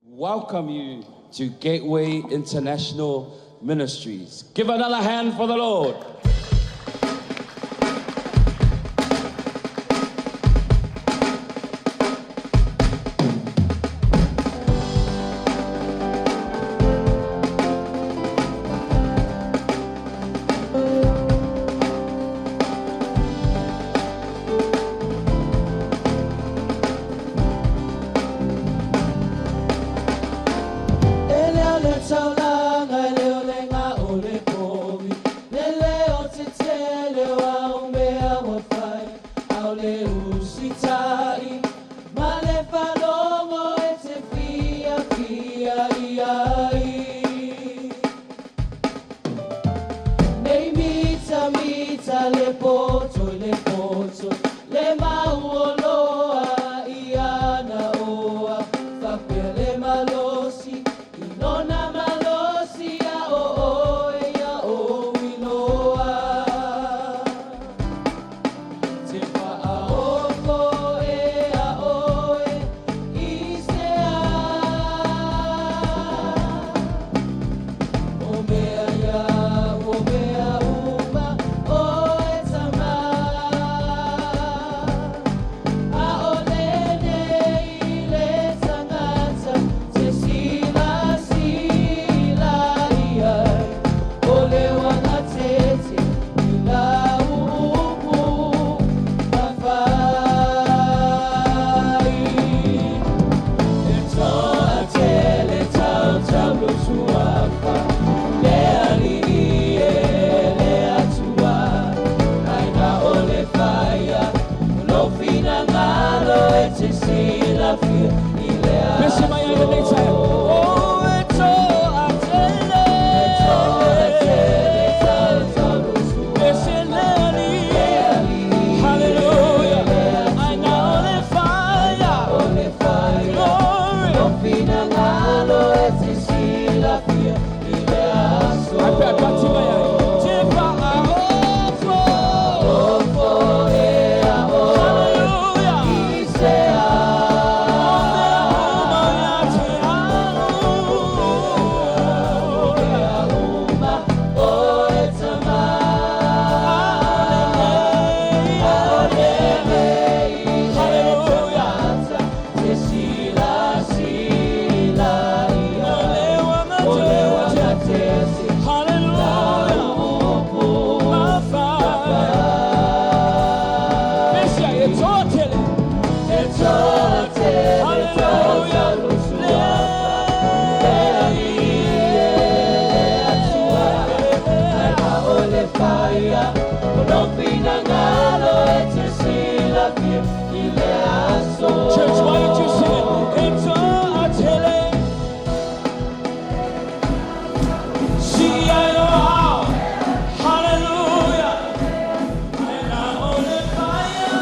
Welcome you to Gateway International Ministries. Give another hand for the Lord. E leo le taulaga, e leo le gā o le povi, le leo tetele o au mea ua fai, a o le usitai, ma le faalogo e te fiafia i ai. Nei mitamita le poto i le poto, le mauoloa i ana oa, faapea le malosi i lona malosi a o oe ia ou iloa. Te faaofo e a oe i se a. O mea ia, o mea uma, oe tamā. A o lenei le tagata te silasila i ai, o le uagatete i lau upu na fai. E toatele tautaulosuafa, le Alii e le Atua, ae na o le faia o lou finagalo e te silafia i le Listen, my aso. Oh, e toatele. Toatele tautaulosuafa, Hallelujah. I know the fire. o le faia Glory. lou finagalo e te silafia i le aso. I pray, Te faaofo. Ofo e a oe Hallelujah. i se a. Uma oe tamā. A o lenei le tagata te silasila i ai, o le uagatete Hallelujah. lau upu Na fai. E toatele tautaulosuafa, le Alii e le Atua, ae na o le faia o lou finagalo e te silafia i le aso. Church, why don't you sing it? E toatele. C-I-O-R. Hallelujah. Ae na o le faia.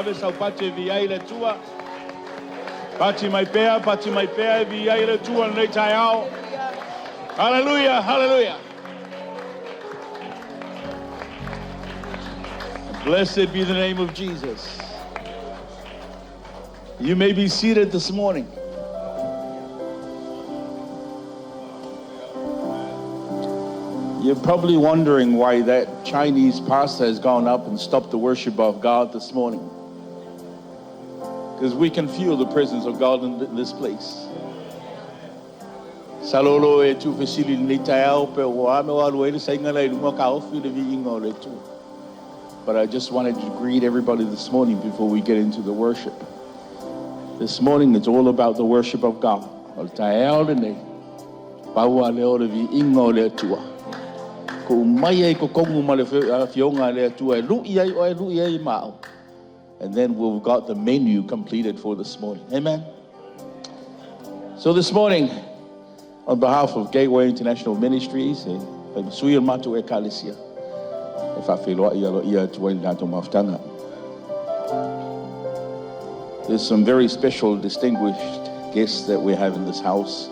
Ave sau pati e viia ai le Atua. Pati mai pea, pati mai pea e viia ai le Atua lenei taeao. Hallelujah, hallelujah. Blessed be the name of Jesus. You may be seated this morning. You're probably wondering why that Chinese pastor has gone up and stopped the worship of God this morning. Because we can feel the presence of God in this place. Salolo e tu fesili lenei taeao pe ua ame o alu ai le sainga la i luga kaofi le viiga o le Atua. But I just wanted to greet everybody this morning before we get into the worship. This morning it's all about the worship of God. O le taeao lenei, pau lava lea o le viiga o le Atua. Ko mai ai totonu ma le afioga a le Atua e lui ai oe, lui ai ma au. And then we've got the menu completed for this morning. Amen. So this morning, on behalf of Gateway International Ministries, e fai ma sui o le matou ekalesia, e faafeiloai aloaia atu ai le tatou mafutaga. There's some very special distinguished guests that we have in this house.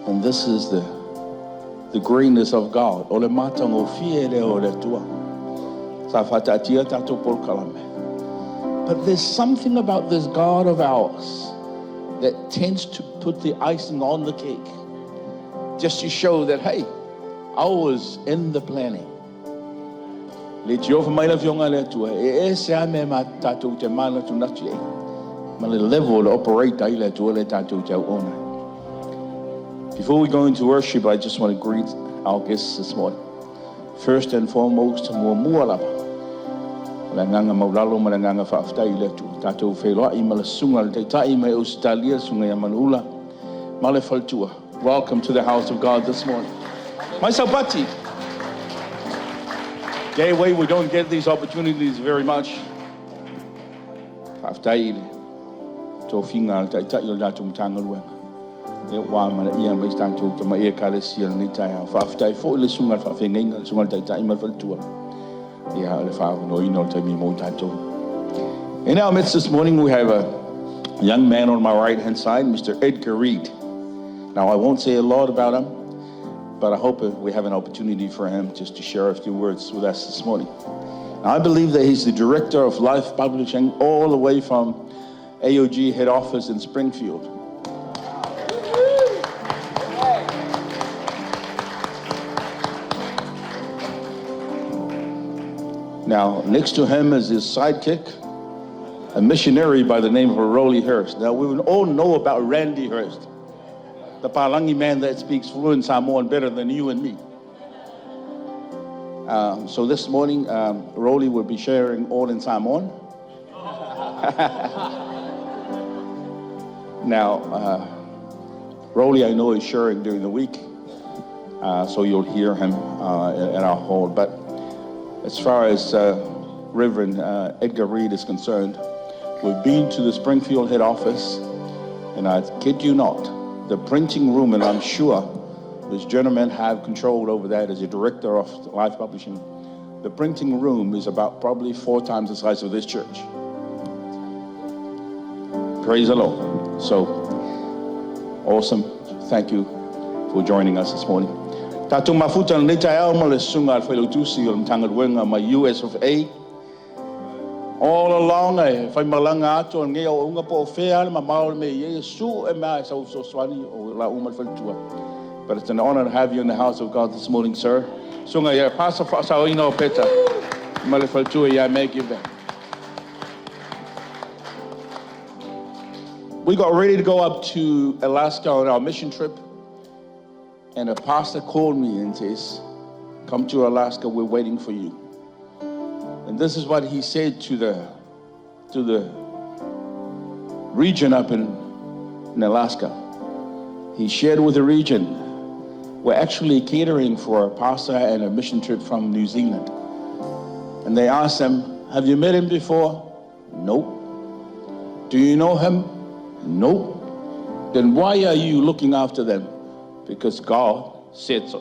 And this is the greatness of God. O le matagofie lea o le Atua. Sa faataatia tatou polokalame. But there's something about this God of ours that tends to put the icing on the cake. Just to show that, hey, I was in the planning. Le tiofa mai le afioga a le Atua, e ese lava mea ma tatou te manatunatu i ai. Ma le level o operate ai le Atua le tatou te auona. Before we go into worship, I just want to greet our guests this morning. First and foremost, muamua lava. O le agaga maualalo ma le agaga faafetai i le Atua. Tatou feiloai ma le susuga le taitai mai Ausetalia, susuga ia Manuula, ma le faletua. Welcome to the house of God this morning. Mai sau pati. Gateway, we don't get these opportunities very much. Faafetai i le tofiga a le taitai o le tatou Matagaluega. E ua amanaia mai tatou tama'i ekalesia lenei taeao. Faafetai foi le susuga i le faafeagaiga, le susuga i le taitai ma le faletua. Ia, o le faaavanoaina o le taimi mo tatou. In our midst this morning, we have a young man on my right-hand side, Mr. Edgar Reed. Now, I won't say a lot about him, but I hope we have an opportunity for him just to share a few words with us this morning. Now, I believe that he's the director of Life Publishing all the way from AOG head office in Springfield. Now, next to him is his sidekick, a missionary by the name of Rolly Hurst. Now, we all know about Randy Hurst, the Palangi man that speaks fluent Samoan better than you and me. So this morning, Rolly will be sharing all in Samoan. Now, Rolly, I know, is sharing during the week, so you'll hear him at our hall. But as far as Reverend Edgar Reed is concerned, we've been to the Springfield head office, and I kid you not, the printing room, and I'm sure this gentleman have control over that as a director of Life Publishing. The printing room is about probably 4 times the size of this church. Praise the Lord. So, awesome. Thank you for joining us this morning. Tatou mafuta lenei taeao ma le susuga a le failautusi o le Matagaluega mai US of A. All along e faimalaga atu o lenei auaunaga po o fea le mamao o le mea i ai e su e mea e sau fesoasoani o la uma le faletua. But it's an honor to have you in the house of God this morning, sir. Susuga ia Pastor Faasaoina o Peta ma le faletua ia Maggie Van. We got ready to go up to Alaska on our mission trip, and a pastor called me and says, "Come to Alaska, we're waiting for you." And this is what he said to the region up in Alaska. He shared with the region, we're actually catering for a pastor and a mission trip from New Zealand. And they asked him, "Have you met him before?" "Nope." "Do you know him?" "Nope." "Then why are you looking after them?" "Because God said so."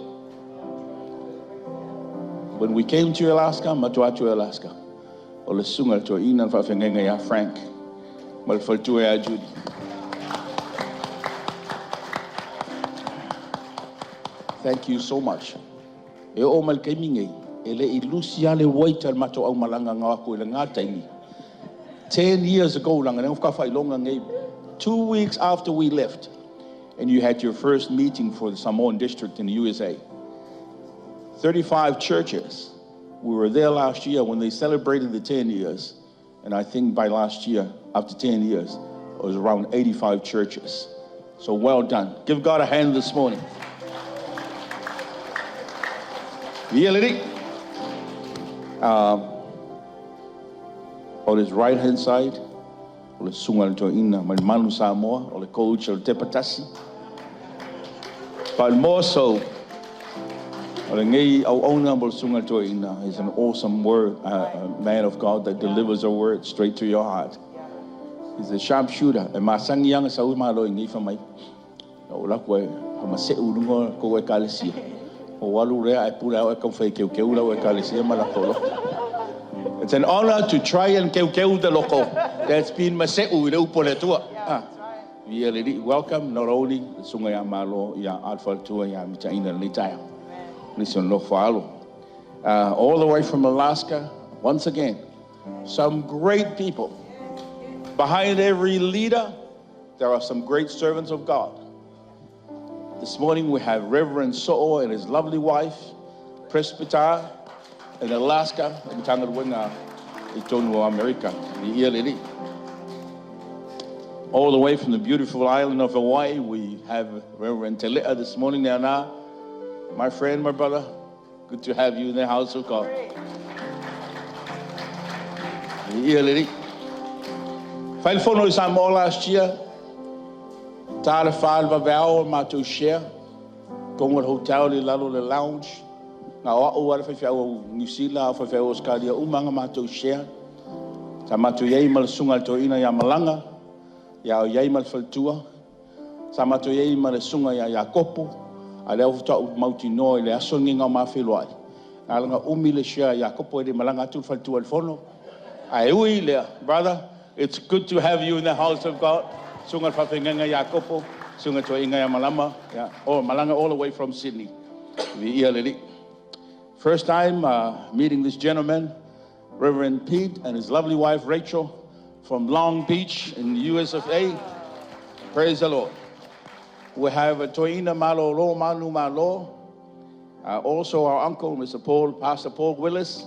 When we came to Alaska, Matuatu, Alaska, O le susuga i le toeaina le faafeagaiga ia Frank ma le faletua ia Judy. Thank you so much. E oo mai le taimi nei, e le i lusi lava le wait a le matou aumalaga na o atu i lena taimi. 10 years ago, leaga lea na faatoa faailoga nei. 2 weeks after we left, and you had your first meeting for the Samoan district in the USA. 35 churches. We were there last year when they celebrated the 10 years. And I think by last year, after 10 years, it was around 85 churches. So well done. Give God a hand this morning. Yeah, lady. On his right hand side, o le susuga i le toeaina mai le Manu Samoa, o le coach o le Tepatasi. But more so, o lenei auauna mo le susuga i le toeaina is an awesome man of God that delivers a word straight to your heart. He's a sharpshooter. E masani ana sau malo i nei fa mai. O la koe, ma se ulunga ko e kalesia. O walu rea e pula o e kau whai keu keu lau e kalesia ma la kolo. It's an honor to try and keu keu the loko. That's been maseu i le upo le tua. Ah. Ia le welcome not only le susuga ia Malo ia Alpha Tua ia Mitaina le taia. Nisi o nofo alo. All the way from Alaska, once again, some great people. Behind every leader, there are some great servants of God. This morning we have Reverend So'o and his lovely wife, Presbyter in Alaska, in Tangaruenga, i tonu o Amerika, i ia le. All the way from the beautiful island of Hawaii, we have Reverend Telea this morning. Now, my friend, my brother, good to have you in the house of God. I ia le. Fai le fono i Samoa last year, ta le whaal vaveo matou share, konga le hotel le lalo le lounge, ngā o au ala whai au New Zealand, au whai au Australia, umanga matou share. Sa matou iai ma le susuga i le toeaina ia Malaga, ia o iai ma le faletua, sa matou iai ma le susuga ia Iakopo, a lea faatoa mautinoa i le aso lenei na o mafeiloai. Na alanga umi le share Iakopo e le malaga atu le faletua i le fono. Ae ui lea, brother, it's good to have you in the house of God. Susuga le faafeagaiga Iakopo, susuga toeaina ia Malama, yeah, oh, Malaga all the way from Sydney. Viia le Alii. First time meeting this gentleman, Reverend Pete and his lovely wife Rachel from Long Beach in the US of A. Praise the Lord. We have a Toina Malo Lo Manu Malo. Also our uncle, Mr. Paul, Pastor Paul Willis.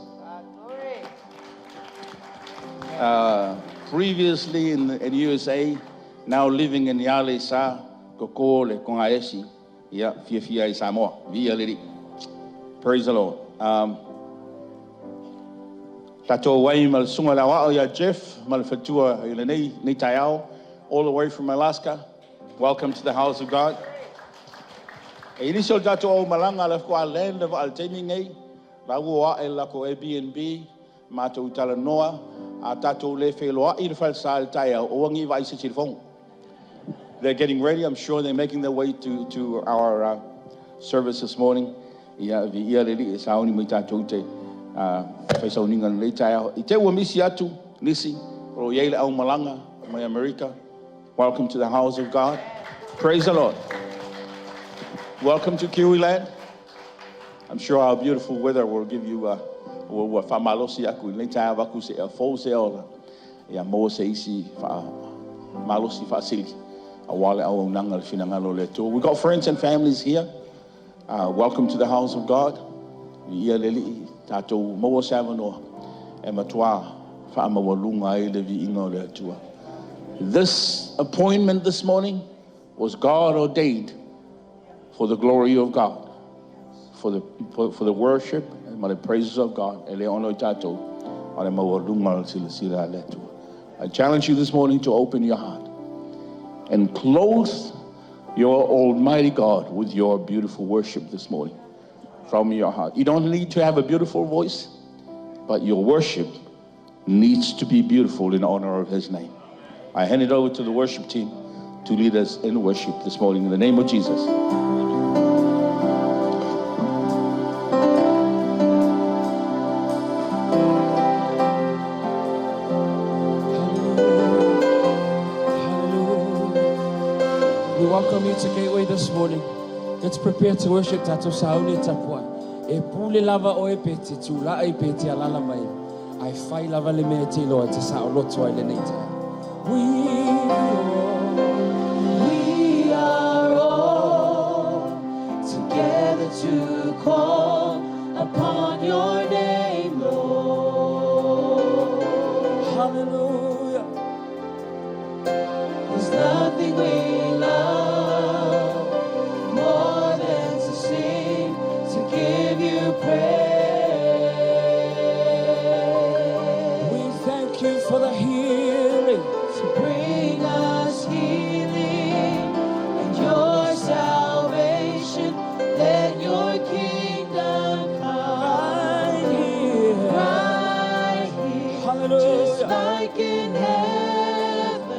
Previously in USA, now living in Yale Sa, Koko le Kongaesi, ia, fia fia i Samoa, via liri. Praise the Lord. Tatou wai ma le susuga le aoao ia Jeff, ma le faletua i lenei, nei taeao, all the way from Alaska. Welcome to the house of God. E inisi o le tatou aumalaga le faatoa land le vaa le taimi nei, la ua ae le latou Airbnb, matou talanoa, a tatou le feloai le falesa i le taeao, o agi vai se telefonu. They're getting ready. I'm sure they're making their way to our service this morning. Ia, vi ia le li e sauni mai tatou te faisauniga lenei taeao. I te ua misi atu, nisi, o iai le aumalaga mai Amerika. Welcome to the house of God. Praise the Lord. Welcome to Kiwi Land. I'm sure our beautiful weather will give you ua whamalosi aku i lenei taeao vaku se ea fou se ola. Ia maua se isi wha malosi whaasili. A wale au auaunaga le finagalo le Atua. We got friends and families here. Welcome to the house of God. Ia le Alii tatou maua se avanoa e matua whaamaualuga ai le viiga o le Atua. This appointment this morning was God ordained for the glory of God, for the worship and the praises of God. E le ono i tātou, a le maualuga o le silasila a le Atua. I challenge you this morning to open your heart and clothe your Almighty God with your beautiful worship this morning from your heart. You don't need to have a beautiful voice, but your worship needs to be beautiful in honor of His name. I hand it over to the worship team to lead us in worship this morning in the name of Jesus. welcome you to Gateway this morning. Let's prepare to worship tatou sauni e tapuai. E pule lava oe pe te tula'i pe te alala mai. Ae fai lava le mea e te iloa e te saoloto ai lenei taeao. We We are all together to call upon your name, Lord. Hallelujah. There's nothing we love more than to sing, to give you praise. We thank you for the healing. To bring us healing and your salvation. Let your kingdom come. Right here. Right here, Hallelujah. just like in heaven.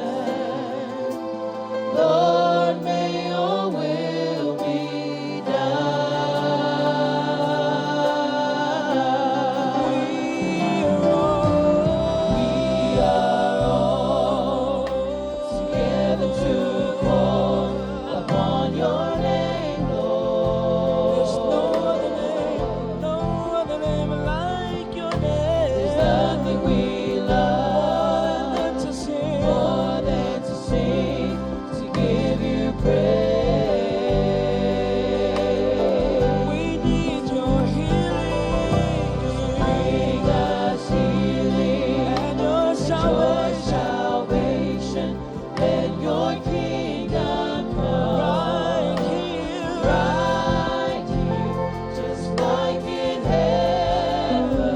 Lord, may your will be done. We are all together to call upon your name, Lord. There's no other name, no other name like your name. There's nothing we love More than to sing. more than to sing, to give you praise. We need your healing. Bring us healing And your and your salvation. salvation. Let your kingdom come. Right here. Right here, just like in heaven.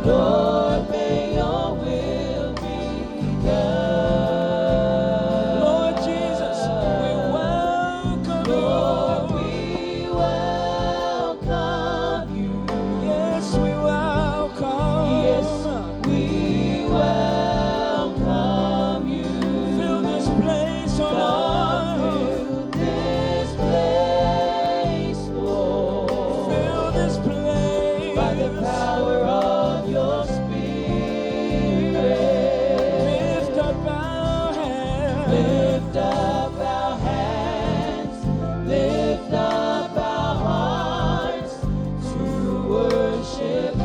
Lord, may your will be done. Lord Jesus, we welcome Lord, you. we welcome you. Yes, we welcome. Yes, we welcome you. Fill this place, oh Come Lord. fill this place, Lord. Fill this place. By the power of your Spirit. Lift up our hands. Lift up our hands, lift up our hearts to worship you.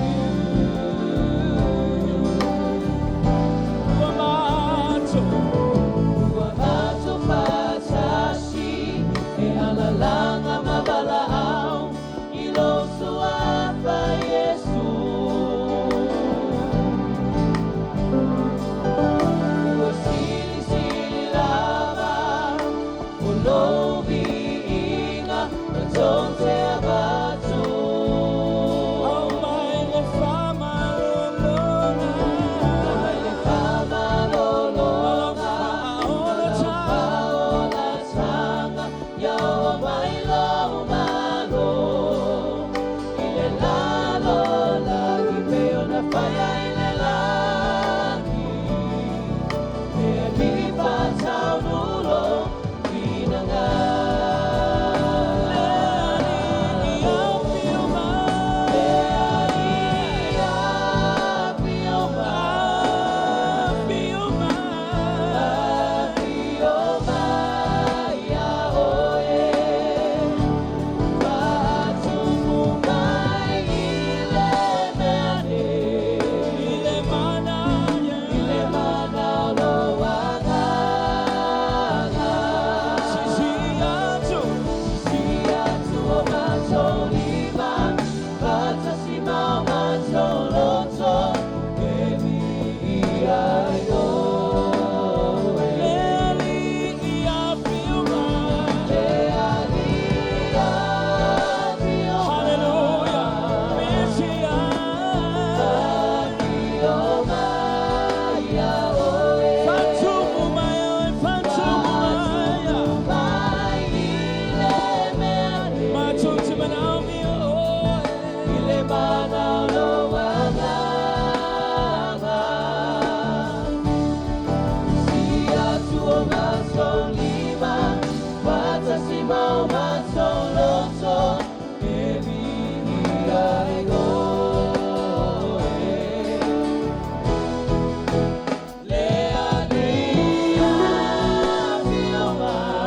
Ua matou. Ua matou faatasi e alalaga ma valaau i lou suafa Iesu. Ua silisili lava o lou viiga matou te avatu. Aumai le faamalologa. Aumai le faamalologa. Faaolataga ia oo mai lou Malo i le lalolagi pei ona faia i le lagi. Le Alii faataunu lou finagalo. Le Alii afio mai. Le Alii afio mai. Afio mai. Afio mai ia oe. Faatumu mai i le mea nei. I le mana, I le mana o lou Agaga. Sisii atu. Sisii atu o matou lima, faatasi ma o matou loto, e viia ai oe. Le Alii afio mai. Le Alii afio mai. Hallelujah. Messiah. Afio mai ia oe. Faatumu mai oe, faatumu mai. Mai i le mea nei. Matou te manaomia oe. I le mana o lou Agaga. Sisii atu o matou lima, faatasi ma o matou loto, e viia ai oe. Le Alii afio mai.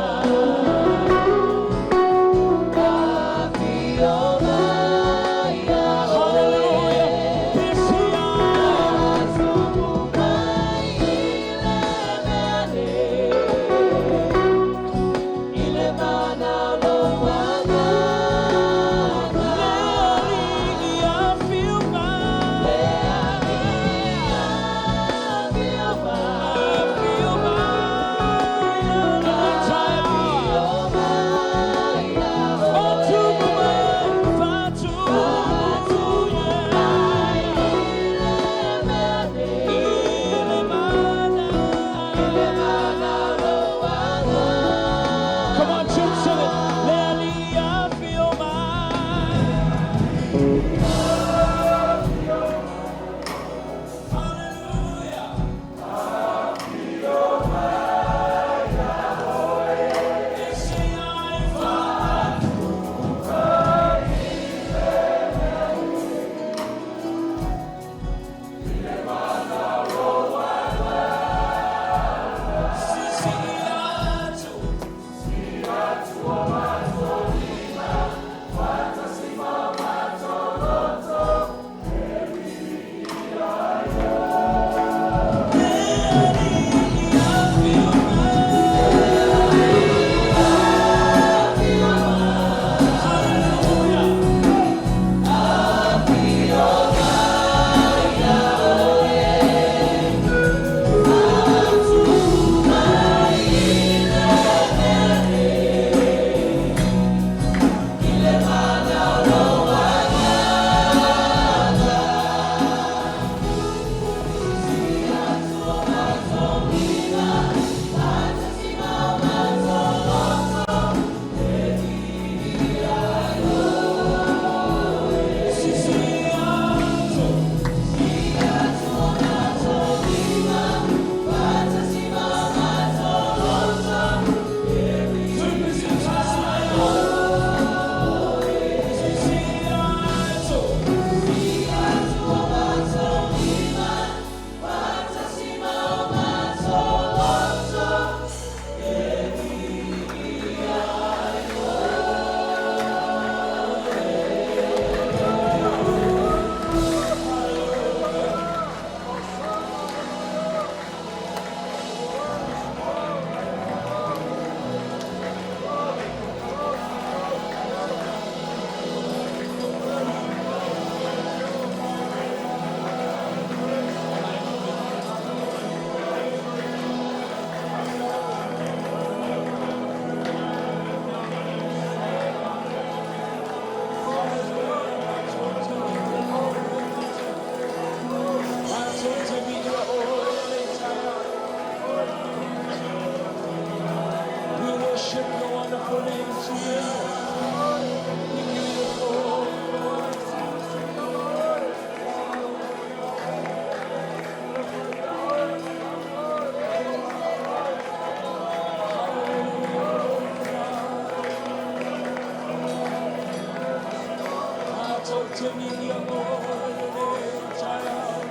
Tatou te miia oe lenei taeao.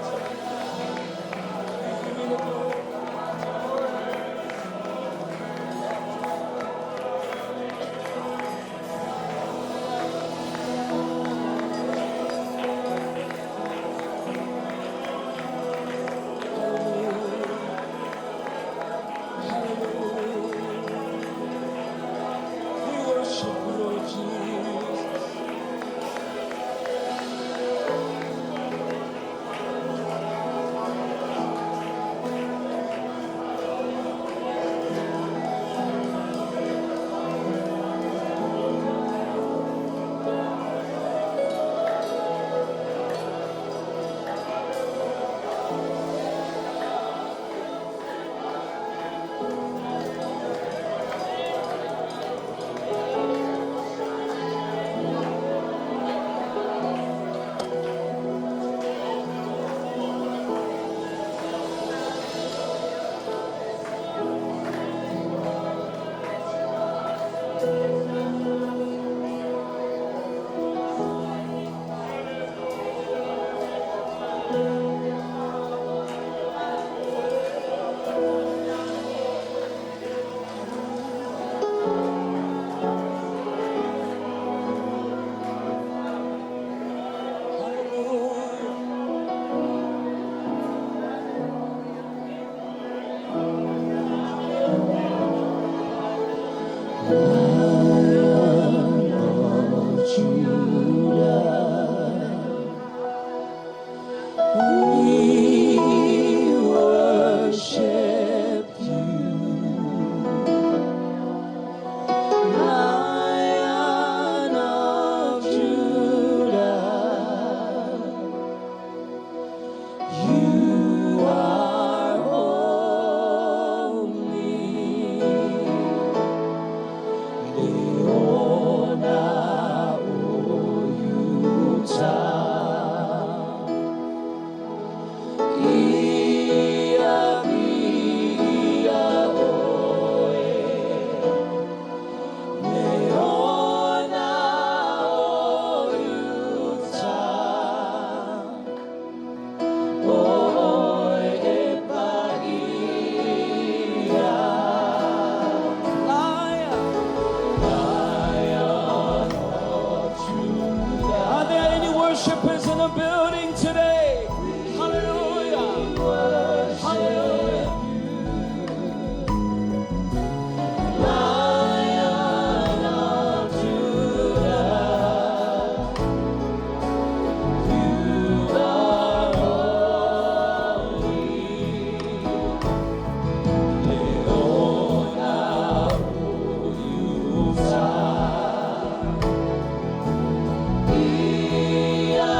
We give you the glory. Hallelujah. We worship you, Lord Jesus. Hallelujah. We worship you, Lion of Judah. You are holy. Leona o Utah. Ia mia oe, Leona o Utah. Oe e paia. Lion, Lion of Judah. Are there any worshipers in the building today? Hallelujah. Hallelujah. Lion of Judah, you are holy. Leona o Utah. Ia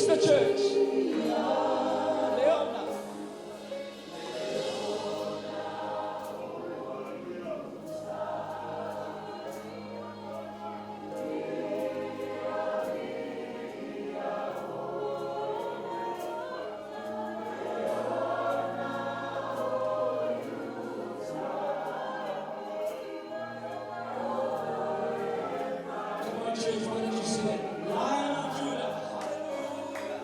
the church. Leona. Come on, church, why don't you sing it? Lion of Judah. Hallelujah.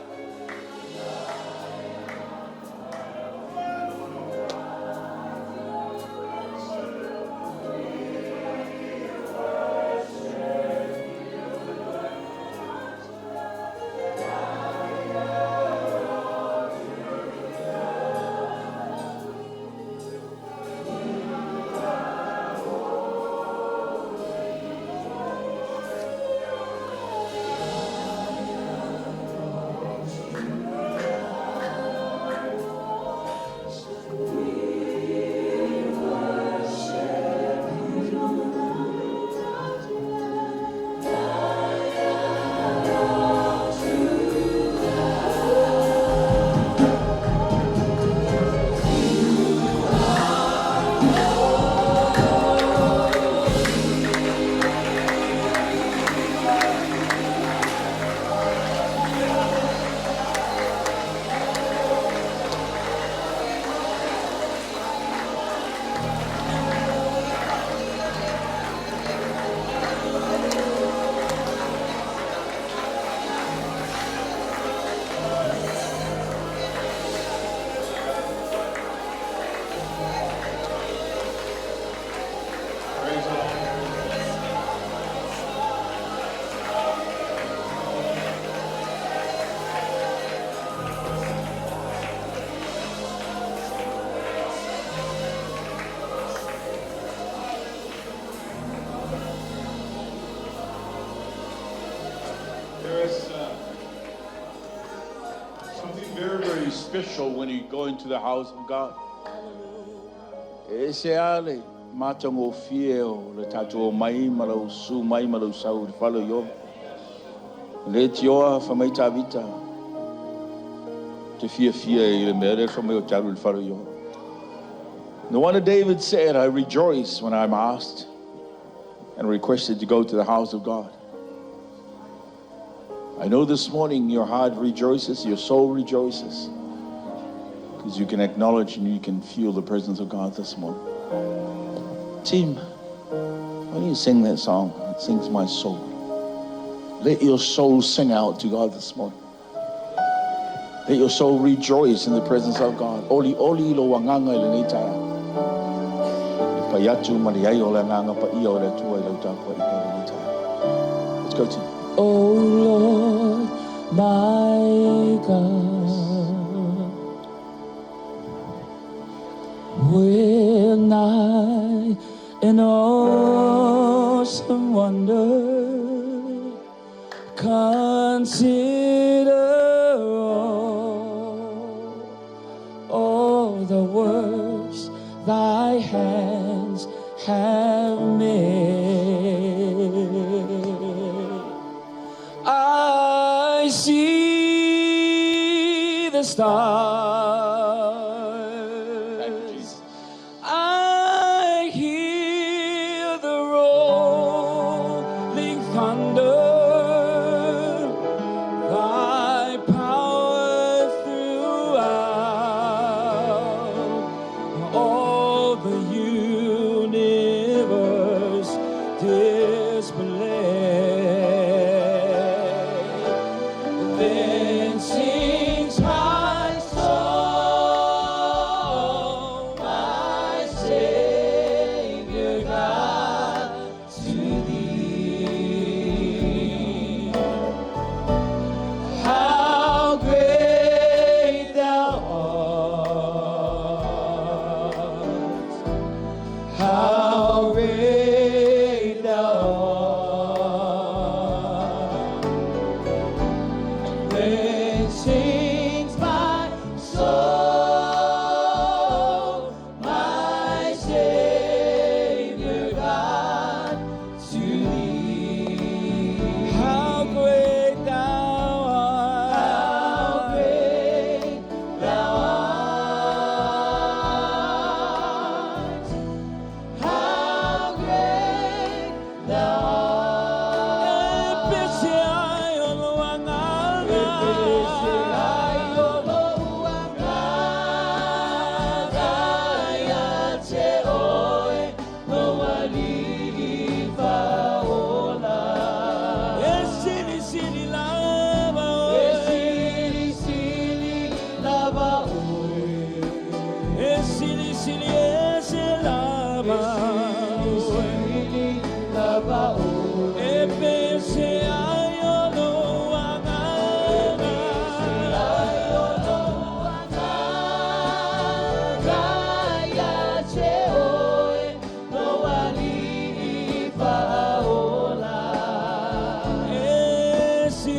Praise the Lord. There is something very, very special when you go into the house of God. E se ale matagofie o le tatou omai ma lau susu mai ma lau sau i le fale o Ieova. Le tioa fa mai Tavita. Te fiafia i le mea lea fa mai o te alu i le fale o Ieova. No wonder David said, "I rejoice when I'm asked and requested to go to the house of God." I know this morning your heart rejoices, your soul rejoices, because you can acknowledge and you can feel the presence of God this morning. Team, why don't you sing that song? It sings my soul. Let your soul sing out to God this morning. Let your soul rejoice in the presence of God. Olioli lou agaga i lenei taeao. E pai atu ma le ai o le agaga paia o le Atua i lau tapuaiga i lenei taeao. Let's go, team. O Lord, my God, when I in awesome wonder consider all the works thy hands have made. I see the stars. Thank you, Jesus. I hear the rolling thunder. Thy power throughout all the universe display. Then sings my soul,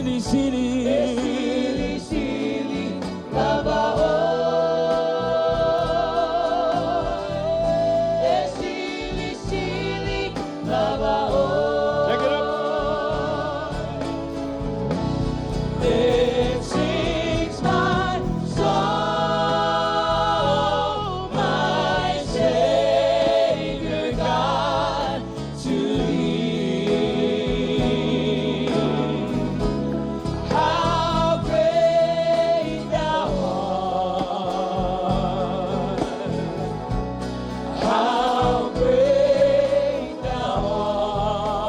sili sili. E sili sili lava oe. E sili sili lava oe. Take it up. Then sings my soul, my Savior God, to thee. How great thou art! How great thou art!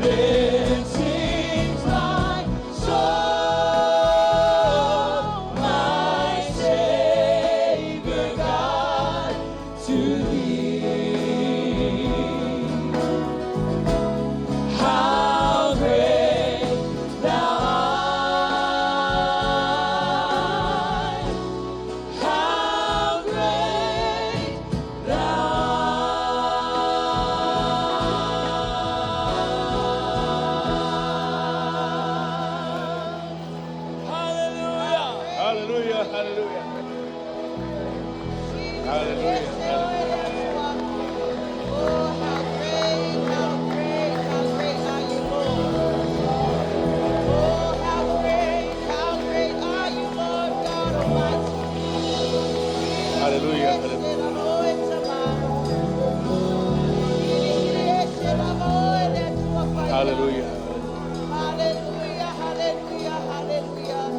Then sings my soul, my Savior God, to thee. How great thou art! How great thou art! Hallelujah. Hallelujah, hallelujah. Hallelujah. Oh, how great, how great, how great are you, Lord. Oh, how great are you, Lord God Almighty. Hallelujah, hallelujah. Hallelujah. Hallelujah, hallelujah, hallelujah.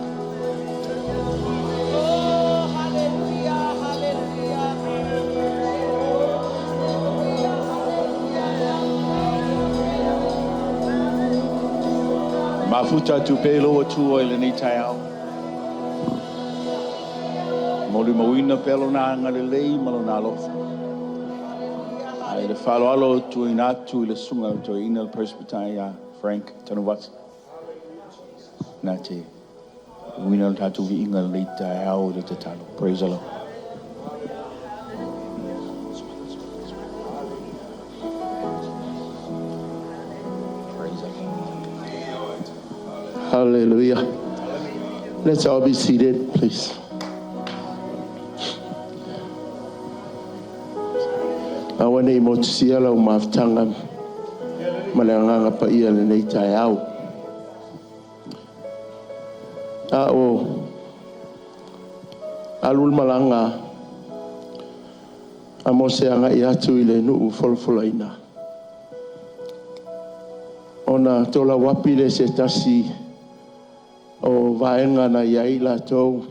Oh, hallelujah, hallelujah. Hallelujah, hallelujah. Mafuta tu pelo o tua i lenei taeao. Mo le mauina pelo nā ngā le lei ma lo nā lofa. Ai le whaloalo tu ina atu i le sunga o toi ina le presbyter ia Frank Tanuvasa. Nā te uina le tātou vi inga le taeao i le tatalo. Praise the Lord. Praise the Lord. Hallelujah. Let's all be seated, please. Aua nei motusia lau mafutaga ma le agaga paia lenei taeao. A o alu le malaga a Mose agai atu i le nuu folafolaina. Ona tolauapi le se tasi o vaega na iai latou.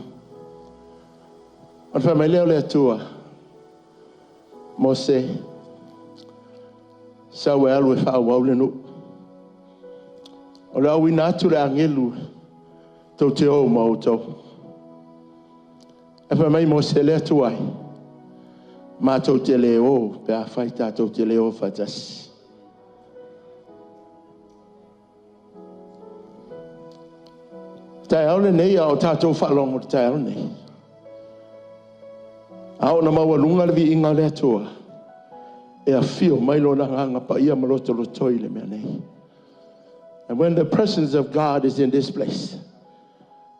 Ona fai mai lea o le Atua, Mose, sau e alu e faaauau le nuu. O le auina atu le agelu tou te o ma outou. E fai mai Mose le Atua ai, matou te le o pe a fai tatou te le o faatasi. Taeao lenei a o tatou faalogo i le taeao lenei. A o na maualuga le viiga o le Atua, e afio mai lona agaga paia ma lotolotoi le mea nei. And when the presence of God is in this place,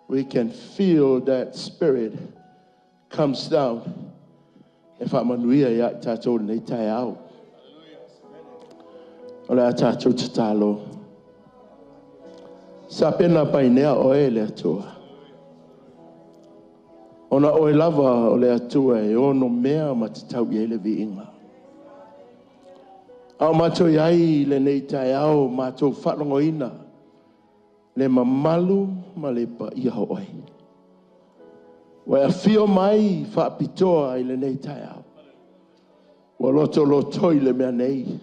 we can feel that spirit comes down. E faamanuia ia i tatou lenei taeao. O le a tatou tatalo. Sapena painea oe le Atua. Ona oe lava o le Atua e ono mea ma te tau i ai le viiga. A o matou iai lenei taeao matou faalogoina le mamalu ma le paia o oe. Ua e afio mai faapitoa i lenei taeao. Ua lotolotoi le mea nei.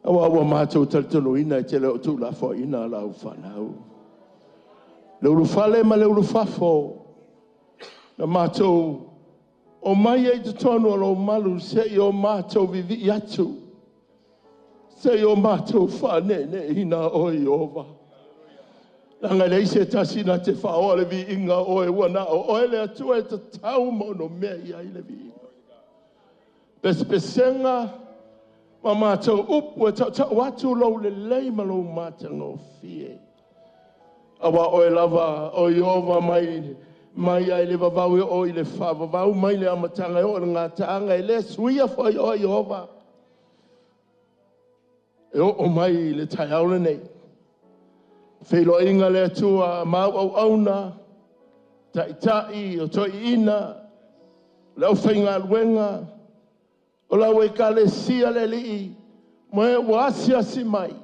Aua ua matou talitonuina e te le o tuulafoaiina lau fanau. Le ulufale ma le ulufafo, na matou o mai ai totonu o lou malu seia o matou vivii atu. Seia o matou faaneeneeina oe Ieova. Leaga e leai se tasi na te faaoa le viiga o oe ua na o oe le Atua e tatau ma ono mea i ai le viiga. Pesepesega Ma matou upu e tautau atu lou lelei ma lou matagofie. Aua o oe lava o Ieova mai mai lava i le vavau e oo i le faavavau, mai le amataga e oo i le gataaga, e le suia foi oe Ieova. E oo mai i le taeao lenei, feiloaiga le Atua ma au auauna, taitai o toeaiina, le aufaigaluega, o lau ekalesia le Alii, ma e ua asiasi mai,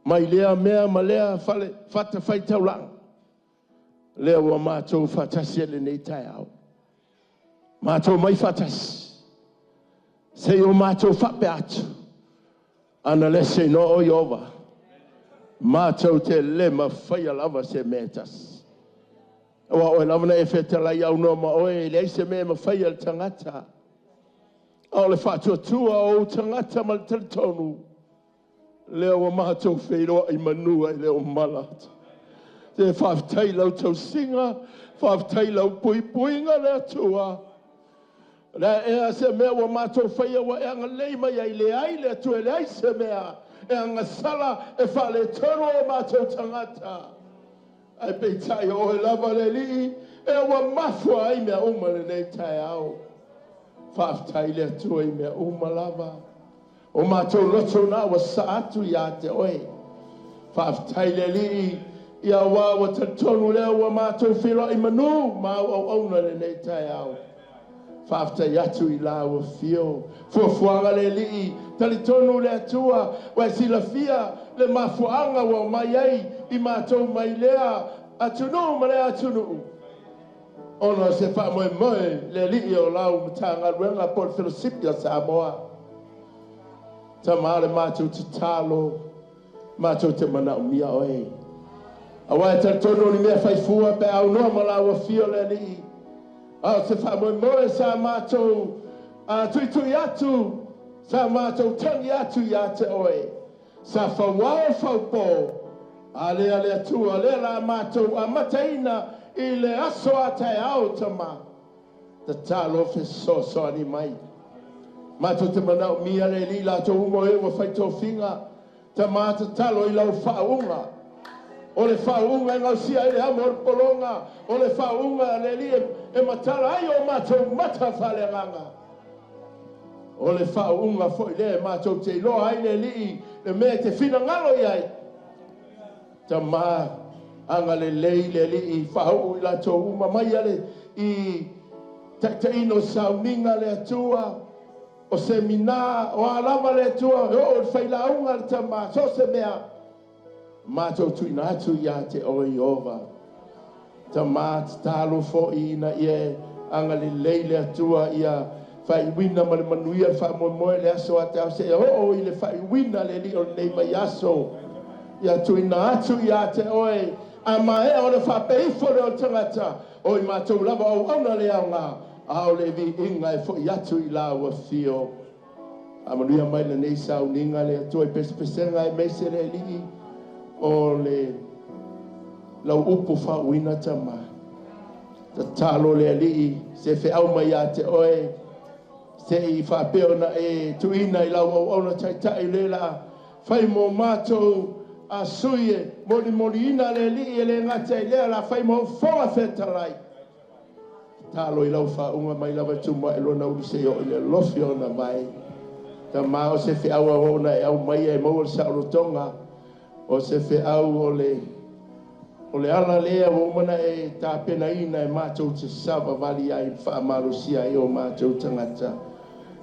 mai lea mea ma lea fale fatafaitaulaga, lea ua matou faatasi ai i lenei taeao. Matou omai faatasi, se i o matou faapea atu, ana le seanoa o Ieova, matou te le mafaia lava se mea e tasi. Aua o oe lava na e fetalai aunoa ma oe, e leai se mea e mafaia e le tagata. A o le faatuatua o ou tagata ma le talitonu, lea ua matou feiloai manu ai le o mala. Se faafetai i lau tausiga, faafetai i lau puipuiga le Atua. O le a ea se mea ua matou faia ua e agalelei mai ai? Leai le Atua, e leai se mea e agasala e faaletonu o matou tagata. Ae peitai o oe lava le Alii e ua mafua ai mea uma lenei taeao. Faafetai le Atua i mea uma lava. O matou loto na ua saa atu ia te oe. Faafetai le Alii, ia aua ua talitonu lea ua matou feiloai manu ma au auauna i lenei taeao. Faafetai atu i lau afio. Fuafuaga le Alii, talitonu le Atua, ua e silafia le mafuaaga ua omai ai i matou mai lea atunuu ma lea atunuu, ona o se faamoemoe le Alii o lau Matagaluega po o le Felosipi a Samoa. Tama le matou tatalo, matou te manaomia oe. Aua e talitonu o ni mea faifua pe aunoa ma lau afio le Alii. A o se faamoemoe sa matou tuitui atu, sa matou tagi atu ia te oe. Sa fauao faupo, a lea le Atua, lea la matou amataina i le aso a taeao tama. Tatalo fesoasoani mai. Matou te manaomia le Alii latou uma o e ua fai tofiga, tama tatalo i lau faauuga. O le faauuga e gausia ai le amo o le pologa, o le faauuga le Alii e matala ai o matou mata faaleagaga. O le faauuga foi lea e matou te iloa ai le Alii le mea e te finagalo i ai. Tama agalelei le Alii faauu i latou uma mai ale i taitaiina o sauniga le Atua, o semina, o a lava le Atua, e oo i le failauga le tama, so o se mea, matou tuuina atu ia te oe Ieova. Tama tatalo foi ina ia agalelei le Atua ia faaiuina ma le manuia le faamoemoe le aso a taeao seia oo i le faaiuina le Alii o lenei vaiaso. Ia tuuina atu ia te oe, a maea ona faapea ifo lea o le tagata, o i matou lava o auauna le aoga, a o le viiga e foi atu i lau afio. Faamanuia mai lenei sauniga le Atua i pesepesega aemaise le Alii o le lau upu faauuina tama. Tatalo le Alii se feau mai ia te oe, se i faapea ona e tuuina i lau auauna taitai le la fai mo matou a sui e molimoliina le Alii e le gata i lea la fai mo fofoga fetalai. Tatalo i lau faauuga mai lava e tumuai lona ulu se i oo i le alofi ona vai. Tama o se feau auauna e aumai e maua le saolotoga, o se feau o le ala lea ua uma na e tapenaina e matou te savavali ai, faamalosia ai o matou tagata.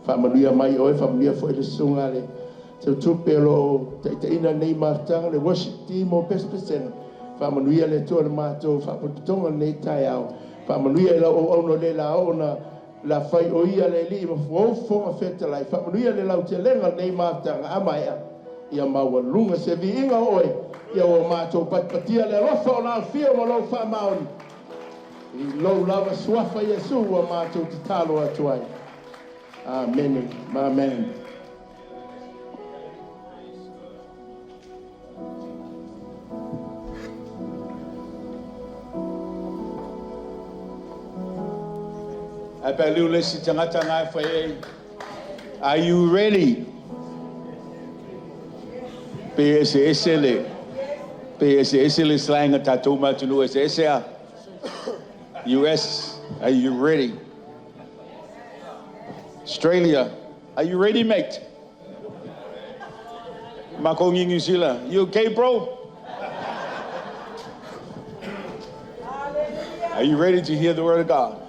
Faamanuia mai oe, faamanuia foi le susuga le tautupe o loo taitaiina nei mafutaga, le worship team o pesepesega. Faamanuia le Atua le matou faapotopotoga lenei taeao. Faamanuia i lau auauna le la ona la fai o ia le Alii ma fofoga fetalai. Faamanuia le lautelega lenei mafutaga a maea, ia maualuga se viiga o oe, ia ua matou patipatia le alofa o lau afio ma lou faamaoni. I lou lava suafa Iesu ua matou tatalo atu ai. Amen. Amen. Ai pe liu le si tangata ngai whai e. Are you ready? Pe ese le pe ese le slang a tatou ma atunuu eseese a. US, are you ready? Australia, are you ready, mate? Makongi New Zealand, you okay, bro? Are you ready to hear the word of God?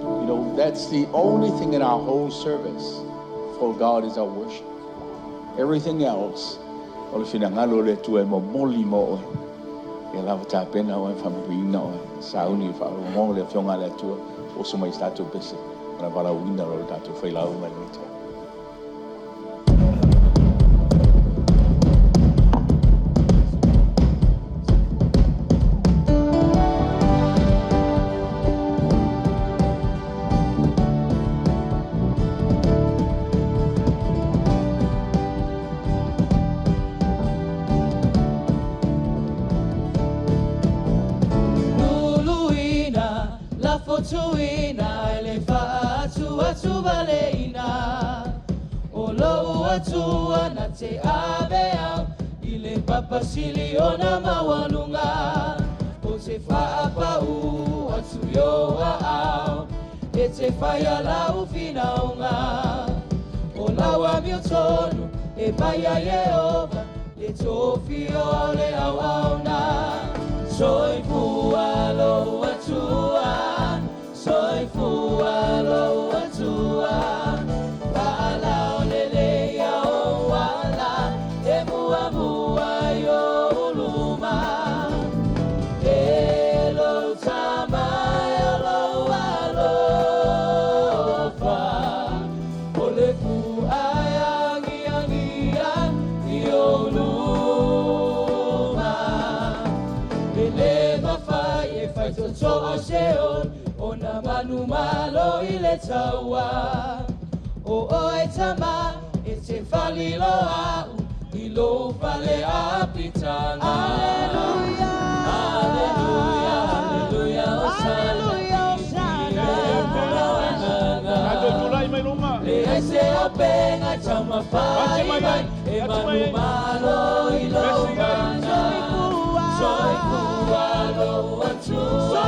You know, that's the only thing in our whole service for God is our worship. Everything else, o le finagalo o le Atua e momoli mo oe. Ia lava tapena oe, faamanuiaina oe, sauni i faalogologo le Afioga a le Atua, oso mai i se tatou pese, ona valaauina loa o le tatou failauga i lenei taeao. Luluina, lafotuina, e le faaatuatuvaleina. O lou atua na te ave au i le papasili ona maualuga. O te faapau atu i o aao, e te whaia lau finaunga. O lau amiotonu, e mai a Iehova, le tofio au le au auna. Soifua lou atua, soifua lou atua. Pa'alao lele ia o ala, e mua i o uluma. E lou tama e o lou alofa, o le kuai angiangia i o luma. E le mawhai e whaitoto o Seol, o na manu malo i le taua. O oe tama, e te whalilo au, i lo fale a pitanga. Hallelujah. Hallelujah, hallelujah, Hallelujah, Hosanna. Tatou tulai mai luma. Le ai se au penga tau mawhai mai, e manu malo i lo mana. Soifua lou atua,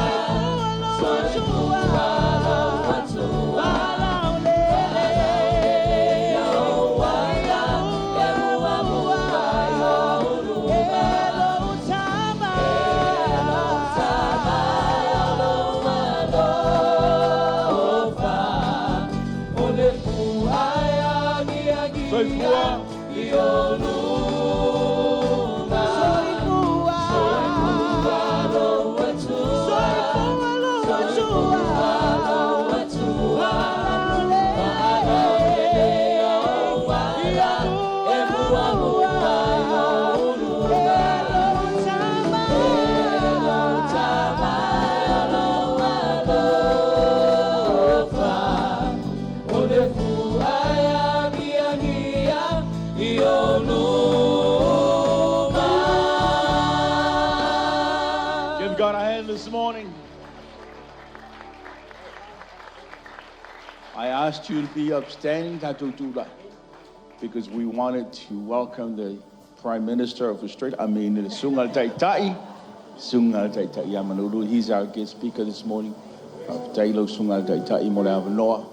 soifua lou atua. Ia o ala, e mua mua i o uluma. Tama. Tama e o lou alofa, o le kuai agiagia Soifua. i o luma. Soifua. Soifua lou atua, Soifua lou soifua lou atua. Pa'alao ia o ala, e mua mua i o uluma. Tama e o lou alofa, o le kuai agiagia i o luma. Give God a hand this morning. I asked you to be upstanding, tatou tulai, because we wanted to welcome the Prime Minister of Australia, I mean, the Susuga i le Taitai, Susuga i le Taitai ia Manulu. He's our guest speaker this morning. Faafetai lau Susuga i le Taitai mo le avanoa.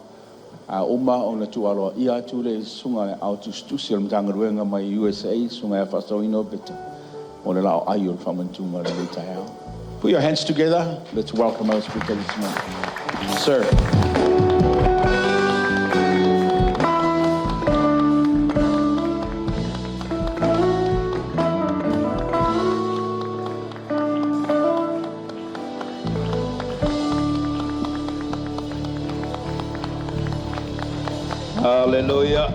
A uma ona tuualoaia atu le Susuga le ao tusitusi o le Matagaluega mai USA, Susuga ia Faasaoina o Peta, mo le laoai o le faamanatuga o lenei taeao. Put your hands together. Let's welcome our speaker this morning. Sir. Hallelujah.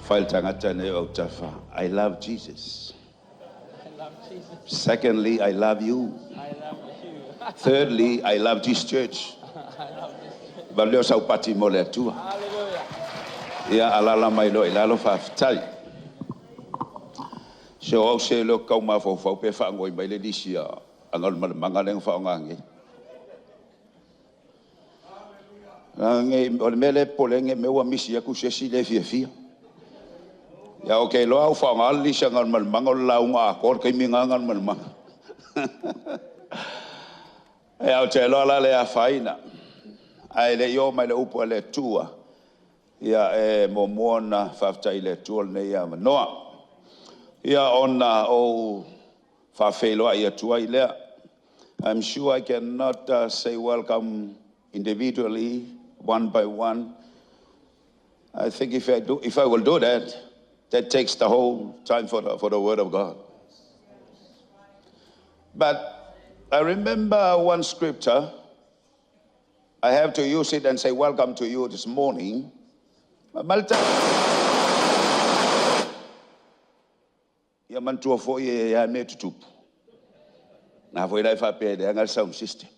File tangata ne o tafa. I love Jesus. I love Jesus. Secondly, I love you. I love you. Thirdly, I love this church. I love this church. Va leo sau pati mo le atua. Hallelujah. Ia alala mai lo i lalo faafetai. Se o au se leo kau mafaufau pe whaangoi mai le lisi a angalu malamanga lenga whaongange. O le mea lea e popole ai ne i mea ua misi atu se isi lea e fiafia. Ia ou te iloa a ua faaaoga le lisi a Galumalemana o le lauga atoa le taimi lena Galumalemana. Ia ou te iloa la e le afaina. Ae le i oo mai le upu a le Atua, ia e muamua ona faafetai i le Atua lenei avanoa. Ia ona ou faafeiloai atu ai lea. I'm sure I cannot say welcome individually, one by one. I think if I will do that, that takes the whole time for the Word of God. But I remember one scripture. I have to use it and say welcome to you this morning. Malta. Ia manatua foi e ia mea tutupu. Na foi lai faapea le aga le sound system.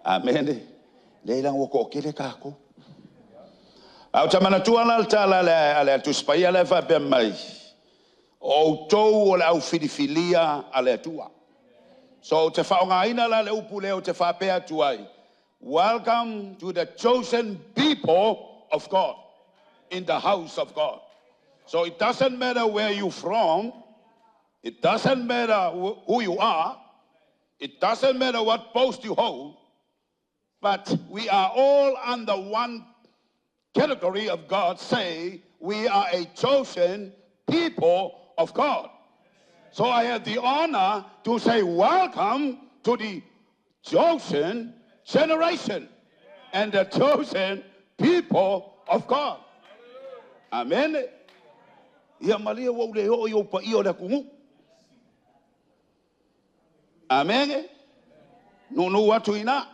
Amen. Le ila ua toatele tatou. A o ta manatua la le tala a le Tusi Paia lea e faapea mai, o outou o le au filifilia a le Atua. So ou te faaaogaina la le upu lea ou te faapea atu ai, welcome to the chosen people of God in the house of God. So it doesn't matter where you from, it doesn't matter who you are, it doesn't matter what post you hold, but we are all under one category of God say we are a chosen people of God. So I have the honor to say welcome to the chosen generation and the chosen people of God. Amen. Ia malia ua ule o i o pa i o le atunuu. Amen. Nunu atu ina.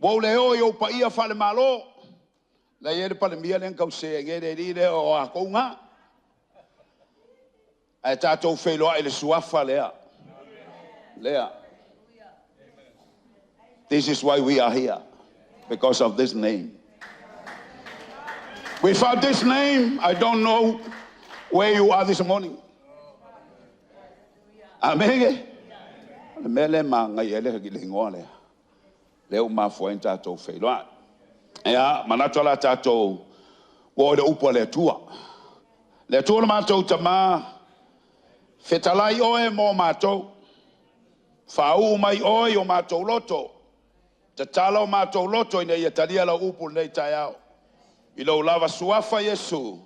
Ua ule o i o pa ia whale malo. La ia le pale mia le kau se nge le li le o a kounga. Ae tatou feiloai i le suafa lea. Lea. This is why we are here. Because of this name. Without this name, I don't know where you are this morning. Amen. O le mea lea magai ai le le igoa lea. Lea ua mafua ai ona tatou feiloai. Ia, manatu la tatou ua o le upu a le Atua. Le Atua le matou Tamā, fetalai oe mo matou. Faauu mai oe i o matou loto. Tatala o matou loto ina ia talia lau upu lenei taeao. I lou lava suafa Iesu.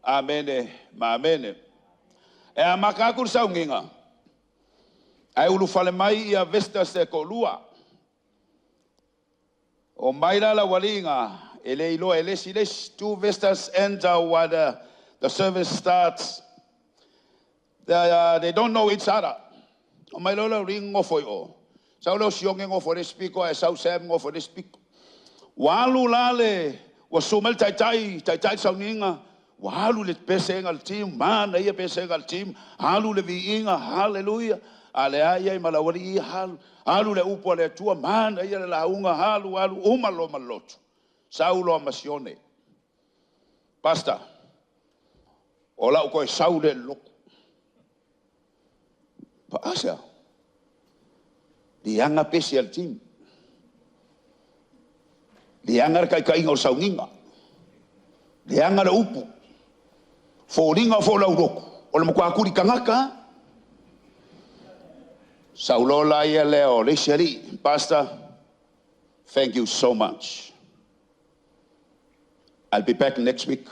Amene ma amene. E amata atu le sauniga. Ae ulufale mai ia visitors e toalua. O mai la laualiga e le iloa e le isi le isi. Two visitors enter while the service starts. They don't know each other. O mai loa laualii nofo i o. Sau leo Sioge nofo i le isi pito ae sau Sam nofo i le isi pito. Ua alu la le, ua susu mai le taitai, taitai le sauniga, ua alu le pesega le team, mana ia pesega le team, alu le viiga, hallelujah. A le a ia i ma laualii ia, alu, alu le upu a le Atua, mana ia le lauga, alu, alu, uma loa ma le lotu. Sau loa ma Sione. Pastor, o lau koe sau le lotu. Pa asea? Liaga pese a le team. Liaga le taitaiga o le sauniga. Liaga le upu. Foliga fo lau lotu. O le matua kuli tagata. Sau loa la ia lea o le isi alii. Pastor, thank you so much. I'll be back next week.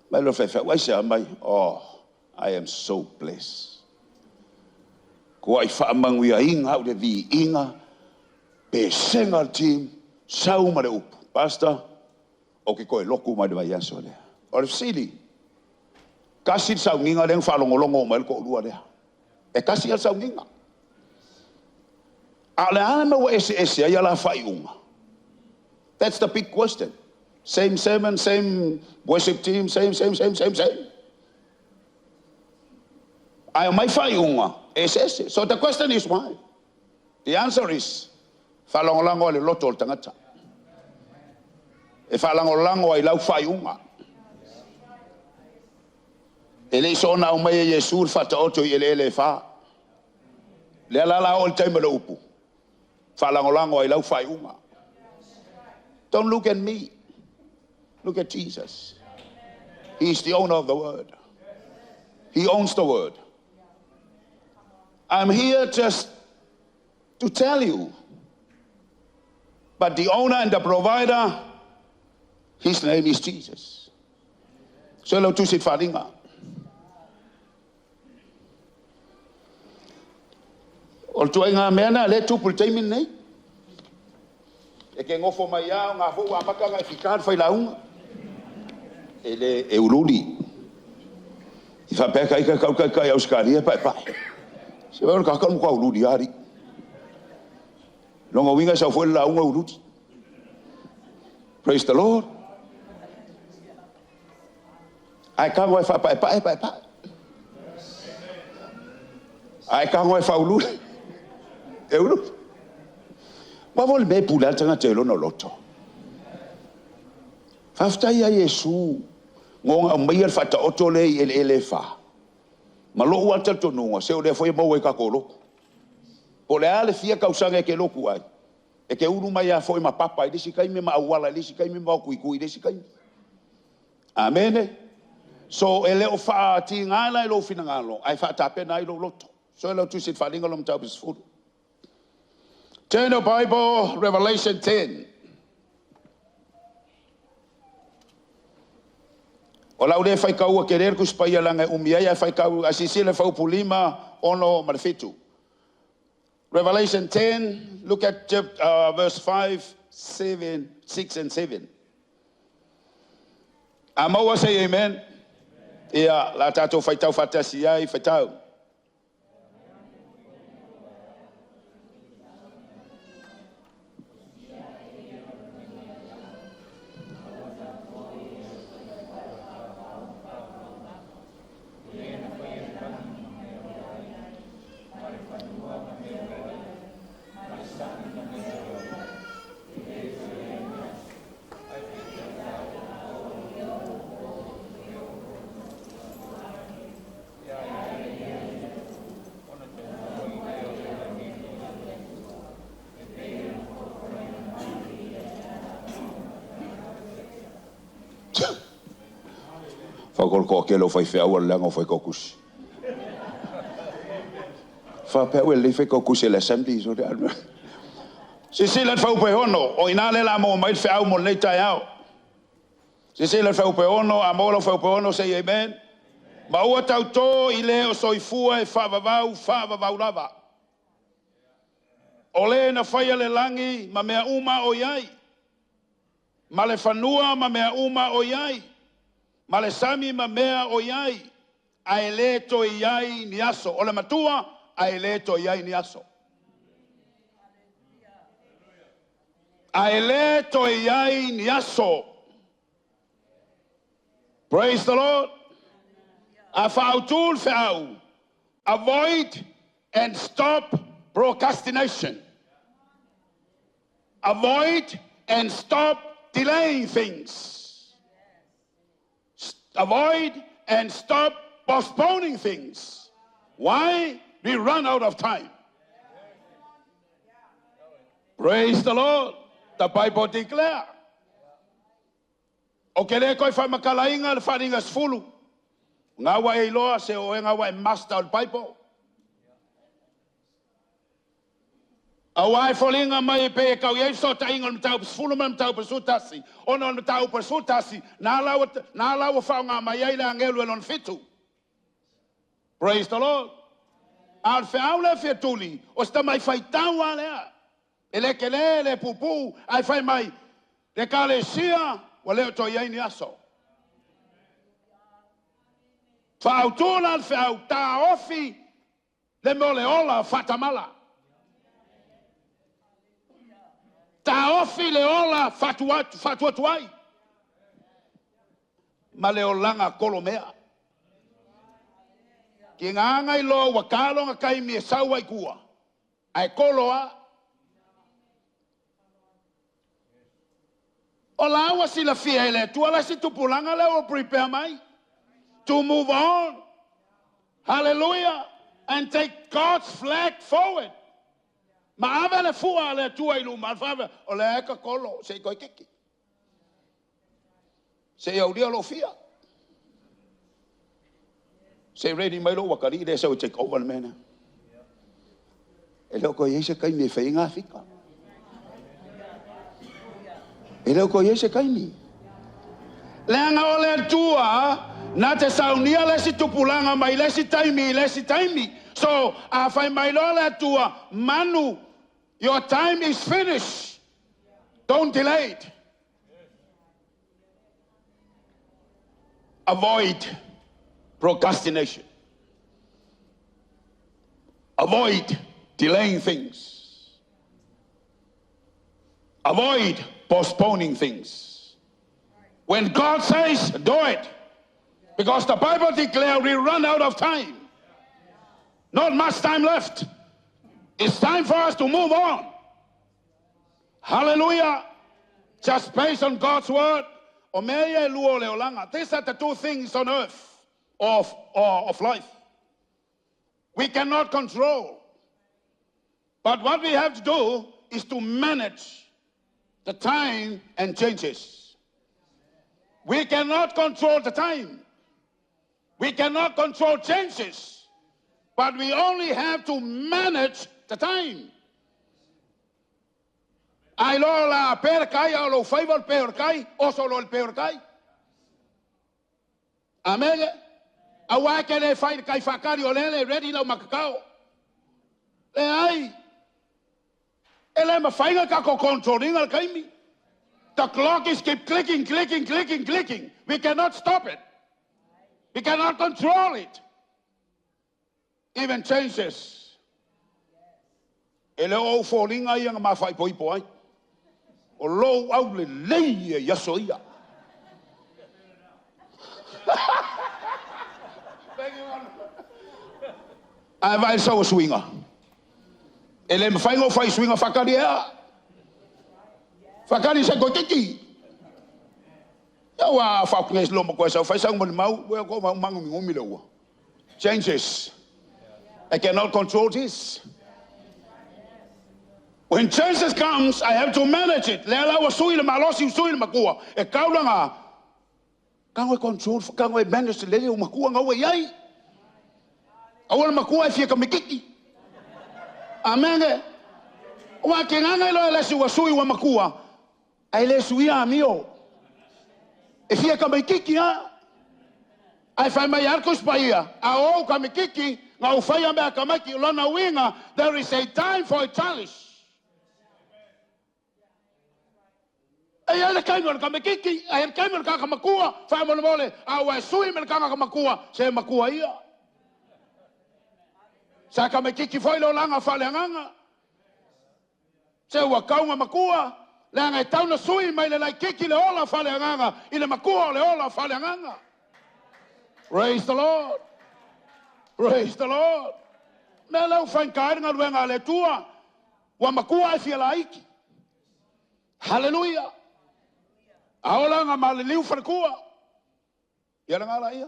Mai lo whai wai se mai. Oh, I am so blessed. Kua i whaamanguia inga au le vi inga, pe senga le team, sau ma le upu. Pastor, o ke koe loku mai le vai aso lea. O le fesili, kasi le sauniga lea na faalogologo mai le toalua lea. E kasi le sauniga. A o le a le mea ua eseese ai ala faaiuga? That's the big question. Same sermon, same worship team, same, same, same, same, same. Ae o mai faaiuga, eseese. So the question is why? The answer is, faalagolago ai le loto o le tagata. E faalagolago ai lau faaiuga. E le i soona au mai e Iesu le faataoto i eleele e fa. Lea la la o le taimi o le upu. Faalagolago ai lau faaiuga. Don't look at me. Look at Jesus. He's the owner of the word. He owns the word. I'm here just to tell you. But the owner and the provider, his name is Jesus. So lau tusi faalinga. O le tuaiga mea na le tupu le taimi lenei. E ke ngofo mai a ngā fo ua maka ngai fika le failauga. E le e ululi. I whapea ka ika kau kai kai Australia pae pae. Se wai o le kaka mo ka ululi ari. Longa winga sa fo le launga ululi. Praise the Lord. Ai ka ngoi wha pae pae pae pae. Ai ka ngoi wha ululi. E ululi. Wa mo le me pula tanga te lono loto. Faafetai a Iesu ngoga aumaia le faataoto lea i eleele e fa. Ma lou lava talitonuga, se o lea foi e maua i tatou lotu. Po o le a le fia tausaga e te lotu ai, e te ulu mai lava foi ma papa i le isi taimi, ma auala i le isi taimi, ma tuitui i le isi taimi. Amene. So, e le o faatiga la i lou finagalo, ae faatapena ai lou loto. So, e lau tusi i le faaaliga o lau mataupu 10. Turn your Bible, Revelation 10. O lau le faitaua tele le Tusi Paia leaga e umi ai, ae faitau, ae silasila i le fuaiupu 5, 6 ma le 7. Revelation 10, look at verse 5, 7, 6 and 7. A maua, say amen. Ia, la tatou faitau faatasi ai, faitau. Faakolotoa o faifeau a le leaga o faitautusi. Faapea ue lelei faitautusi e le Assembly. So le alu. Silasila le fuaiupu e 6, o i ina lea o le a maua mai le feau mo lenei taeao. Silasila le fuaiupu e 6, a maua lau fuaiupu e 6, say amen. Ma ua tautō i le o soifua e faavavau, faavavau lava. O le na faia le lagi ma mea uma o i ai, ma le fanua ma mea uma o i ai, ma le sami ma mea o i ai, ae le toe i ai ni aso. O le matua, ae le toe i ai ni aso. Ae le toe i ai ni aso. Praise the Lord. A faautū le feau, avoid and stop procrastination. Avoid and stop delaying things. Avoid and stop postponing things. Why? We run out of time. Praise the Lord. The Bible declare. O ke le koe whaimakalainga le wharinga sefulu. Ngā wa e iloa se o e ngā wa e master o le Bible. Aua e foliga mai e pei e kau i ai fesootaiga o le mataupu 10 ma le mataupu 11, ona o le mataupu 11, na la ua, na la ua faaaoga mai ai le agelu e lona fitu. Praise the Lord. A o le feau lea fia tuli, o se tamai faitau lava lea. E le tele, e le puupuu, ae fai mai, le Ekalesia ua le o toe i ai ni aso. Faautū la le feau, taofi le mea o le ola faatamala. Taofi le ola faatuatuai ma le olaga kolomea. Ki ngā ngai loa ua kalo nga taimi e sau ai kua, ae kolo a. O la ua silafia e le Atua la se tupulaga lea ua prepare mai to move on. Hallelujah. And take God's flag forward. Ma ave le fua a le Atua i luma, o lea e ka kolo, se i koe keke. Seia aulia lou fia. Se i ready mai lou atalii lea e sau e take over le mea lea. E le o toe i ai se taimi e fai ai gafika. E le o toe i ai se taimi. Leaga o le Atua na te saunia le isi tupulaga mai le isi taimi i le isi taimi. So, a fai mai loa le Atua, Manu, your time is finished. Don't delay it. Avoid procrastination. Avoid delaying things. Avoid postponing things. When God says, do it. Because the Bible declares we run out of time. Not much time left. It's time for us to move on. Hallelujah. Just based on God's word. O mea ia e lua o le olaga. These are the two things on earth of, of life. We cannot control. But what we have to do is to manage the time and changes. We cannot control the time. We cannot control changes. But we only have to manage the time. Ai loa la pea le kai, a o lou faiva o le pea o le kai, oso loa i le pea o le kai. Amene. Aua e te le fai i le kai faatali o lea e le ready lau matatao. Leai. E le mafai ona tatou control ina le taimi. The clock is keep clicking, clicking, clicking, clicking. We cannot stop it. We cannot control it. Even changes. E le o ou foliga ia na ma faaipoipo ai. O lou aulelei ia i aso ia. Ae vaai i le sau o suiga. E le mafai ona ou fai i suiga faatali ea. Faatali se toeitiiti. Ia ua faaoki nei lou matua e sau fai sau molimau, ua ko mau māguminumi le ua. Changes. I cannot control this. When changes comes, I have to manage it. Lea la ua sui le malosi, ua sui le matua. E taulaga, tago e control, tago e manage lele ua matua na ua i ai. Aua le matua e fia kamititi. Amene. Ua ke ngana i loa e lesi ua sui ua matua, ae le suia amio. E fia tamaititi a. Ae fai mai lava le Tusi Paia, a o ou tamaititi, na ou faia mea tamaiti, o lona uiga, there is a time for a childish. E i ai le taimi o le tamaititi, ae i ai le taimi o le tagata matua, faamolemole, a ua e sui ma le tagata matua, se matua ia. Sa tamaititi foi le olaga faaleagaga. Se ua tau na matua, leaga e tau na sui mai le laititi le ola faaleagaga i le matua o le ola faaleagaga. Praise the Lord. Praise the Lord. Mea lea ua faigata ai le galuega a le Atua, ua matua ae fia laiti. Hallelujah. A ola na maliliu faletua. Ia le gala ia.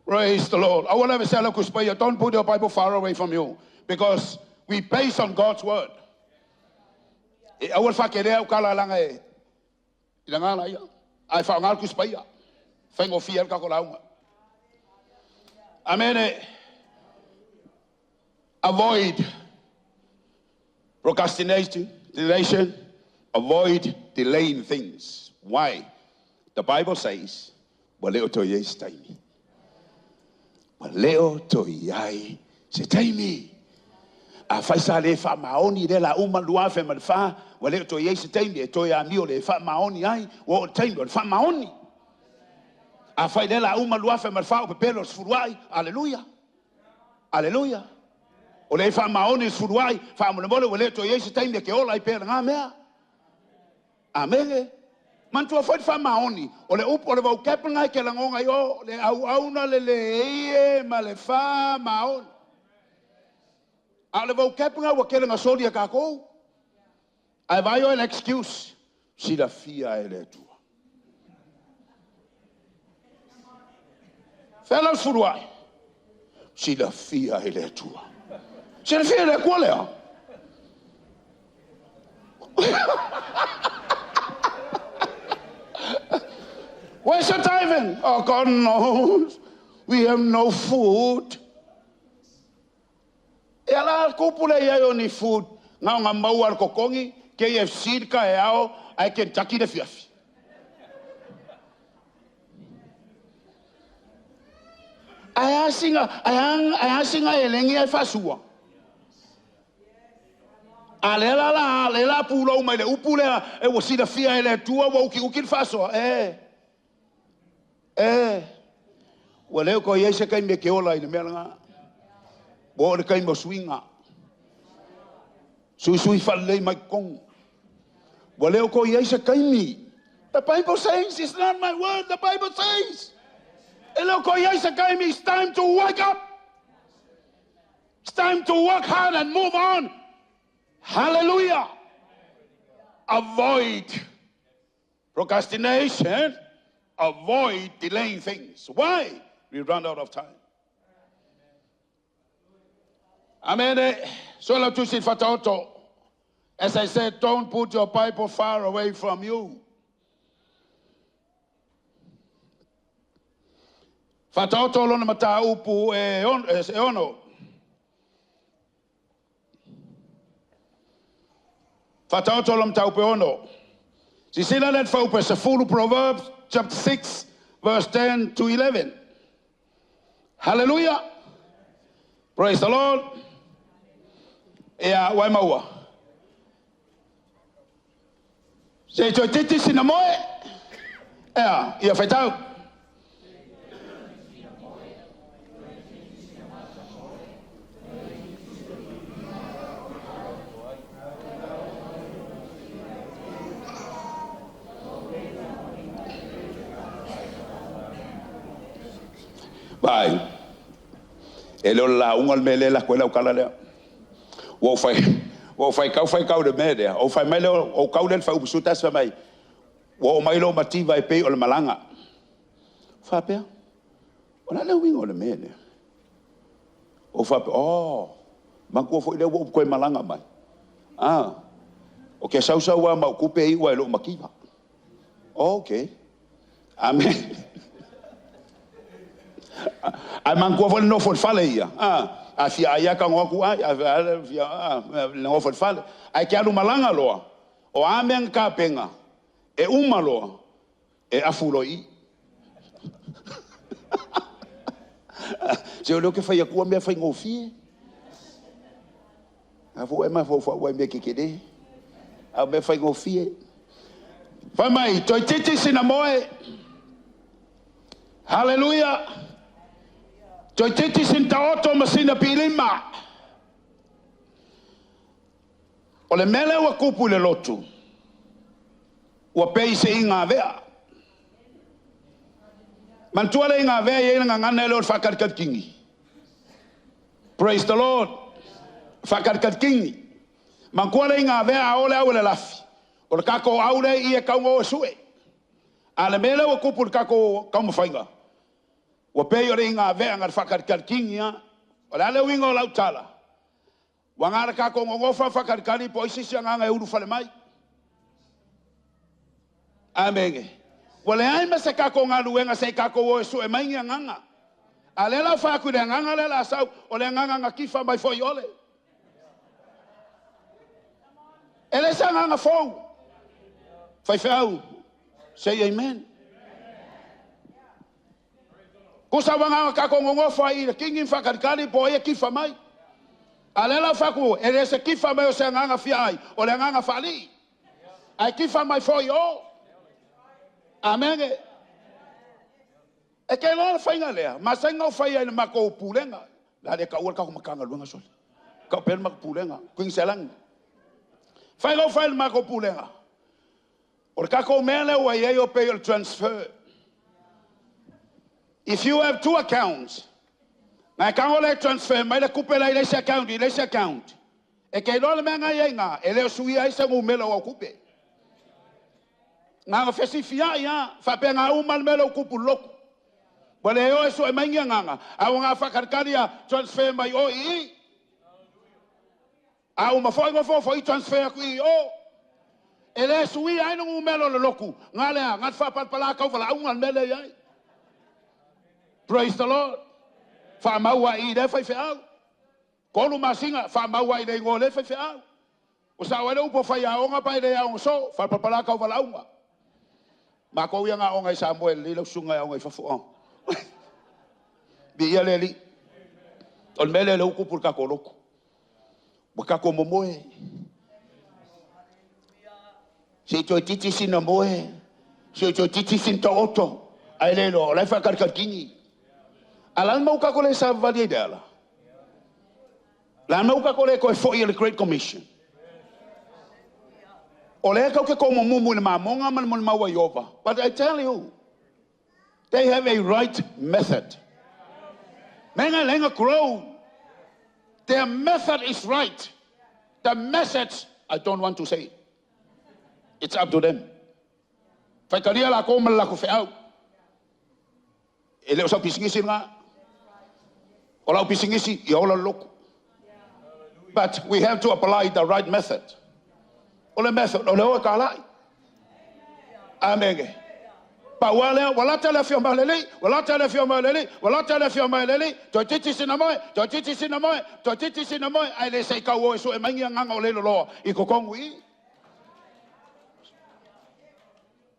Praise the Lord. Aua le aveesea lau Tusi Paia. Don't put your Bible far away from you because we base on God's word. E aua le faakelea au tala leaga e i le gala ia. Ae faaaoga le Tusi Paia. Faigofie ai le tatou lauga. Amene. Avoid procrastination. Avoid delaying things. Why? The Bible says, ua le o toe i ai se taimi. Ua le o toe i ai se taimi. Afai sa le faamaoni i lea la uma 2004, ua le o toe i ai se taimi e toe amio le faamaoni ai, ua oo i le taimi o le faamaoni. Afai lea la uma 2004 o pepelo le sefuluai, aleluia. Aleluia. O le faamaoni le sefuluai, faamolemole ua le toe i ai se taimi e te ola ai pea lena mea. Amene. Manatua foi le faamaoni, o le upu o le vocab lena e te lagona i o, le auauna le leai e ma le faamaoni. A o le vocab lena ua tele na soli e tatou. Ae vaai oe i le excuse, silafia e le Atua. Fea lau sefuluai? Silafia e le Atua. Silafia e le Atua lea. Where's your tithing? Oh, God knows. We have no food. E ala kupu le iai o ni food. Ngā ngā maua al kokongi, KFC ka e ao, ai Kentucky le fiafi. Ai asinga, ai asinga e lengi ai fasua. A le la la, le la pulou mai le upu lea, e ua silafia e le Atua ua ukiuki le faasoa. E, e, ua le o ko iai se kaimi e ke ola i le mea lena. Ua oo i le kaimi o suiga. Suisui faalelei mai totonu. Ua le o ko iai se kaimi. The Bible says, it's not my word, the Bible says. E le o ko iai se kaimi, it's time to wake up. It's time to work hard and move on. Hallelujah. Avoid procrastination. Avoid delaying things. Why? We run out of time. Amen. So la tusi fataoto. As I said, don't put your Bible far away from you. Fataoto lona mataupu e ono. Fataoto lona mataupu e ono. Sisila le faupe se fulu Proverbs chapter 6 verse 10 to 11. Hallelujah. Praise the Lord. Ia wai maua. Se toi titi sina moe. Ea, ia whaitau. Vai. E leo la unga le mele la koe lau kala lea. Ua fai kau le mea lea. O fai mai leo, o kau lea fai upusu tasi fai mai. Ua o mai lo mativa e pei o le malanga. Whapea, o la leo winga o le mea lea. O whapea, oh, mangkua fo i leo ua upu koe malanga mai. Ah, o ke sausau wa mau kupe i ua e lo makiva. Okay. Amen. Ai mangkua fo le nofo le fale ia. Ah, a fia ai aka ngoku ai, a fia nofo le fale. Ai ke alu malanga loa. O a mea ngā penga. E uma loa. E afu loa i. Se o leo ke whai akua mea whai ngōfie. A fo e mai fo fo ua mea kekere. A mea whai ngōfie. Whai mai, toi titi sina moe. Hallelujah. Toi titi sin taoto ma sina pilima. O le mele ua kupu le lotu. Ua pei se inga vea. Mantua le inga vea i ngā ngana ele o le whakarikari kingi. Praise the Lord. Whakarikari kingi. Mantua le inga vea a ole au le lafi. O le kako au le i e kaunga o sue. A le mele ua kupu le kako kaumawhainga. Ua pei o le inga vea ngā whakarikari kingi. O le ale uinga o lautala. Ua ngā le kako ngongofa whakarikari po isisi a ngā uru whale mai. Amen. Ua le ai ma se kako ngā luenga se kako o e sue mai ngia nganga. A le lau whaku le nganga le la sau o le nganga ngā kifa mai foi ole. E le sa nganga fou. Whai whiau. Say amen. Kusa wanga kako ngongofa i le kingi whakarikari po e kifa mai. A le lau whaku e le se kifa mai o se nganga fia ai o le nganga whali. Ai kifa mai foi o. Amen. E ke loa le whainga lea. Ma sainga o whai ai le mako pulenga. La le ka ua kako makanga luenga soli. Ka pele mako pulenga. Kuing selang. Whainga o whai le mako pulenga. O le kako mea lea ua iei o pei o le transfer. If you have two accounts, ngai kango le transfer mai le kupe la i le isi account, i le isi account. E ke loa le mea ngai ai ngā, e leo sui ai sa ngumela o au kupe. Ngā whesi fia ia, whapea ngā uma le mea kupu loku. Wa le oe so e mai ngia nganga. A o ngā whakarikari a transfer mai o i i. A o mawhoi ngā fo i transfer aku i o. E le suia ai le numera o le lotu, na le a, na te faapalapala tau valaauga le mea lea e i ai. Praise the Lord. Faamau lava i i lea faifeau. Tolu masina, faamau lava i le igoa o lea faifeau. Ua sao ai le upu a faiaoga pe a e le aoga soo, faapalapala tau valaauga. Matou ia na aoga i Samoa e lelei lau susuga e aoga i fafo. Oh. Viia le Alii. O le mea lea o lea ua tupu i le tatou lotu. Ua tatou momoe. Se i toeitiiti sina moe, se i toeitiiti sina taoto, ae le iloa, o la e faatalikali. A o le a le mea ua tatou le savavali ai i le ala? O le a le mea ua tatou le toe foi i le Great Commission? O lea tatou te tomumumu i le mamoga ma le molimau a Ieova. But I tell you, they have a right method. Mea na grow. Their method is right. The message, I don't want to say. It's up to them. Faitalia lakou ma le latou feau. E le o sau pisinisi lena. O lau pisinisi, ia ola le lotu. But we have to apply the right method. O le method, o le o e talai. Amene. Pau lava lea, ua lata le afio mai o le Alii, ua lata le afio mai o le Alii, ua lata le afio mai o le Alii, toeitiiti sina moe, toeitiiti sina moe, toeitiiti sina moe, ae le se i tau o e sue mai ni agaga o le loloa i totonu i i.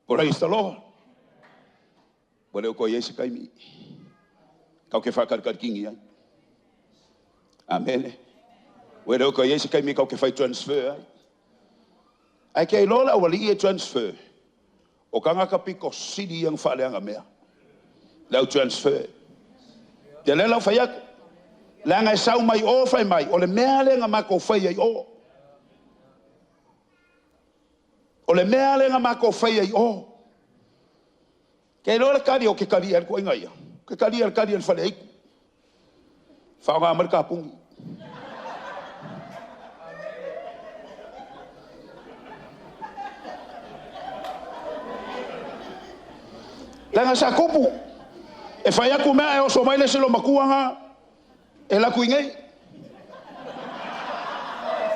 Praise the Lord. Ua le o toe i ai se taimi tatou te faatalikali ai. Amene. Ua le o toe i ai se taimi tatou te fai transfer ai. Ae ke iloa le aualii e transfer, o tagata pito sili ia na faaleaga mea. Le au transfer. Ia lea la ua fai atu. Leaga e sau mai o fai mai, o le mea lea na matou faia i o. O le mea lea na matou faia i o. Ke iloa le kali o ke kali e le tuuaiga ia. Ke kali e le kali e le faleaitu. Faaaoga mai le kapuni. Leaga sa tupu, e fai atu mea ae oso mai le isi loomatua na e alu atu i inei.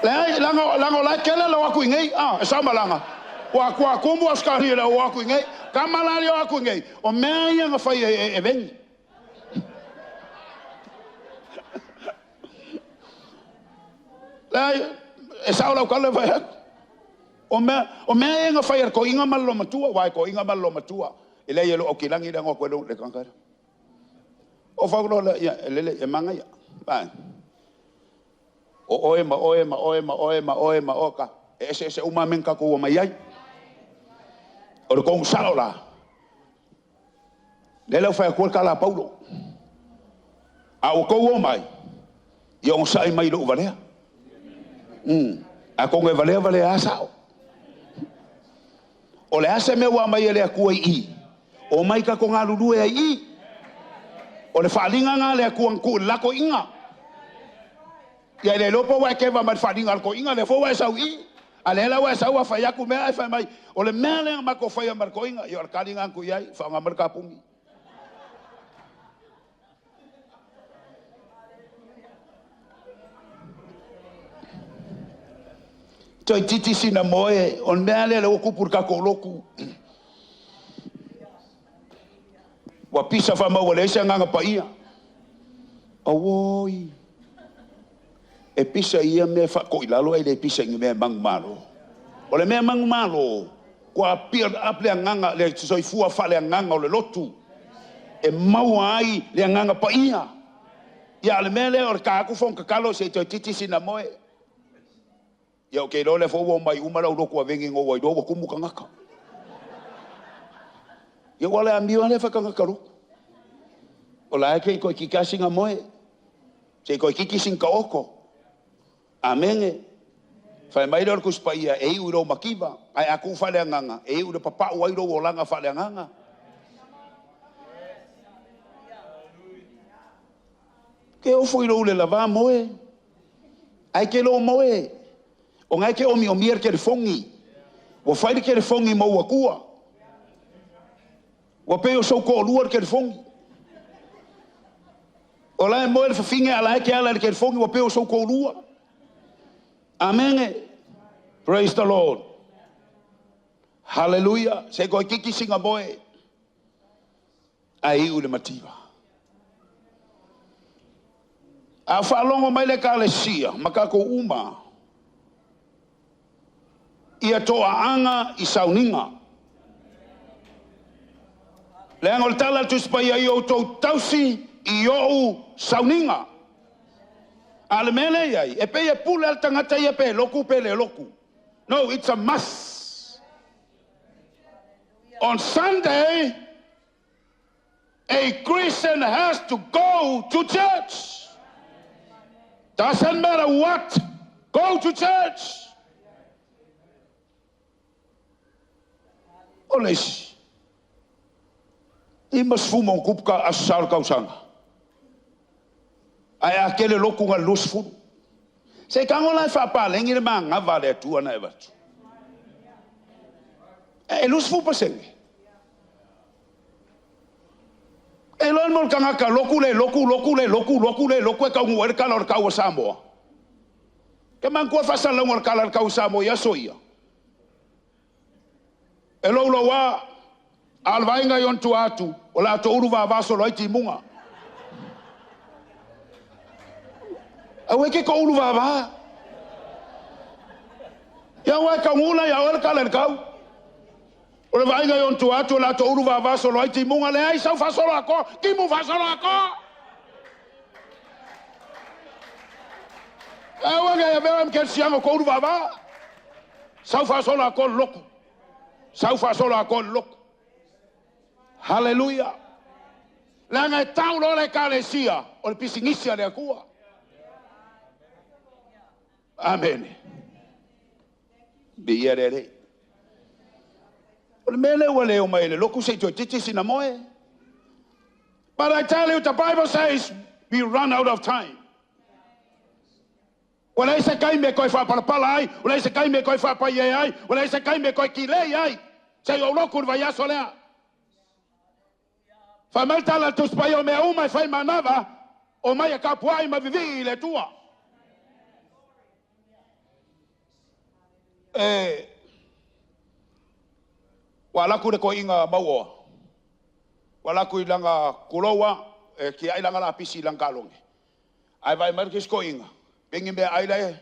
Leai, leaga, leaga o la e tele le o atu i inei, ah, e sao malaga. Ua, ua tumu Ausetalia i le o atu i inei. Tama la le o atu i inei, o mea ia na fai e, e, e Veni. Leai, e sao lau tala e fai atu. O mea, o mea ia na fai e le toeaina ma le loomatua, aua e toeaina ma le loomatua. E leai e le o aukilagi le ago atu e le tagata lea. O fau loa lea, ia, e lelei, e manaia. Vai. O oe ma oe ma oe ma oe ma oe ma oe ka, e eseese uma lava mea na tatou omai ai. O le tonu sao la, lea la ua fai atu ai le tala a Paulo. A ua tou omai, ia onosai mai i lou valea. Atonu e valea valea lava sao. O le a se mea ua aumai e le Atua i i, omai tatou galulue ai i i. O le faaaliga lena a le Atua na tuu i le la toeaina. Ia e le iloa po ua e keva mai le faaaliga a le toeaina lea foi ua e sau i i. A lea la ua e sau a fai atu mea ae fai mai, o le mea lea na matou faia ma le toeaina, ia o le tali lena na tuu i ai, faaaoga mai le kapuni. Toeitiiti sina moe, o le mea lea lea ua tupu i le tatou lotu. Ua pisa faamau ua leai se agaga paia. Auoi, e pisa i ia mea faatoilalo ae le pisa i ni mea e manumalo. O le mea manumalo, ua build up le agaga, le soifua faaleagaga o le lotu e maua ai le agaga paia. Ia, a o le mea lea o le ta atu fono tatalo se i toeitiiti sina moe. Ia ou te iloa lea foi ua omai uma le au lotu avegi na ua iloa ua tumu tagata. Ia ua le amio lava lea faatagata lotu. O la e te i toeitiiti lava sina moe, se i toeitiiti sina taoto. Amene. Fai mai lea o le Tusi Paia, e iu i lou mativa, ae a tuu faaleagaga, e iu i le papau ai lou olaga faaleagaga. Ke ofo i lou le lavā moe, ae ke lō moe, o na e ke omiomia le telefoni. Ua fai le telefoni ma ou atua. Ua pei o sou toalua le telefoni. O la e moe le fafine a la e te ala i le telefoni ua pei o sou toalua. Amene. Praise the Lord. Hallelujah. Se koe kiki singa moe. Ai u le mativa. A whaalongo mai le kalesia, makako uma. Ia toa anga i sauninga. Le anga o le tala tusipai ai o tau tausi i ou sauninga. A le mele iai, e pe e pule al tangata ia pe loku pe le loku. No, it's a must. On Sunday, a Christian has to go to church. Doesn't matter what, go to church. O le isi. I masfumo kupuka asal kausanga. Ai a kele loku nga lusfulu. Se kango lai whapalengi le maa ngava le atua na e vatu. E lusfu pasenge. E loa mo le kangaka loku le loku loku le loku loku le loku e kaungu e le kala o le kau o Samoa. Ke mangkua whasalauga o le kala o le kau o Samoa i aso ia. E lou lau a alvainga i on tua atu o la to uru vavaso lo ai timunga. Au e ke ko uru vava. Ia ua e kaungula ia o le kala le kau. O le vaaiga i ona tua atu o le ato ulu vavasolo ai timuga leai sau faasolo akoa timu faasolo akoa. Aua nge avea ma kelesiaga o ko ulu vavā. Sau faasolo akoa le loku. Sau faasolo akoa le loku. Haleluia. Leaga e tau loa le ekalesia o le pisinisi a le Atua. Amene. Viia le Alii. O le mea lea ua le omai i le loku se i toeitiiti sina moe. But I tell you, the Bible says we run out of time. Ua leai se taimi e toe faapalapala ai, ua leai se taimi e toe faapaiea ai, ua leai se taimi e toe kilei ai, se i ou loku i le vaiaso lea. Fai mai le tala a le Tusi Paia o mea uma e fai manava, omai e tapuai ma vivii i le Atua. E ua alu atu le toeaina mauoa, ua alu atu i lana kuloua e tiai lana lapisi i lana taaloge. Ae vaai mai le isi toeaina, pei ni meaai la e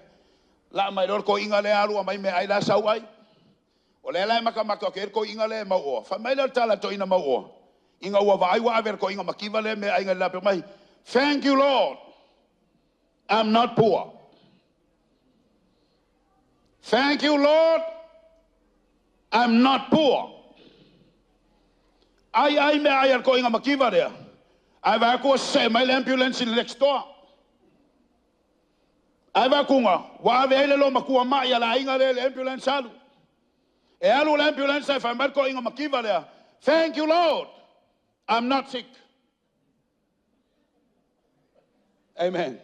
laa mai loa le toeaina lea alu aumai meaai la e sau ai. O lea la e matamata atu i ai le toeaina lea e mauoa. Fai mai lea o le tala a le toeaina mauoa, ina ua vaai ua ave e le toeaina mativa lea meaai nai le lape mai, Thank you Lord, I'm not poor. Thank you Lord, I'm not poor. Ai ai meaai a le toeaina mativa lea, ae vaai atu ua see mai le ambulance i le next door. Ae vaai atu ua ave ai le loomatua mai a le aiga lea i le ambulance alu. E alu le ambulance ae fai mai le toeaina mativa lea, Thank you Lord, I'm not sick. Amen.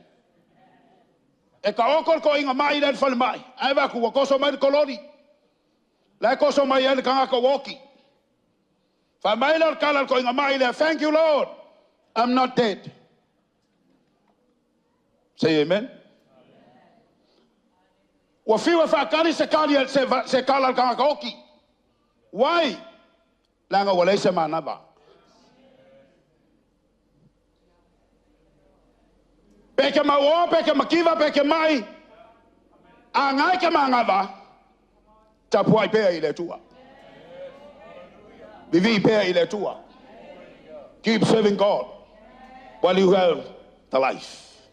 E taoto le toeaina mai lea i le falemai, ae vaai atu ua toso mai le kololi. La e toso mai ai le tagata ua oti. Fai mai lea o le tala a le toeaina mai lea, Thank you Lord, I'm not dead. Say amen. Ua fiu e faatali se tali se, se tala a le tagata oti. Why? Leaga ua leai se manava. Pe ke mauoa, pe ke mativa, pe ke mai, a ngai ke manava, tapuai pea i le Atua. Vivii pea i le Atua. Keep serving God while you have the life.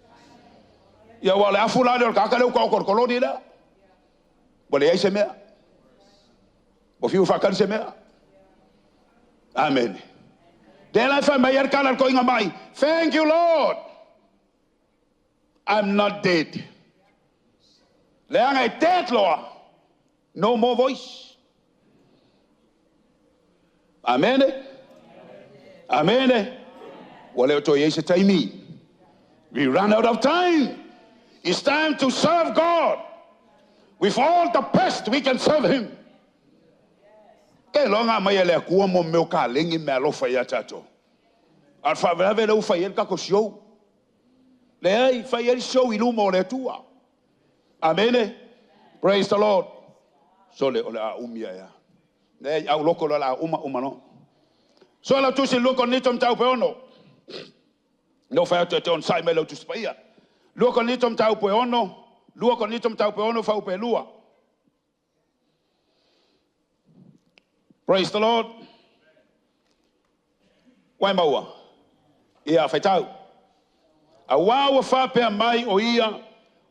Ia ua o le afu la lea o le tagata lea ua taoto i le koloni lea. Ua leai se mea. Ua fiu faatali se mea. Amene. Lea la e fai mai ai le tala a le toeaina mai, Thank you Lord, I'm not dead. Leaga e dead loa, no more voice. Amene. Amene. Ua le o toe i ai se taimi. We run out of time. It's time to serve God with all the best we can serve Him. Ke iloa na aumai e le Atua mo mea o kalegi ma meaalofa ia tatou. A o le faalavelave lea ua fai ai le tatou show. Leai, fai ai le show i luma o le Atua. Amene. Praise the Lord. Sole, o le a umi ae a. Le au loko lo la uma uma no. So la tusi lua Korinito mataupu e 6. No whai atu e te on sai mai lau tusi paia. 2 Korinito mataupu e 6, 2 Korinito mataupu e 6 whaupe e 2. Praise the Lord. Wai maua. Ia whaitau. A wā ua whāpea mai o ia,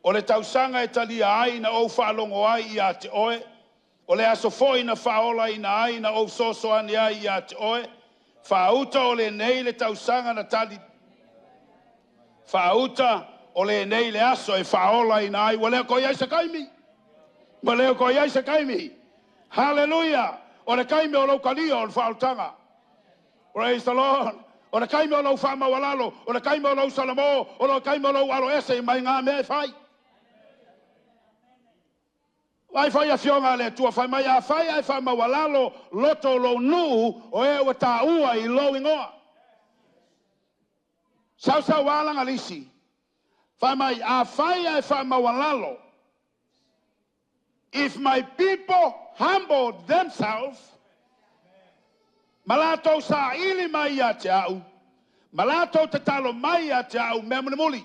o le tausaga e talia ai na ou faalogo ai ia te oe, o le aso foi na faaolaina ai na ou fesoasoani ai ia te oe, faauta o lenei le tausaga na tali, faauta o lenei le aso e faaolaina ai, ua le toe i ai se taimi. Ua le toe i ai se taimi. Hallelujah! O le taimi o lou talia o le faaolataga. Praise the Lord. O le taimi o lou faamaualalo, o le taimi o lou salamo, o le taimi o lou alo ese mai ngā mea e fai. Vai fai afioga a le Atua, fai mai a fai ai faamaualalo loto o lou nuu o e ua tāua i lou igoa. Sausau ala lisi. Fai mai a fai ai faamaualalo. If my people humble themselves, ma latou saili mai ia te au, ma latou tatalo mai ia te au, mea mulimuli,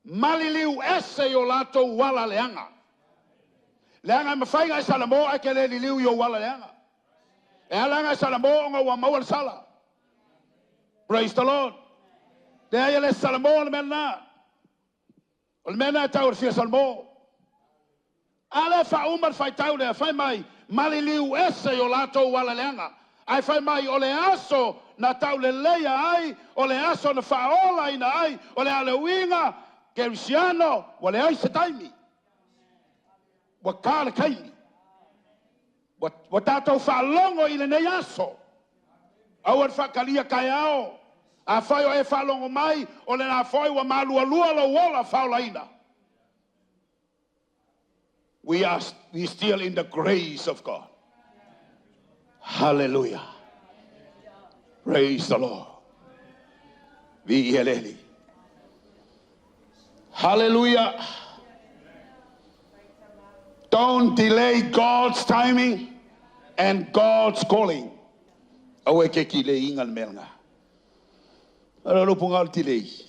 maliliu ese i o latou ala leaga. Leaga e mafai ona e salamo ae ke le liliu i ou ala leaga. E ala ona e salamo ona ua maua le sala. Praise the Lord. Leai e le salamo o le mea lena. O le mea lena e tau o le fia salamo. A le faauma le faitau lea, fai mai, maliliu ese i o latou ala leaga. Ae fai mai o le aso na tauleleia ai, o le aso na faaolaina ai, o le a le uiga, kerisiano, ua leai se taimi. Ua ta le taimi. Ua tatou faalogo i lenei aso. Aua le faatalia taeao. Afai o e faalogo mai, o lena foi ua malualua lou ola faaolaina. We are we still in the grace of God. Hallelujah. Praise the Lord. Viia le Alii. Hallelujah. Don't delay God's timing and God's calling. Aua e ke tilei ina le mea lena. O le upu o le tilei.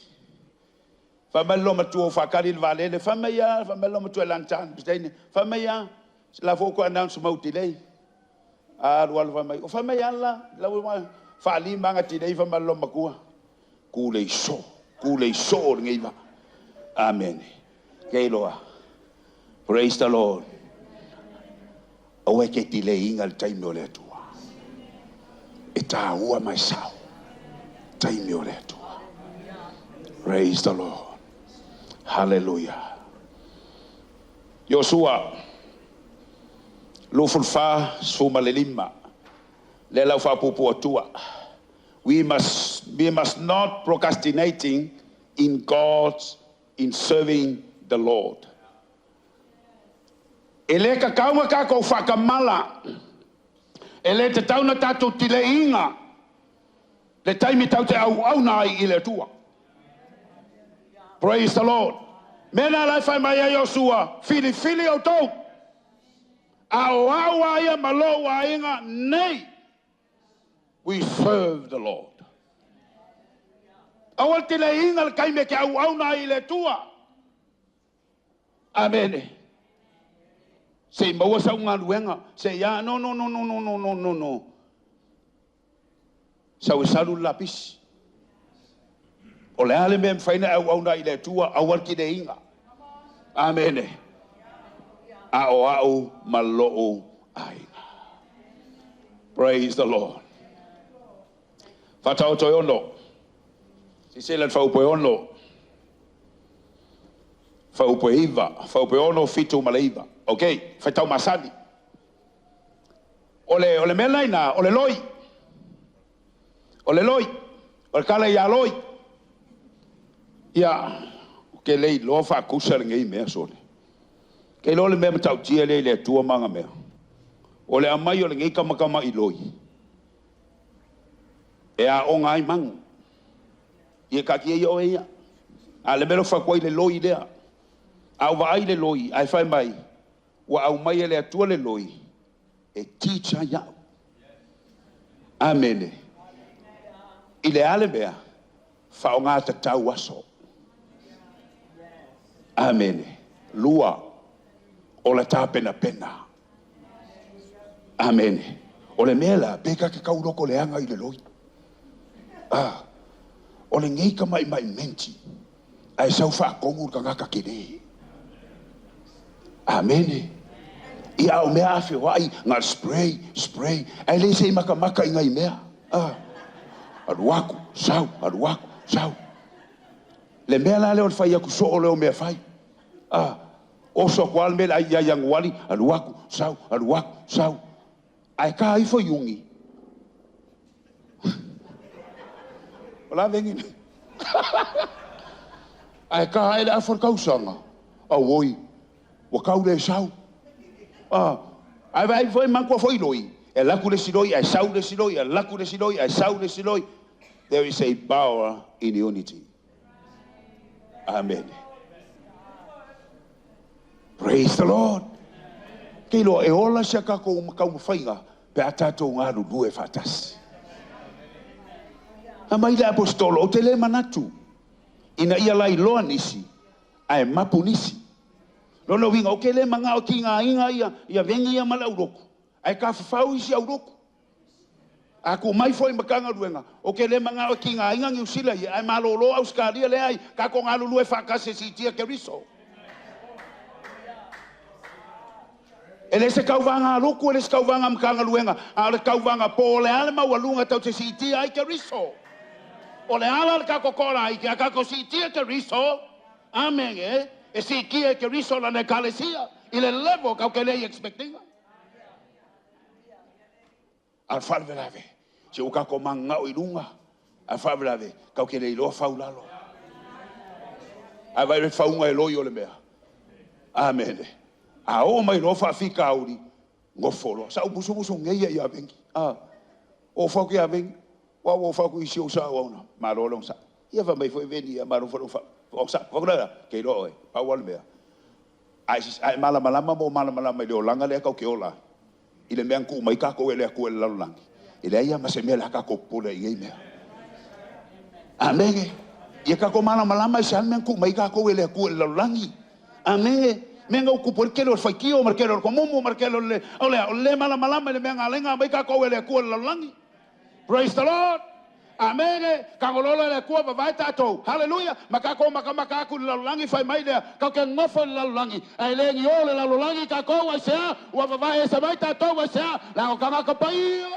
Fai mai le olomatua ua faatali le vaalele, fai mai a, fai mai le olomatua e lantan, fai mai a, la foi ko announce mau delay. Alu alu fai mai, o fai mai ala, la ua faalima aga tilei fai mai le olomatua. Ku le iso, ku le iso o lenei vaa. Amen. Ke iloa. Praise the Lord. Aua e ke tileiga le taimi o le Atua. E tāua mai sao. Taimi o le Atua. Praise the Lord. Hallelujah. Iosua, 24, 15. Le lau faapuupuu atua. We must not procrastinating in God's, in serving the Lord. E le tatau ona tatou faatamala. E le tatau ona tatou tileiga. Le taimi tatou te auauna ai i le Atua. Praise the Lord. Mea na lai fai mai ai Iosua, filifili outou. A o au a ia ma lou aiga nei. We serve the Lord. Aua le tileiga le taimi e te auauna ai i le Atua. Amene. Se i maua sau galuega. Se ia, no, no, no, no, no, no, no, no, no. Sau e salu le lapisi. O le a le mea mafai ona auauna i le Atua, aua le tileiga. Amene. A o au ma lou aiga. Praise the Lord. Faataoto e 6. Silasila le fuaiupu e 6. Fuaiupu e 9. Fuaiupu e 6, 7 ma le 9. Ok, faitau masani. O le mea laina, o le loi. O le loi. O le tala ia loi. Ia, ke le iloa faatusa lenei mea sole. Ke iloa le mea matautia lea i le Atua ma ana mea. O le aumai o lenei tamatama'i loi. E aoga ai manu. Ia taatia ia oe ia. A le mea lea ua fai atu ai le loi lea. A ou vaai le loi, ae fai mai, ua aumai e le Atua le loi, e teach ai au. Amene. I le a le mea, faaaogatatau aso. Amene. Lua, o le tapenapena. Amene. O le mea la, pe ka te kauloko leaga i le loi. Ah, o lenei tamaimai menti, ae sau faatonu le tagata tele. Amene. Ia a o mea a feoai, na o le spray, spray, ae le se i matamata i nai mea. Ah, alu atu, sau, alu atu, sau. Le mea la lea o le fai atu soo lea o mea fai. Ah, oso atu lava le mea lea ia Ianuari, alu atu, sau, alu atu, sau. Ae ta ifo Iuni. O la vegi nei. Ae ta ae le afa o le tausaga. Auoi, ua tau le sau. Ah, ae vaai foi manatua foi loi. E alu atu le isi loi, ae sau le isi loi, alu atu le isi loi, ae sau le isi loi. There is a power in unity. Amene. Praise the Lord. Ke iloa e ola si a tatou taumafaiga pe a tatou galulue faatasi. Fai mai le Aposetolo, ou te le manatu ina ia lailoa nisi ae mapu nisi. Lona uiga, ou te le manao e tigaina ia vegi ia ma le aulotu, ae tafafau isi aulotu. A tuu mai foi i Matagaluega, ou te le manao e tigaina Niu Sila ia, ae malolo Ausetalia. Leai, tatou galulue faatasi e siitia Keriso. E le se tauvaga a lotu, e le se tauvaga a Matagaluega, a o le tauvaga po o le a le maualuga tatou te siitia ai Keriso. O le ala o le tatou toalaiti, a tatou siitia Keriso, amene, e siitia e Keriso lana Ekalesia i le level tatou te le i expect ina. A o le faalavelave, se ua tatou mananao i luga, a o le faalavelave, tatou te le iloa fau lalo. Ae vaai le fauga e loi o le mea. Amene. A oo mai loa faafitauli, nofo loa. Sa ou musumusu nei ia ia Vegi. A, oo fai atu ia Vegi, ua ou fai atu i si ou sao auna, malo le onosai. Ia fai mai foi Veni ia, malo foi le onosai. Fai atu lea, ke iloa oe, pau lava le mea. A e malamalama ma ou malamalama i le olaga lea tatou te ola ai, i le mea na tuu mai tatou e le Atua i le lalolagi, e leai lava ma se mea o le a tatou popole ai i nei mea. Amene. Ia tatou malamalama i se a le mea na tuu mai tatou e le Atua i le lalolagi. Amene. Mea na ua tupu ai le tele o le faitio ma le tele o le tomumu ma le tele o le, o le a? O le le malamalama i le mea na ala ai ona aumai tatou e le Atua i le lalolagi. Praise the Lord! Amene! Tagolola le Atua vavae tatou. Haleluia! Ma tatou matamata atu i le lalolagi, fai mai lea, tatou te nofo i le lalolagi, ae le ni o le lalolagi tatou, aisea? Ua vavae ese mai tatou, aisea? Leaga o tagata paia.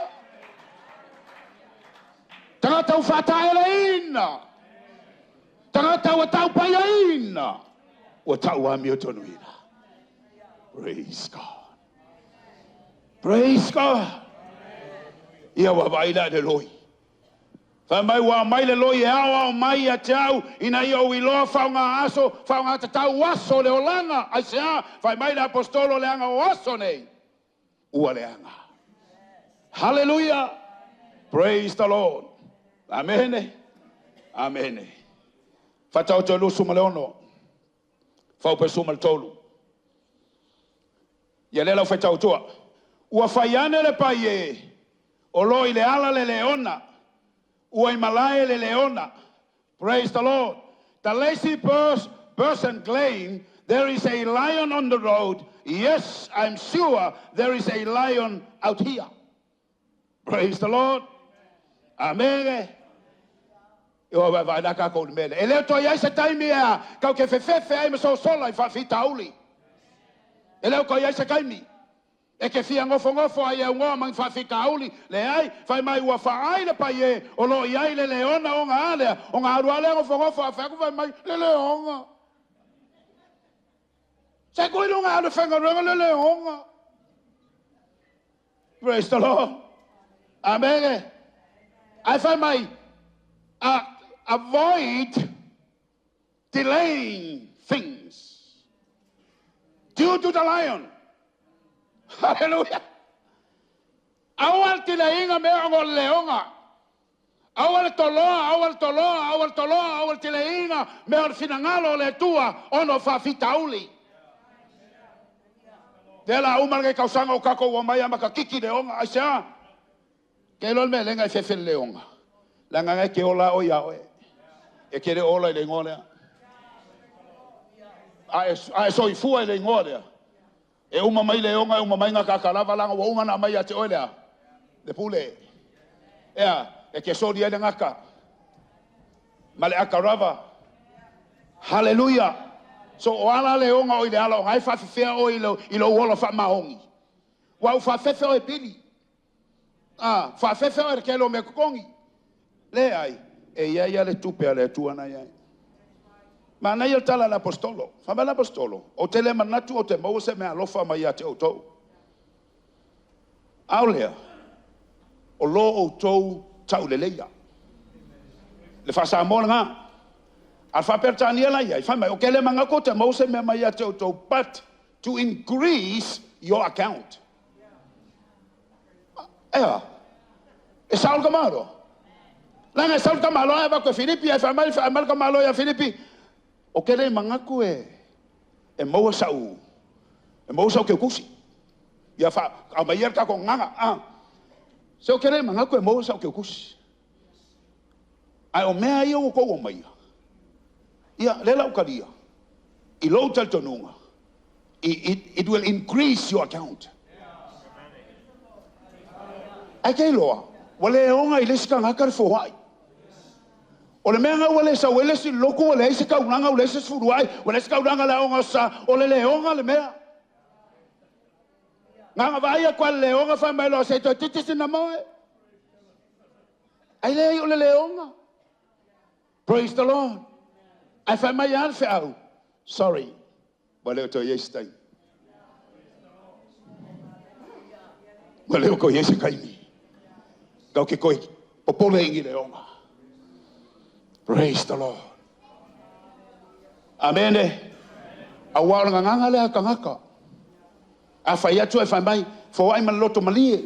Tagata ua faataeleina. Tagata ua taupaiaina. Ua tau amiotonuina. Praise God. Praise God. Ia ua vaai la i le loi. Fai mai ua aumai le loi e aoao mai ia te au ina ia ou iloa faaaoga aso, faaaoga tatau aso o le olaga. Aisea? Fai mai le Aposetolo leaga o aso nei ua leaga. Haleluia! Praise the Lord. Amene. Amene. Faataoto e 26. Faupe 13. Ia lea lau faitau atua. Ua fai ane le pai e o lo i le ala le leona, ua i malae le leona. Praise the Lord. The lazy person claim there is a lion on the road. Yes, I'm sure there is a lion out here. Praise the Lord. Amene. E oa vaevae la tatou i le mea lea. E le o toe i ai se taimi e kau ke fefefe ai ma sosola i faafitauli. E le o toe i ai se taimi e te fia nofonofo ai e aunoa ma ni faafitauli. Leai, fai mai ua faai le pai e o lo o i ai le leona ona a lea, ona alu lava lea nofonofo a fai atu fai mai, le leona. Se ku i luga alu e faigaluega le leona. Praise the Lord. Amene. Ae fai mai, avoid delaying things due to the lion. Hallelujah. Aua le tileiga mea ona o le leoga. Aua le toloa, aua le toloa, aua le toloa, aua le tileiga mea o le finagalo o le Atua ona o faafitauli. Lea la uma lenei tausaga o tatou omai a makakiki leoga. Aisea? Ke iloa le mea e le fefe le leoga. Leaga e ke ola o ia oe. E ke le ola i le igoa lea. A e soifua i le igoa lea. E uma mai le oga, e uma mai ngā kakalava langa ua uma na mai ia te oe lea. Le pule. Ea, e ke soli ai le gaka. Ma le akarava. Hallelujah. So o ala le oga o i le ala o ngai whawhewhea o i lo uola wha maongi. Wa u whawhewhe o e pili. Ah, whawhewhe o e kelo me kokongi. Le ai, e ia ia le tupe a le atua na ia. Ma na ia tala le apostolo. Wha le apostolo. O te le manatu o te maua se mea alofa mai ia te outou. Au lea, o lo outou tau le leia. Le whasamoa ngā. A whapertania la ia, wha mai, o ke le mangako te maua se mea mai ia te outou, but to increase your account. Ea, e saul ka malo. Langa e saul ka malo, e wako Filipi, e wha mai ka malo ia Filipi. O ke le mangako e maua sau, e maua sau ke kusi. Ia wha, a mai ia ka ko nganga. Ah. Se o ke le mangako e maua sau ke kusi. Ai o mea ia o kou o mai. Ia, le lau kalia. I lou talitonuga. It will increase your account. Ai ke iloa, ua le oga i le isi tagata le foai. O le mea ua le sau ai le isi loku, ua leai se kaulaga, ua leai se sefuluai, ua leai se kaulaga le aoga o sa, o le leoga le mea. Gaga vaai atu a le leoga fai mai loa se i toeitiiti sina moe. Ai leai o le leoga. Praise the Lord. Ai fai mai a le feau. Sorry. Ua le o toe i ai se taimi. Ua le o toe i ai se taimi. Kau ke koe popole i leoga. Praise the Lord. Amen. A ua o le gagaga lea tagata. A fai atu e fai mai, foai ma le loto malie.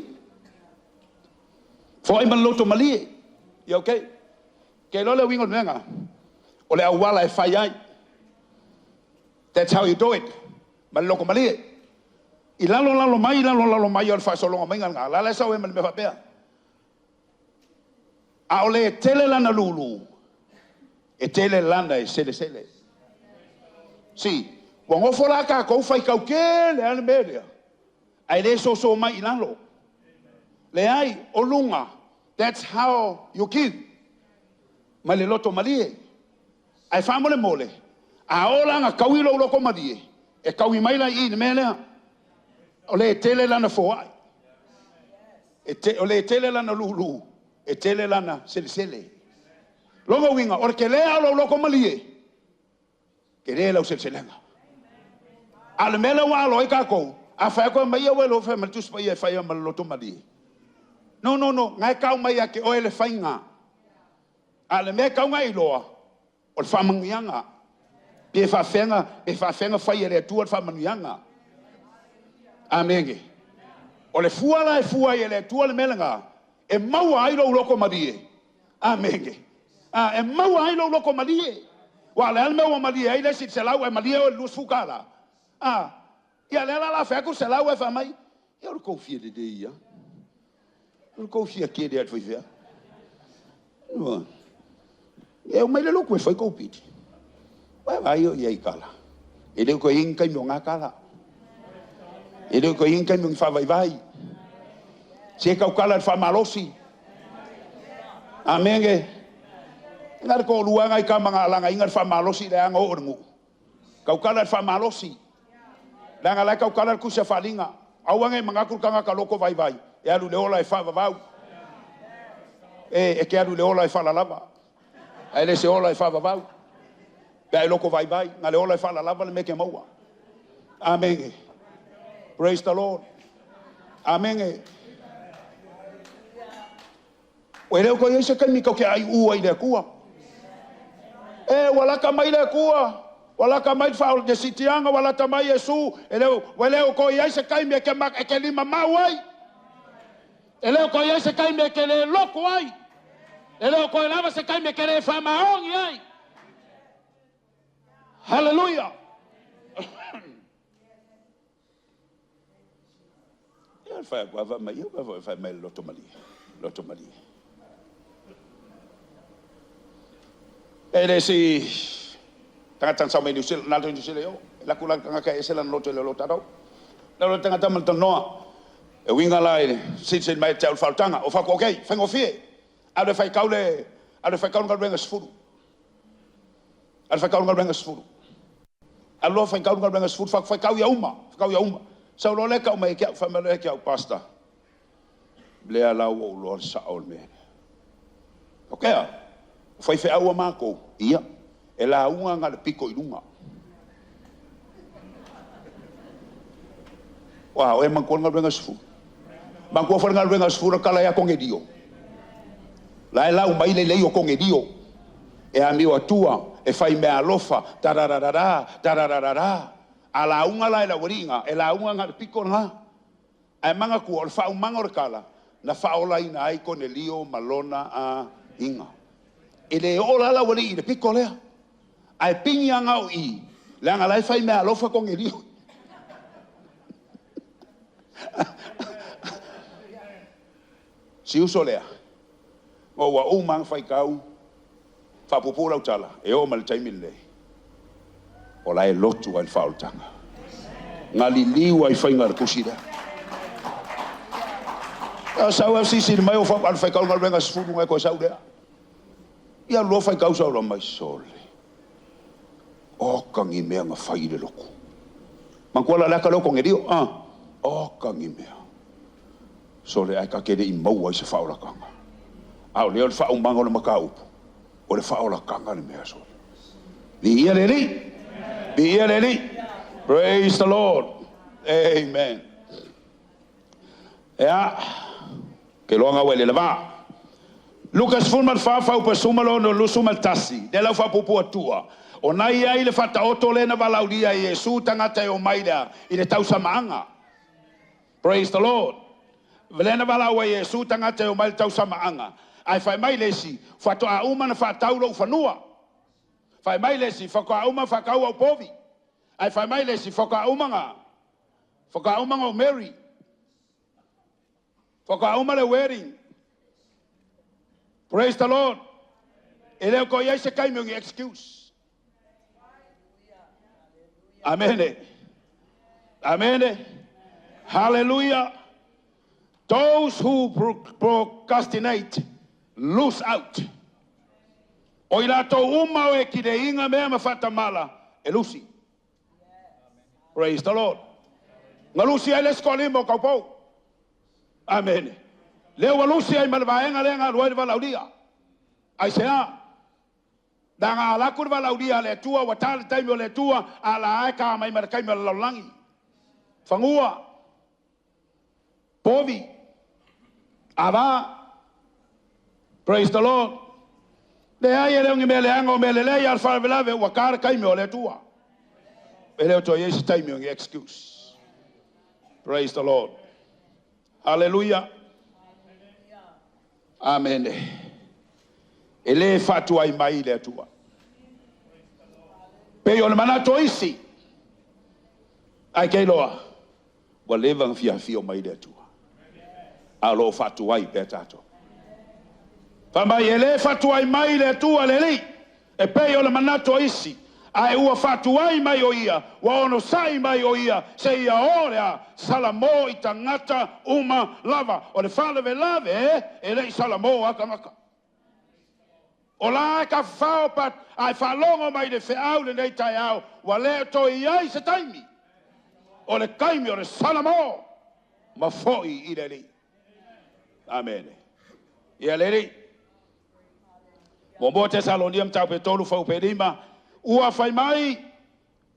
Foai ma le loto malie. Ia okay. Ke iloa le uiga o le mea o le auala e fai ai. That's how you do it. Ma le loko malie. I lalo lalo mai, i lalo lalo mai o le faasologa mai ngā. La la sau e ma le mea faapea. A o le tele lana lulu, e tele lana e sele sele. Si, ua gofo la kākou fai kau kele ale mea lea. Ai le soso mai i lalo. Leai, o luga. That's how you give. Ma le loto malie. Ai wha mole mole. A ola nga kaui lo loko malie. E kaui mai la i le mea lea. O le tele lana foai. O le tele lana lulu. E tele lana sele sele. Longa winga, o le ke lea lo loko malie. Ke lea lau sele selenga. A le mea ua alo ai kākou. A whai koe mai ia lo whai ma le tusi e whai ma le loto malie. No, no, no. Ngai kau mai a ke oe le whainga. A le mea kau ngai loa. O le whaamanuiaga. Pe whaafenga whai e le atua le whaamanuiaga. Amenge. O le fua la e fua i e le atua le mea e maua ai lou loko malie. Amenge. E maua ai lou loko malie. Wa le ale mea ua malie ai le si se lau e malie o le 20 kala. Ia le ala la whea ku se lau e wha mai. Ia o le kofia le le ia. O le kofia ke le atu whea. E o mai le loku e whai kou piti. Wai vai o ia i kala. E leo koe inga kai meo ngā kala. E leo koe inga kai meo ngā vai. Se kau kala le whamalosi. Amenge. Ngā ko luanga i ka mga alanga inga le whamalosi le anga o ngu. Kau kala le whamalosi. Le anga lai kau kala le kusa whalinga. Au anga i mga kanga ka loko vai vai. E alu le ola e whavavau. E ke alu le ola e whalalava. Ai le se ola e whavavau. Pe ai loko vai vai. Ngā le ola e whalalava le meke maua. Amenge. Praise the Lord. Amenge. O e leo koe ese kaimi kau ke ai ua i le akua. E walaka mai le akua. Walaka mai wha o sitianga, walata mai Yesu. E leo, o leo koe ese kaimi e ke, e ke lima mau ai. E leo koe ese kaimi e ke le loko ai. E leo koe lava se kaimi e ke le whamaongi ai. Hallelujah. Ia whai mai, ia whai mai loto malie. Loto malie. E le isi tagata na sau mai Niu Sila, na alu Niu Sila i o. E alu atu la le tagata e ese lana loto i le tatou. Na alu le tagata ma le talanoa. E uiga la i le silisili mai ia te au i le faaolataga. Ou fai atu, okay, faigofie. Alu e faitau le, alu e faitau le galuega 10. Alu e faitau le galuega 10. Alu loa faitau le galuega 10, fai atu, faitau ia uma, faitau ia uma. Sau loa lea tau mai ia te au, fai mai loa ia te au, Pastor, lea la ua ou iloa le sao o le mea lea. Ok a? O faifeau a matou, ia, e lauga na o le pito i luga. Ua, o e manatua le galuega 10? Manatua foi le galuega 10 na tala ai ia Konelio. La e lau mai le lei o Konelio. E amio atua, e fai meaalofa, tarararara, tarararara. A lauga la e le aualii na, e lauga na o le pito lena. Ae manatua, o le faaumaga o le tala, na faaolaina ai Konelio ma lona aiga. E le oo la le aualii i le pito lea, ae pigi lava na o i, leaga la e fai meaalofa Konelio. Si uso lea, ma ua uma lava ona faitau, faapuupuu lau tala, e oo mai i le taimi lenei, o la e lotu lava i le faaolataga. Na liliu lava i faiga o le tusi lea. A sau lava silisili mai, ou alu faitau le galuega 10 na toe sau lea. Ia alu loa faitau sau loa mai, sole. Oka ni mea na fai i le lotu. Manatua la le ata lea o Konelio, ah, oka ni mea. Sole, ae ta te le i maua ai se faaolataga. A o lea o le faaumaga o le mataupu, o le faaolataga le mea, sole. Viia le Alii! Viia le Alii! Praise the Lord! Amen. Ea, ke loa ngau e le lava. Luka 14 faupa 16 21, lea lau faapuupuu atua, o na i ai le faataoto lea na valaaulia e Iesu tagata e omai lea i le tausamaaga. Praise the Lord. Lea na valaau ai e Iesu tagata e omai i le tausamaaga. Ae fai mai le isi, faatoa uma na faatau lou fanua. Fai mai le isi, faatoa uma faatau au povi. Ae fai mai le isi, faatoa uma na, faatoa uma na ou marry. Faatoa uma le wedding. Praise the Lord. E le o toe i ai se taimi o ni excuse. Amene. Amene. Hallelujah. Those who procrastinate lose out. O i latou uma o e kileiga mea ma faatamala, e lusi. Praise the Lord. Na lusi ai le isi toalima o taupou. Amene. Lea ua lusi ai ma le vaega lea na alu ai le valaaulia. Aisea? Leaga a alu atu le valaaulia a le Atua, ua ta le taimi o le Atua, a o la e ta mai ma le taimi o le lalolagi. Fanua, povi, ava. Praise the Lord. Leai, e le o ni mea leaga o mea lelei, a o le faalavelave ua ta le taimi o le Atua. E le o toe i ai se taimi o ni excuse. Praise the Lord. Hallelujah. Amene. E le faatuai mai le Atua. Pei o le manatu o isi, ae ke iloa, ua leva ona fiafia mai le Atua. A o lo o faatuai pea tatou. Fai mai, e le faatuai mai le Atua le Alii, e pei o le manatu o isi, ae ua faatuai mai o ia, ua onosai mai o ia, seia o lea salamo i tagata uma lava. O le faalavelave, e le i salamo a tagata. O la e tafafao pa, ae faalogo mai le feau lenei taeao, ua le o toe i ai se taimi. O le taimi o le salamo ma foi i le Alii. Amene. Ia le Alii. Muamua Tesalonia mataupu e 3 faupu e 5, ua fai mai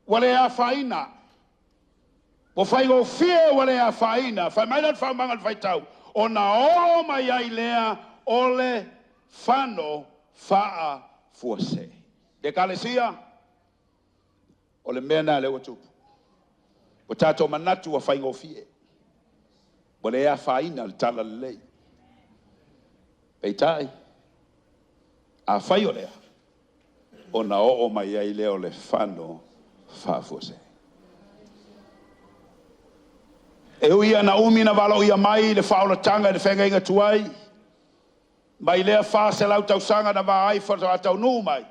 ua le afaina, ua faigofie ua le afaina, fai mai la le faaumaga o le faitau, ona oo mai ai lea o le fano faafuasei. Le Ekalesia, o le mea lena lea ua tupu. Ua tatou manatu ua faigofie, ua le afaina le talalelei. Peitai, afai o lea, ona oo mai ai lea o le fano faafuasei. E ui ia na umi na valaaulia mai le faaolataga i le feagaiga tuai, Mai lea 400 tausaga na vaai faatoa taunuu mai,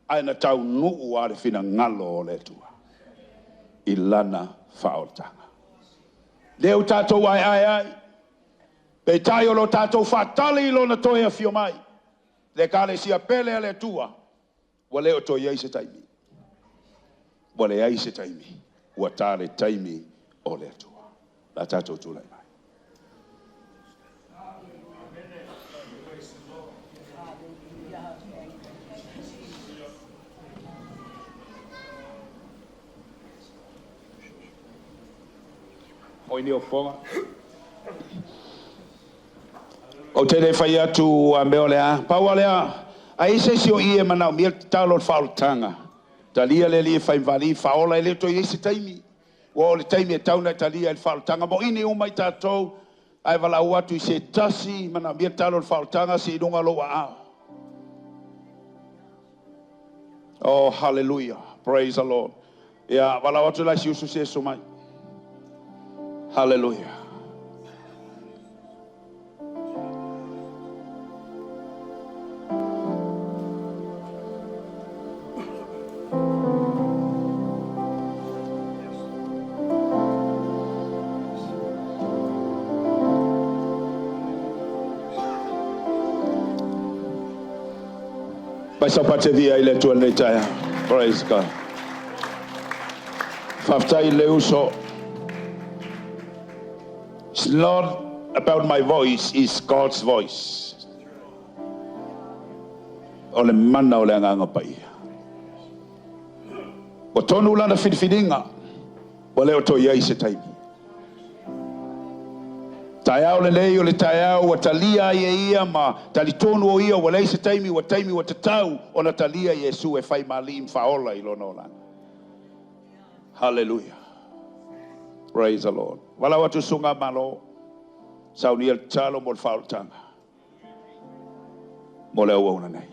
ae na taunuu lava le finagalo o le Atua i lana faaolataga. Lea ua tatou aeae ai, peitai o lo tatou faatali i lona toe afio mai. Le Ekalesia pele a le Atua, ua le o toe i ai se taimi. Ua leai se taimi, ua ta le taimi o le Atua. O le a tatou tulai mai. Ou te le fai atu a mea o le a, pau lava lea, a i ai se isi o i e manaomia le tatalo o le faaolataga, talia le Alii e fai ma Faaola, e le toe i ai se taimi. Ua oo i le taimi e tatau ona e talia ai le faaolataga. Moini uma i tatou, ae valaau atu i se tasi e manaomia le tatalo o le faaolataga, se i luga lou aao. Oh, hallelujah. Praise the Lord. Ia, valaau atu la i si uso se eso mai. Hallelujah. Mai sau pate via i le Atua lenei taeao. Praise God. Faafetai i le uso. It's not about my voice, it's God's voice. O le mana o le Agaga Paia. Ua tonu lana filifiliga, ua le o toe i ai se taimi. Taeao lenei o le taeao ua talia ai e ia ma talitonu o ia ua leai se taimi, ua taimi ua tatau ona talia Iesu e fai ma Alii ma Faaola i lona olaga. Hallelujah. Praise the Lord. Valaau atu susuga Malo, saunia le tatalo mo le faaolataga mo le auauna nei.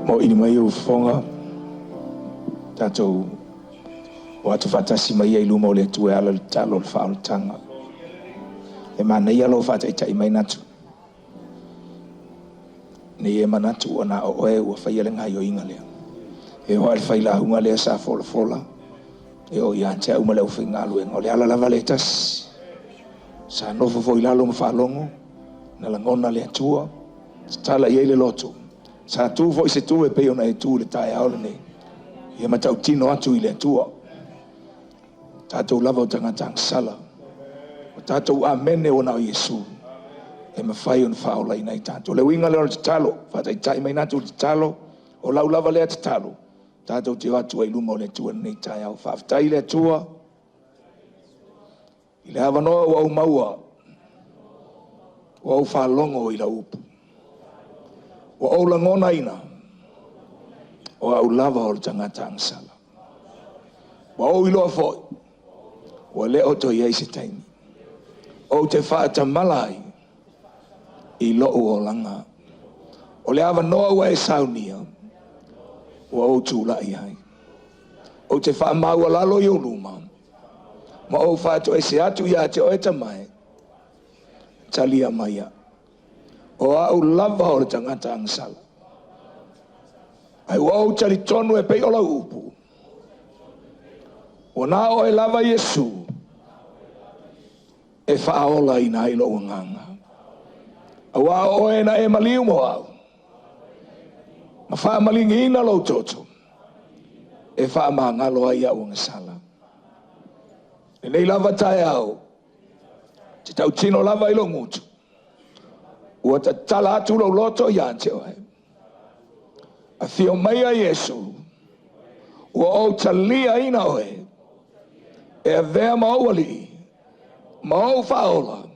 Moʻili mai ou fofoga, tatou o atu faatasi mai ia i luma o le Atua e ala i le tatalo o le faaolataga. E manaia lou faataitai mai Natu. Nei e manatu ua na o oe ua faia le gaoioiga lea. E oo lava i le failauga lea sa folafola, e oo ia te au ma le aufaigaluega, o le ala lava lea e tasi. Sa nofo foi i lalo ma faalogo, na lagona le Atua, tatala i ai le loto. Sa tu foi se tu e pei ona e tu i le taeao lenei, ia matautino atu i le Atua. Tatou lava o tagata agasala. O tatou amene ua na o Iesu e mafai ona faaolaina ai tatou. O le uiga lea o le tatalo, faataitai mai natu le tatalo, o lau lava lea tatalo, tatou te o atu ai i luma o le Atua i lenei taeao. Faafetai i le Atua i le avanoa ua ou maua, ua ou faalogo i lau upu. Ua ou lagonaina, o au lava o le tagata agasala. Ua ou iloa foi, ua le o toe i ai se taimi. Ou te faatamala ai i lou olaga. O le avanoa ua e saunia, ua ou tulai ai. Ou te faamaualalo i ou luma, ma ou faatoese atu ia te oe tamae, talia mai au. O au lava o le tagata agasala. Ae ua ou talitonu e pei o lau upu, ua na o oe lava Iesu e faaolaina ai lou agaga. Auā o oe na e maliu mo au, ma faamaligiina lou toto e faamagalo ai au agasala. Lenei lava taeao, te tautino lava i lou gutu, ua tatala atu lou loto ia te oe. Afio maia Iesu, ua ou taliaina oe, e avea ma ou alii, ma ou faaola,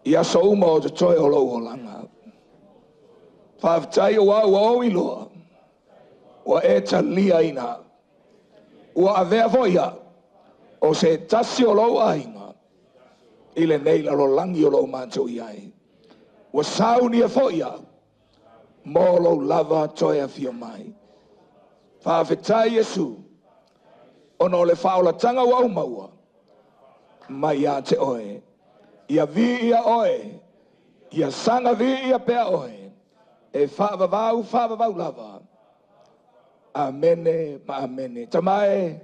i aso uma o totoe o lou olaga. Faafetai auā ua ou iloa, ua e taliaina au. Ua avea foi au, o se tasi o lou aiga, i lenei lalolagi o lo o matou i ai. Ua saunia fo'i au, mo lou lava toe afio mai. Faafetai Iesu, ona o le faaolataga ua ou maua, mai ia te oe. Ia viia oe, ia saga viia pea oe, e faavavau faavavau lava. Amene ma amene. Tama e,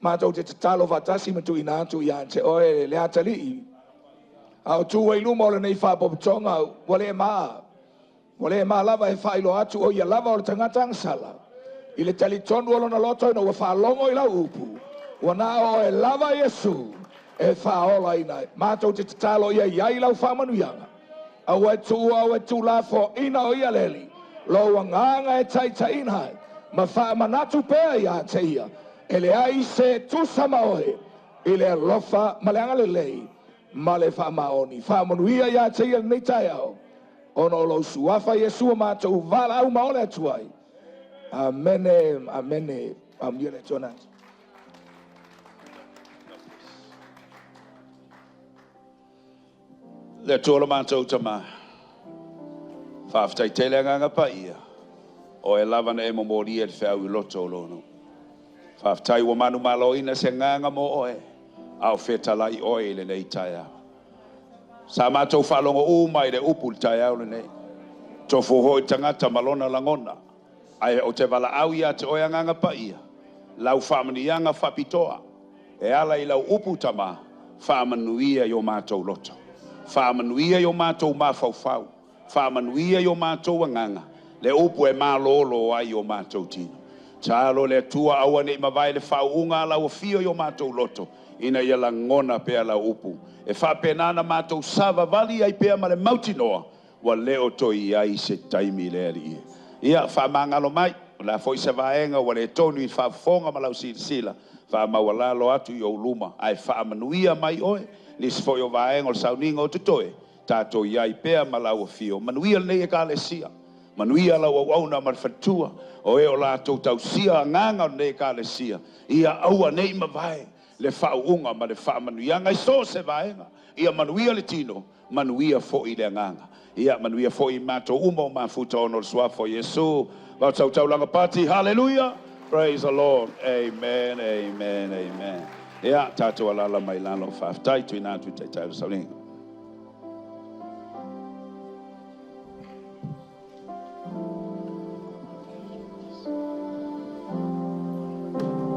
matou te tatalo faatasi ma tuuina atu ia te oe le atalii. A o tu ai luma o lenei faapopotoga, ua le maa. Ua le maa lava e faailoa atu o ia lava o le tagata agasala. I le talitonu o lona loto ina ua faalogo i lau upu, ua na o oe lava Iesu e faaolaina ai. Matou te tatalo ia i ai lau faamanuiaga. Aua e tuua, aua e tuulafoaiina o ia le Alii, lou agaga e taitaiina ai, ma faamanatu pea ia te ia, e leai se tusa ma oe i le alofa ma le agalelei ma le faamaoni. Faamanuia ia te ia lenei taeao, ona o lou suafa Iesu ua matou valaau ma ole atu ai. Amene, amene. Faamanuia le Atua. Le Atua lo matou Tama, faafetai tele agaga paia, o e lava na e momolia i le feau i loto o lou nuu. Faafetai ua manumaloina se agaga mo oe, a o fetalai oe i lenei taeao. Sa matou faalogo uma i le upu i le taeao lenei. Tofu hoi tagata ma lona lagona. Ae o te valaau ia te oe agaga paia, lau faamanuiaga faapitoa. E ala i lau upu tama, faamanuia i o matou loto. Faamanuia i o matou mafaufau. Faamanuia i o matou agaga. Le upu e malōlō ai i o matou tino. Talo le Atua aua nei mavae le faauuga a lau afio i o matou loto, ina ia lagona pea lau upu. E faapena na matou savavali ai pea ma le mautinoa, ua le o toe i ai se taimi le Alii e. Ia, faamagalo mai, o le a foi se vaega ua le tonu i faafofoga ma lau silasila, faamaualalo atu i ou luma, ae faamanuia mai oe. Nisi foi o vaega o le sauniga o totoe, tatou i ai pea ma lau afio. Manuia lenei Ekalesia, manuia lau auauna ma le faletua, o e o latou tausia agaga o lenei Ekalesia, ia aua nei mavae le faauuga ma le faamanuiaga i so o se vaega. Ia manuia le tino, manuia foi le agaga. Ia manuia foi i matou uma o mafuta ona o le suafa o Iesu. Vau tautaulaga pati, hallelujah. Praise the Lord. Amen, amen, amen. Ia, tatou alala mai lalo, faafetai tuina atu i taitai o le sauniga.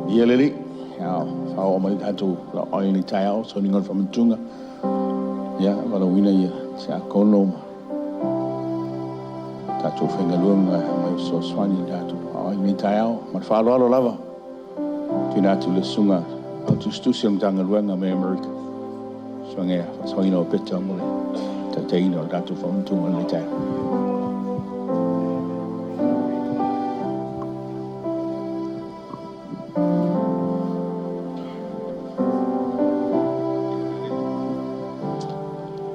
Ia le Alii, ia whao mai tātou la oi ni taeao, sauniga o le faamanatuga. Ia, valaauina ia se akono ma tātou faigaluega mai fesoasoani i tātou ai nei taeao. Ma le faaaloalo lava, tuina atu le susuga faatusitusi o le Matagaluega mai Amerika. Susuga faasaoina o peta mo le taitaiina o le tātou faamanatuga o lenei taeao.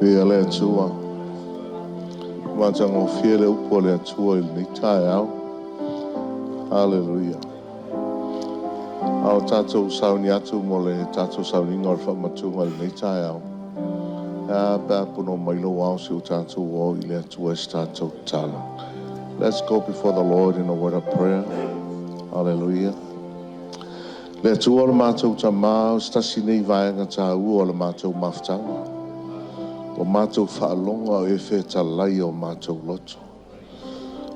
Viia le Atua. Matagofie le upu a le Atua i lenei taeao. Haleluia. A o tātou sauni atu mo le tātou sauniga o le faamanatuga i lenei taeao. A pe a puno mai lou ao si o tātou o i le Atua e se tātou tatalo. Let's go before the Lord in a word of prayer. Hallelujah. Le Atua o le matou Tamā, o se tasi nei vaega tāua o le matou mafutaga. O matou faalogo o e fetalai o matou loto.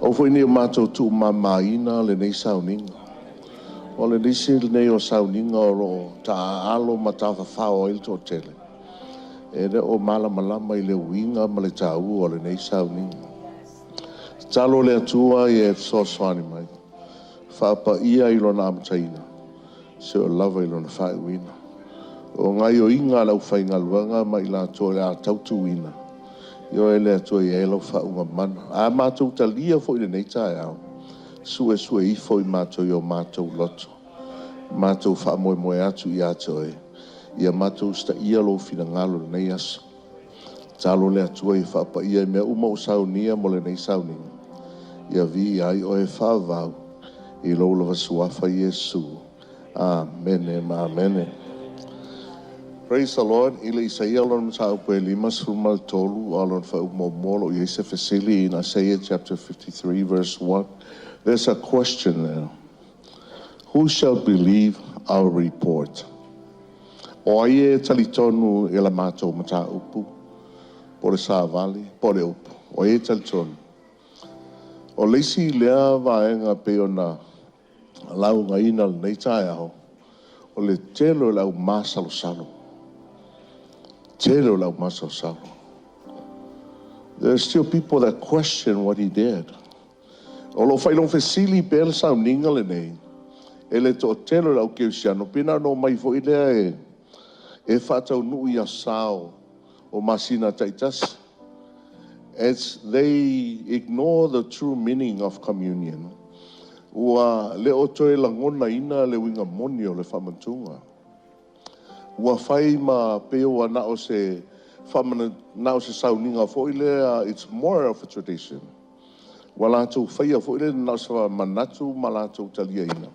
Aua foi nei o matou tuumamaina lenei sauniga. O le nisi lenei o sauniga o loo taaalo ma tafafao ai le toatele. E le o malamalama i le uiga ma le tāua o lenei sauniga. Tatalo le Atua ia e fesoasoani mai. Faapaia i lona amataina, se o lava i lona faaiuina. O gaoioiga a le aufaigaluega ma i latou o le a tautuina, ia oe le Atua e i ai lau faauuga mana. A matou talia foi lenei taeao, suesue ifo i matou i o matou loto. Matou faamoemoe atu ia te oe, ia matou usitaia lou finagalo i lenei aso. Tatalo le Atua ia faapaia i mea uma ua saunia mo lenei sauniga. Ia viia ai oe faavavau i lou lava suafa Iesu. Amene ma amene. Praise the Lord. I le Isaia lona mataupu e 53 a o lona faaiupu muamua o lo o i ai se fesili in Isaiah chapter 53 verse 1. There's a question there. Who shall believe our report? O ai e talitonu i la matou mataupu, po o le savali, po o le upu. O ai e talitonu? O le isi lea vaega pei ona laugaina i lenei taeao, o le tele o le au masalosalo. Tele o le au masalosalo. There are still people that question what he did. O lo o faailoga fesili pea le sauniga lenei e le toatele o le au kerisiano, pe na ona omai foi lea e faataunuu i aso o masina taitasi. As they ignore the true meaning of communion, ua le o toe lagonaina le uiga moni o le faamatuga. Ua fai ma pei ua na o se na o se sauniga foi lea, it's more of a tradition. Ua latou faia foi lea na o se manatu ma latou taliaina,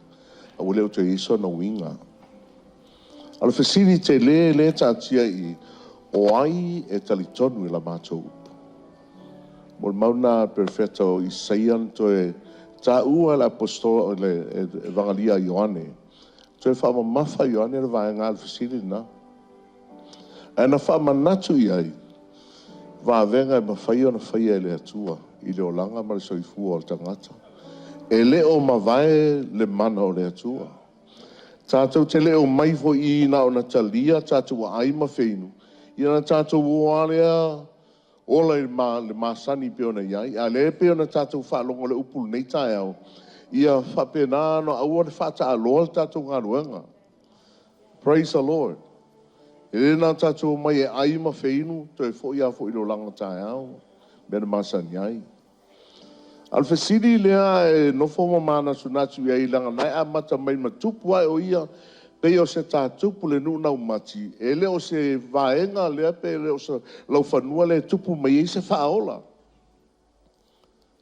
a ua le o toe i ai sona uiga. O le fesili tele lea e taatia i i, o ai e talitonu i la matou upu? Mo le mau lena a le perofeta o Isaia na toe taua e le apostola o le Evangelia a Ioane. Toe faamamafa Ioane le vaega a le fesili lena. Ae na faamanatu i ai vavega e mafai ona faia e le Atua i le olaga ma le soifua o le tagata. E le o mavae le mana o le Atua. Tatou te le o mai foi i na ona talia tatou aai ma feinu, ia na tatou o lava lea ola i le masani pei ona i ai. A o lea e pei ona tatou faalogo i le upu i lenei taeao, ia faapena ona aua le faataaloa le tatou galuega. Praise the Lord. E le na tatou omai e ai ma feinu, toe foi lava foi i le olaga taeao, mea na masani ai. A o le fesili lea e nofo ma manatunatu i ai, leaga o lena e amata mai ma tupu ae o ia, pei o se tatupu le nuu naumati, e le o se vaega lea pe le o se laufanua lea e tupu mai ai se faaola.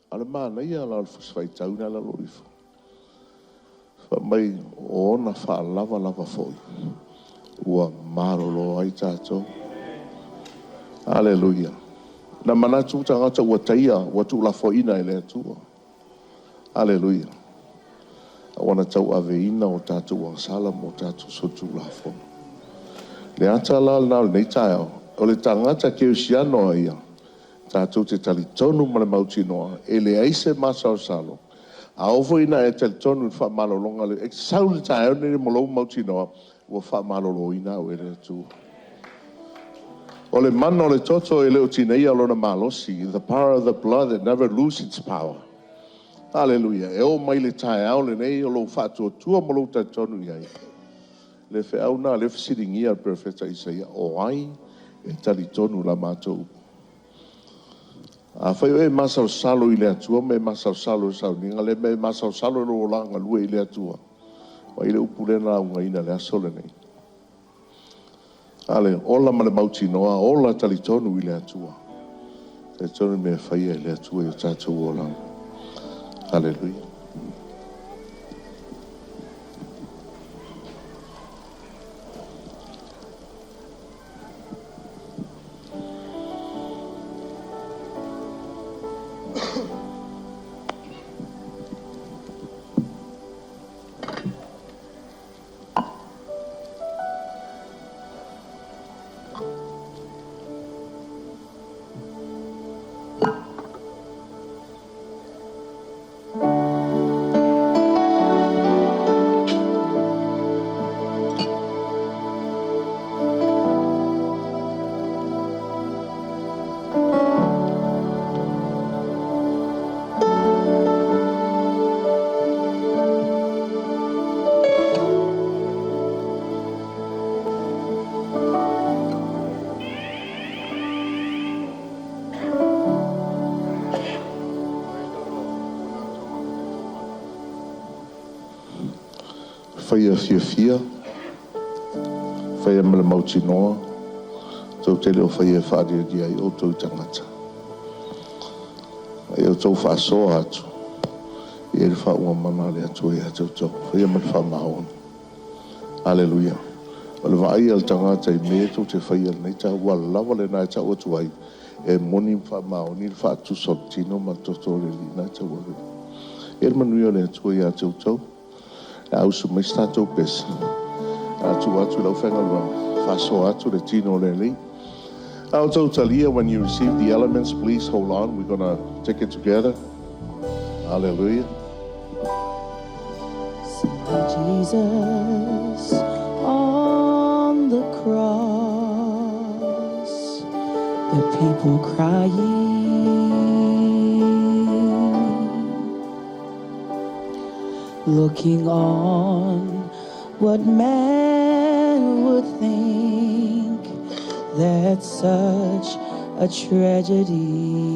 A o le manaia la o le Fusi Faitau lena e i lalo ifo. Fai mai o ona faalavalava foi ua malolo ai tatou. Aleluia. Na manatu tagata ua taia, ua tuulafoaiina e le Atua. Aleluia. A ua na tauaveina o tatou agasala ma o tatou solitulafono. Le ata la lena o lenei taeao, o le tagata kerisiano a ia, tatou te talitonu ma le mautinoa, e leai se masalosalo. A oo foi ina e talitonu i le faamalologa, e te sau i le taeao lenei ma lou mautinoa, ua faamaloloina au e le Atua. O le mana o le toto e le o tineia lona malosi. The power of the blood that never lose its power. Hallelujah. E oo mai le taeao lenei o lou faatuatua ma lou talitonu i ai. Le feau na le fesiligia le perofeta Isaia, o ai e talitonu la matou upu? Afai o e masalosalo i le Atua ma e masalosalo i le sauniga lea, ma e masalosalo i lou olaga galue i le Atua, vaai le upu lea na laugaina i le aso lenei. Ale, ola ma le mautinoa, ola talitonu i le Atua. Talitonu mea faia e le Atua i o tatou olaga. Hallelujah. Faia fiafia, faia ma le mautinoa, tou te le o faia e faalialia ai outou i tagata. A ia outou faasoa atu, e i ai le faauuga mana a le Atua ia te outou. Faia ma le faamaoni. Aleluia. O le vaai a le tagata i mea tou te faia i lenei taeao, ua lava lena e tau atu ai, e moni ma faamaoni le faatusa o le tino ma le toto o le Alii lena e tauave nei. Ia le manuia o le Atua ia te outou. Le a usu mai se tatou pese, o le a tuu atu i le aufaigaluega, faasoa atu le tino o le Alii. A outou talia, when you receive the elements, please hold on, we're gonna take it together. Hallelujah. See Jesus on the cross, the people crying, looking on what man would think that such a tragedy.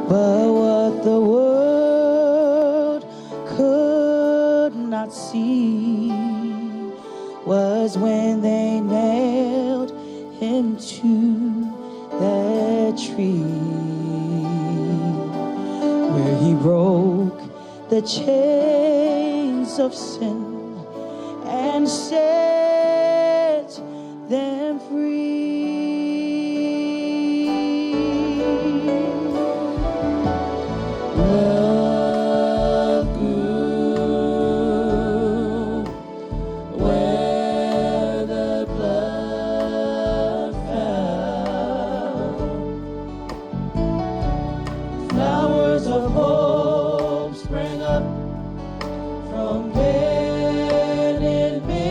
But what the world could not see was when they nailed him to that tree, where he broke the chains of sin and set them free. Love grew where the blood fell. Flowers of hope sprang up from pain and misery.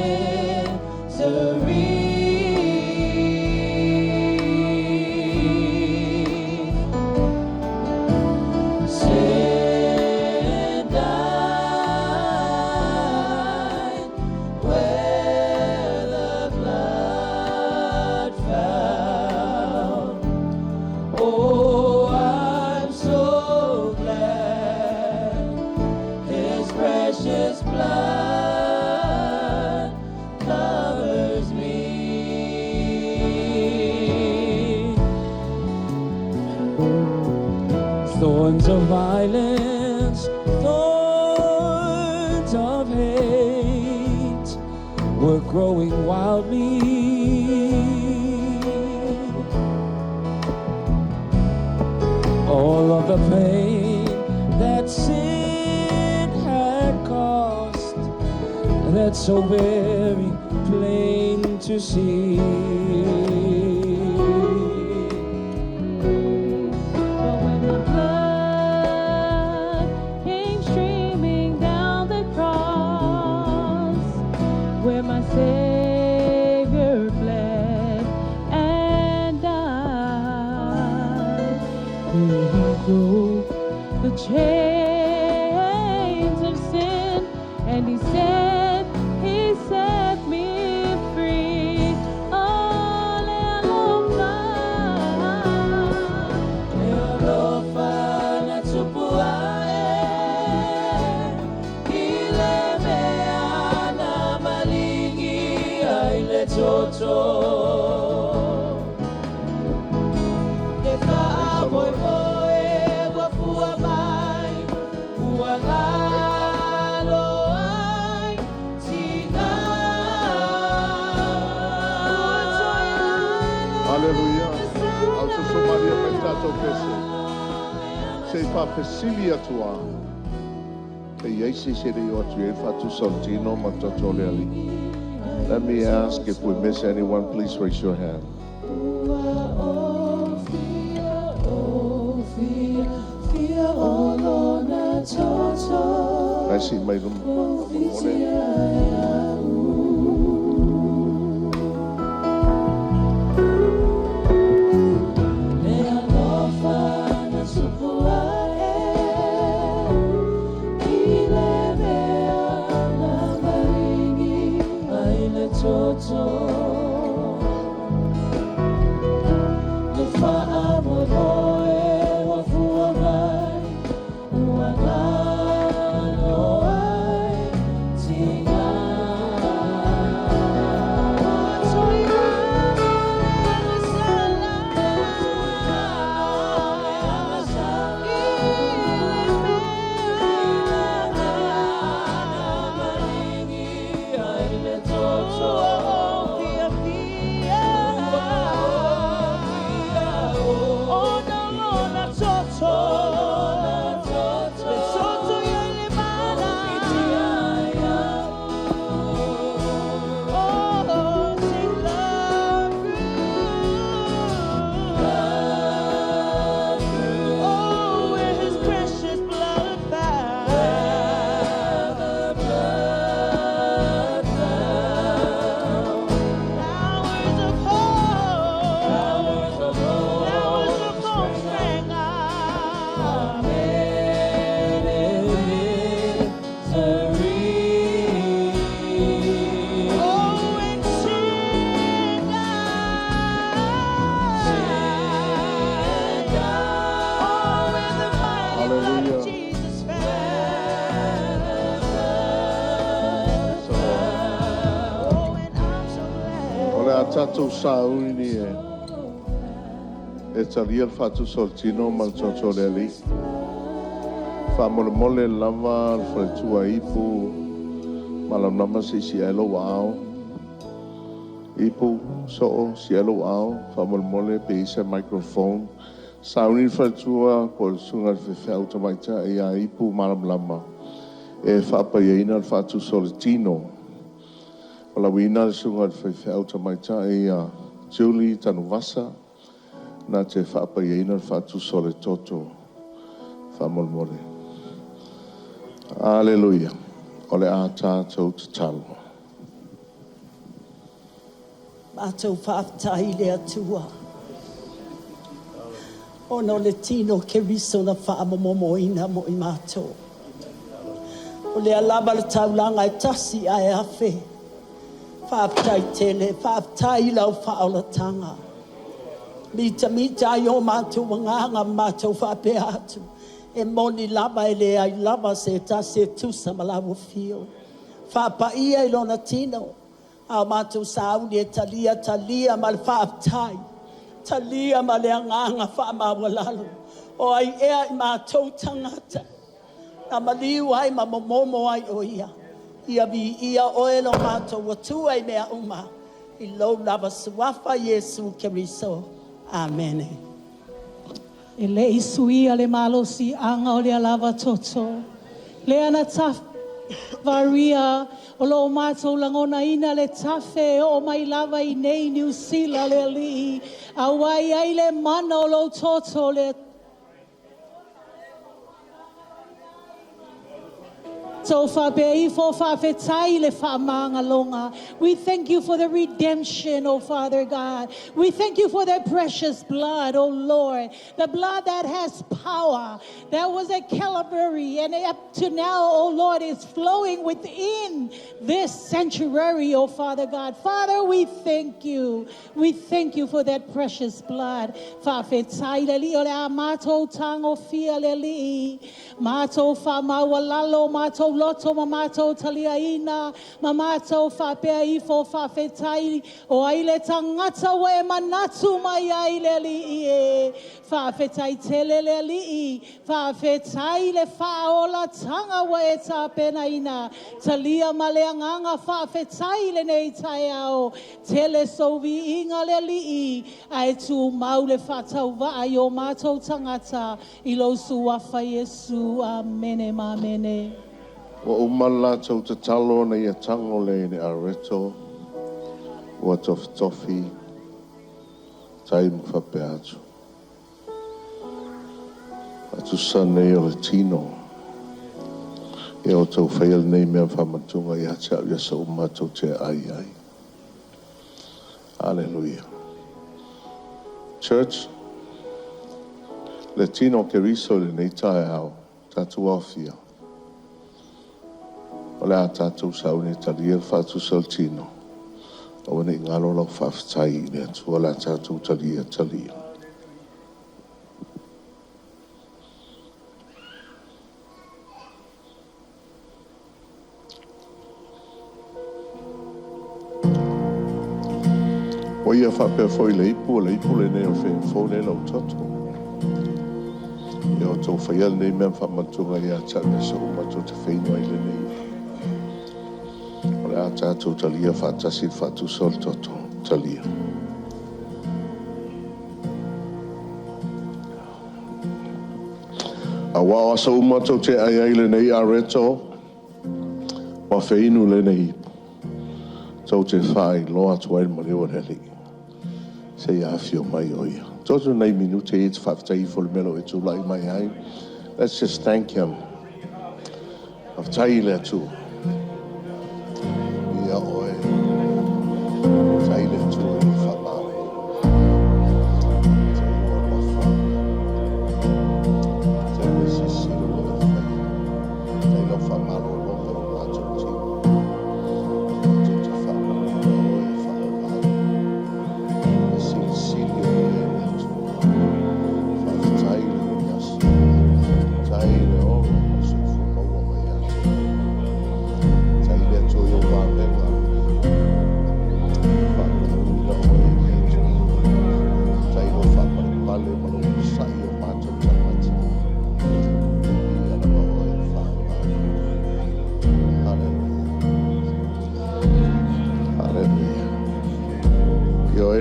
Sin died where the blood fell. Oh, I'm so glad His precious blood covers me. Thorns of violence, thorns of hate were growing wildly. All of the pain that sin had caused, that's so very plain to see. But when the blood came streaming down the cross, where my Savior bled and died, there he broke the chains of sin, and he set me free. Oh, le alofa. Le alofa na tupu ae, i le mea na malingi ai le toto. Le faamoemoe ua fua mai, ua galo ai tiga. Ua toe Hallelujah. Au so maria mai tatou pese. Se faafesili atu a. Ke iai se se le o atu e faatusa o le tino ma le toto o le Alii. Let me ask if we miss anyone, please raise your hand. Ua o fia, o fia, fia o lona toto. Nai si mai luma. O fitia ia u. Le alofa na tupu ae, i le mea na malingi ai le toto. Le faamoemoe ua fua mai, ua galo ai tiga. Tatou sauni e talia le faatusa o le tino ma le toto o le Alii. Faamolemole lava le faletua Ipu malamalama se'i ai lou aao. Ipu soo si ai lou aao faamolemole pe i se microphone. Sauni le faletua po o le susuga i le faifeau tamaitai ia Ipu Malamalama e faapaiaina le faatusa o le tino. O lauina le susuga i le faifeau tamaitai ia Julie Tanuvasa na te faapaiaina le faatusa o le toto. Faamolemole. Aleluia. O le a tatou tatalo. Matou faafetai i le Atua ona o le tino o Keriso na faamomomoina mo i matou. O lea lava le taulaga e tasi ae afe. Faafetai tele, faafetai i lau faaolataga. Mitamita ai o matou agaga ma matou faapea atu, e moni lava e leai lava se tasi e tusa ma lau afio. Faapaia i lona tino, a o matou sauni e talia, talia ma le faafetai, talia ma le agaga faamaualalo. O ai ea i matou tagata na maliu ai ma momomo ai o ia. Ia viia oe lo matou Atua i mea uma, i lou lava suafa Iesu Keriso. Amene. E le i suia le malosiaga o lea lava toto. Lea na tafaria o lo o matou lagonaina le tafe e oo mai lava i nei Niu Sila le Alii. Auā e i ai le mana o lou toto le So faapea ifo faafetai le faamagaloga. We thank you for the redemption, oh Father God. We thank you for that precious blood, oh Lord. The blood that has power, that was at Calvary and up to now, oh Lord, is flowing within this sanctuary, oh Father God. Father, we thank you. We thank you for that precious blood. Faafetai le Alii o le a matou tagofia le Alii. Matou faamaualalo, matou loto ma matou taliaina, ma matou faapea ifo faafetai o ai le tagata ua e manatu mai ai le Alii e. Faafetai tele le Alii, faafetai le faaolataga ua e tapenaina. Talia ma le agaga faafetai lenei taeao. Tele sou viiga le Alii, ae tumau le faatauvaa i o matou tagata i lou suafa Iesu. Amene ma amene. Ua uma le latou tatalo na ia tago le i le areto ua tofitofi tai ma faapea atu. Faatusa nei o le tino. Ia outou faia lenei mea faamatuga ia te au i aso uma tou te ai ai. Aleluia. Church, le tino o Keriso i lenei taeao, tatou aofia. O le a tatou sauni e talia le faatusa o le tino. Aua ne i galo lau faafetai i le Atua o le a tatou talia talia. Ua ia faapea foi le ipu, o le ipu lenei o le fefo nei lau toto. Ia outou faia lenei mea faamatuga ia te au i aso uma tou te feinu ai lenei ipu. O le a tatou talia faatasi le faatusa o le toto. Talia. Auā o aso uma tou te ai ai lenei areto, ma feinu lenei ipu. Tou te faailoa atu ai le maliu o le Alii. Se ia afio mai o ia. Toto nei minute e te faafetai ifo le mea o lo o e tulai mai ai. Let's just thank him. Faafetai i le Atua. Ia oe. Faafetai i le Atua i le faamale. Faafetai i lou alofa. Faafetai le silasila ua e faia. Faafetai lau faamalologa i matou tino. Matou te faamauina oe e faaola ai. E silisili oe le Atua. Faafetai lenei aso. Faafetai le ola ma le soifua maua mai ia te oe.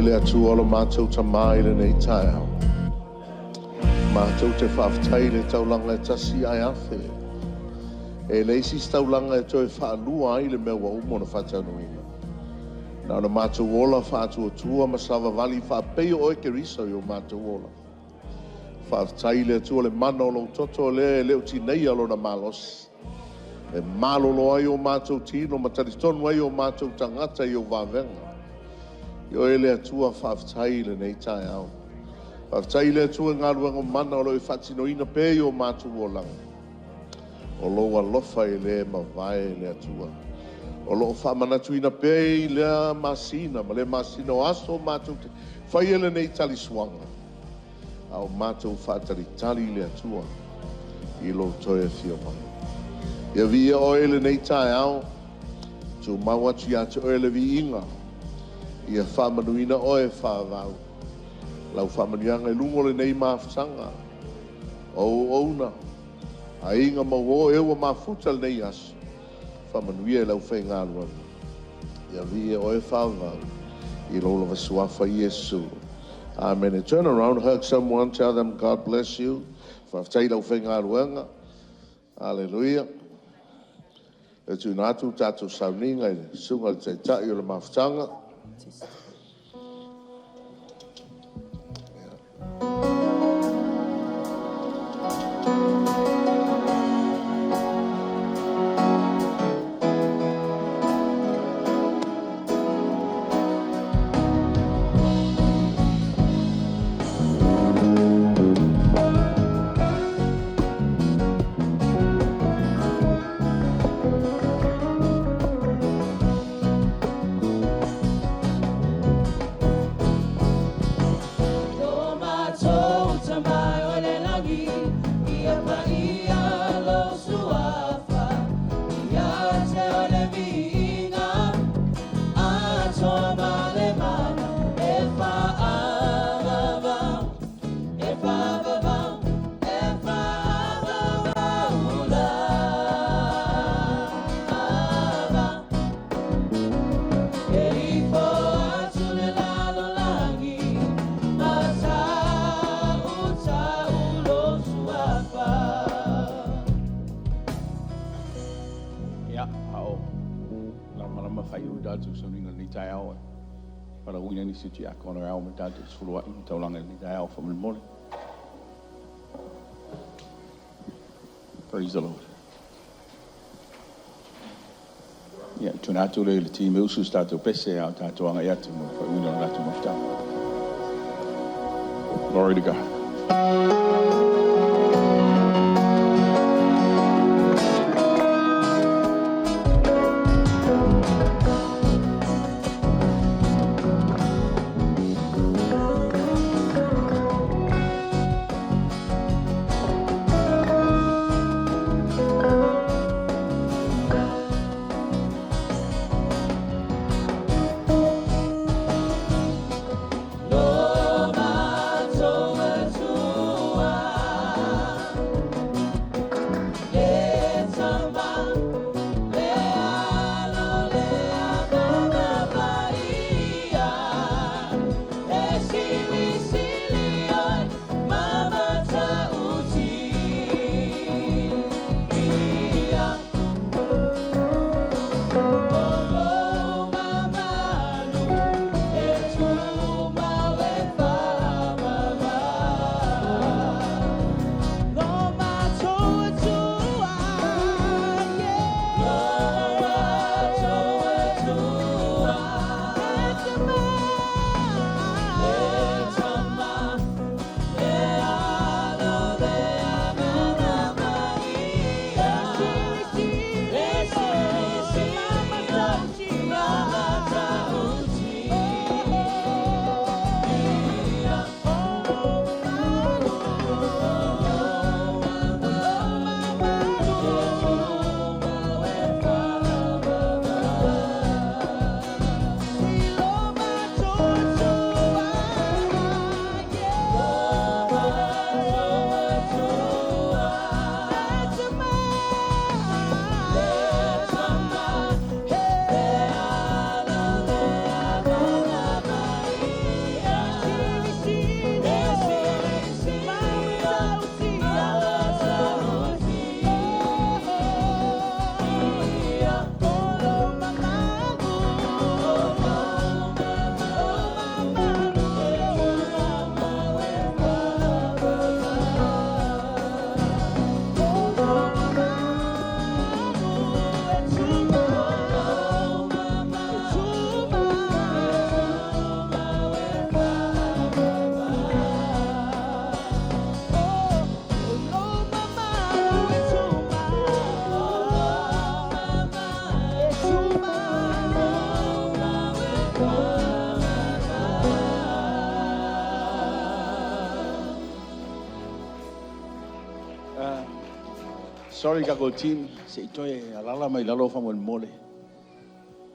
le Atua o lo matou Tamā i lenei taeao. Matou te faafetai i le taulaga e tasi ae afe. E leai se isi taulaga e toe faalua ai le mea ua uma ona faataunuuina. Na ona matou ola faatuatua ma savavali faapei o oe Keriso i o matou ola. Faafetai i le Atua le mana o lou toto lea e le o tineia lona malosi. E malolo ai o matou tino ma talitonu ai o matou tagata i ou vavega. I oe le Atua faafetai i lenei taeao. Faafetai i le Atua i galuega mana o lo o e faatinoina pea i o matou olaga. O lou alofa e le mavae le Atua. O loo faamanatuina pea i lea masina ma lea masina o aso matou te faia lenei talisuaga. A o matou faatalitali i le Atua i lou toe afio mai. Ia viia oe lenei taeao, tumau atu ia te oe le viiga, ia faamanuina oe faavau. Lau faamanuiaga i luga o lenei mafutaga, o auauna, aiga ma uo e ua mafuta lenei aso, faamanuia i lau faigaluega. Ia viia oe faavau, i lou lava suafa Iesu. Amen. Turn around, hug someone, tell them God bless you. Faafetai i lau faigaluega. Hallelujah. E tuuina atu tatou sauniga i le susuga i le Taitai o le mafutaga. Lo matou tamai o le lagi, ia paia lou suafa, ia te o le viiga, atoa ma le mana, e fa'avavau, e fa'avavau, e fa'avavau lava. E ifo atu le lalolagi, ma ta'uta'u lou suafa. Ia, a o lamalama faaiu tatou sauniga i lenei taeao e valaauina nisi o tiakono e ao ma tatou sefuluai ma taulaga i lenei taeao faamolemole. Praise the Lord. Ia, tuuina atu lea i le team e usu se tatou pese a o tatou agai atu mo le faaiuina o le tatou mafutaga. Glory to God. Lo matou Atua. Sorry, kako team. Se i toe alala mai lalo faamolemole.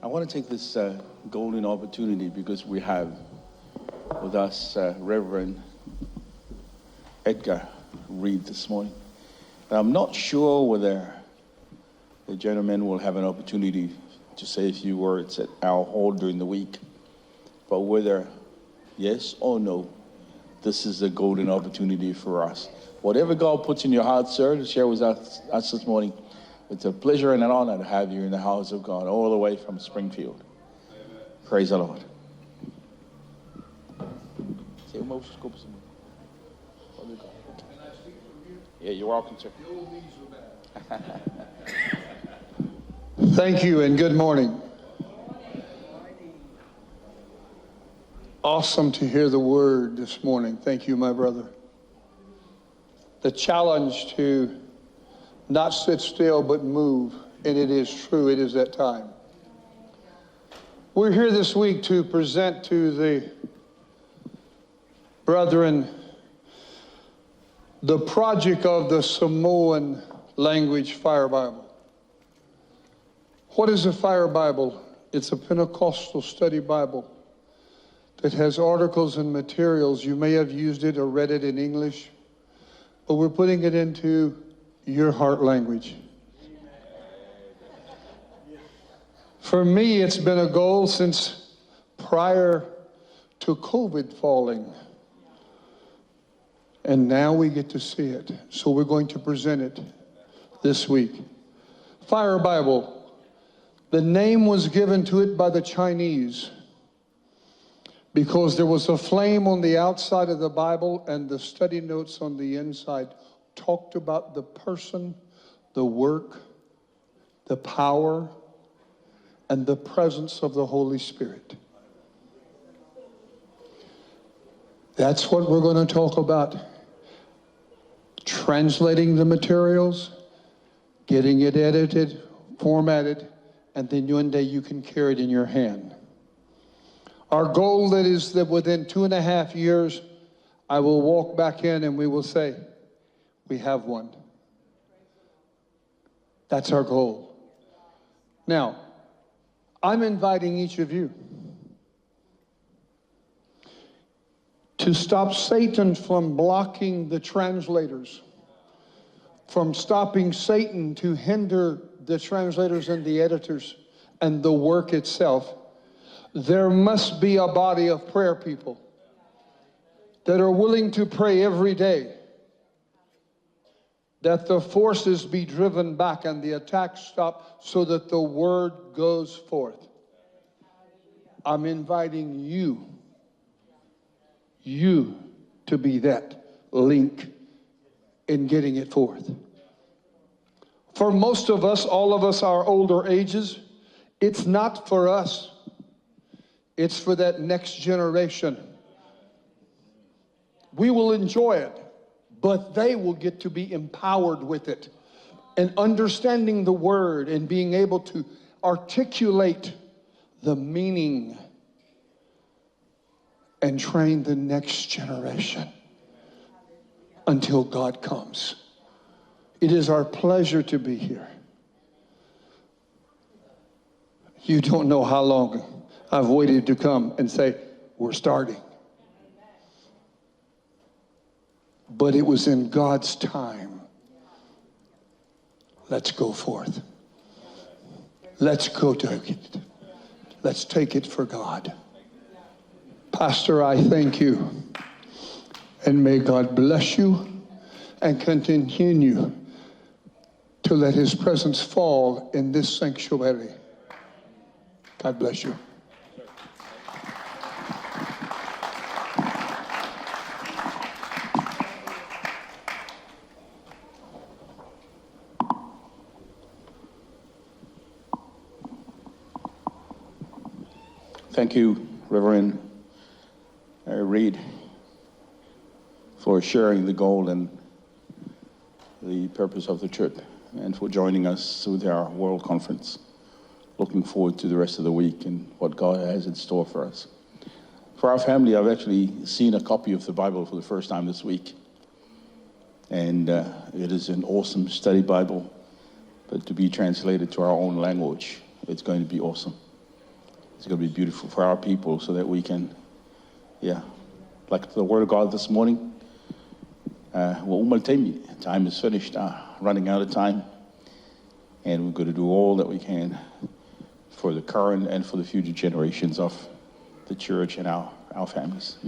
I want to take this golden opportunity because we have with us Reverend Edgar Reid this morning. And I'm not sure whether the gentleman will have an opportunity to say a few words at our hall during the week, but whether yes or no, this is a golden opportunity for us. Whatever God puts in your heart, sir, to share with us this morning, it's a pleasure and an honor to have you in the house of God, all the way from Springfield. Amen. Praise the Lord. Yeah, you're welcome, sir. Thank you and good morning. Awesome to hear the word this morning. Thank you, my brother. The challenge to not sit still but move, and it is true, it is that time. We're here this week to present to the brethren the project of the Samoan language Fire Bible. What is a Fire Bible? It's a Pentecostal study Bible that has articles and materials. You may have used it or read it in English, but we're putting it into your heart language. For me, it's been a goal since prior to COVID falling. And now we get to see it. So we're going to present it this week. Fire Bible. The name was given to it by the Chinese because there was a flame on the outside of the Bible and the study notes on the inside talked about the person, the work, the power, and the presence of the Holy Spirit. That's what we're going to talk about. Translating the materials, getting it edited, formatted, and then one day you can carry it in your hand. Our goal that is that within 2.5 years, I will walk back in and we will say, we have one. That's our goal. Now, I'm inviting each of you to stop Satan from blocking the translators, from stopping Satan to hinder the translators and the editors and the work itself. There must be a body of prayer people that are willing to pray every day that the forces be driven back and the attacks stop so that the word goes forth. I'm inviting you to be that link in getting it forth. For most of us, all of us our older ages, it's not for us. It's for that next generation. We will enjoy it, but they will get to be empowered with it and understanding the word and being able to articulate the meaning and train the next generation until God comes. It is our pleasure to be here. You don't know how long I've waited to come and say, we're starting. But it was in God's time. Let's go forth. Let's go take it. Let's take it for God. Pastor, I thank you. And may God bless you and continue to let his presence fall in this sanctuary. God bless you. Thank you, Reverend Reid, for sharing the goal and the purpose of the trip and for joining us with our World Conference. Looking forward to the rest of the week and what God has in store for us. For our family, I've actually seen a copy of the Bible for the first time this week. And it is an awesome study Bible. But to be translated to our own language, it's going to be awesome. It's going to be beautiful for our people so that we can, yeah, like the Word of God this morning, time is finished, running out of time. And we're going to do all that we can for the current and for the future generations of the church and our families.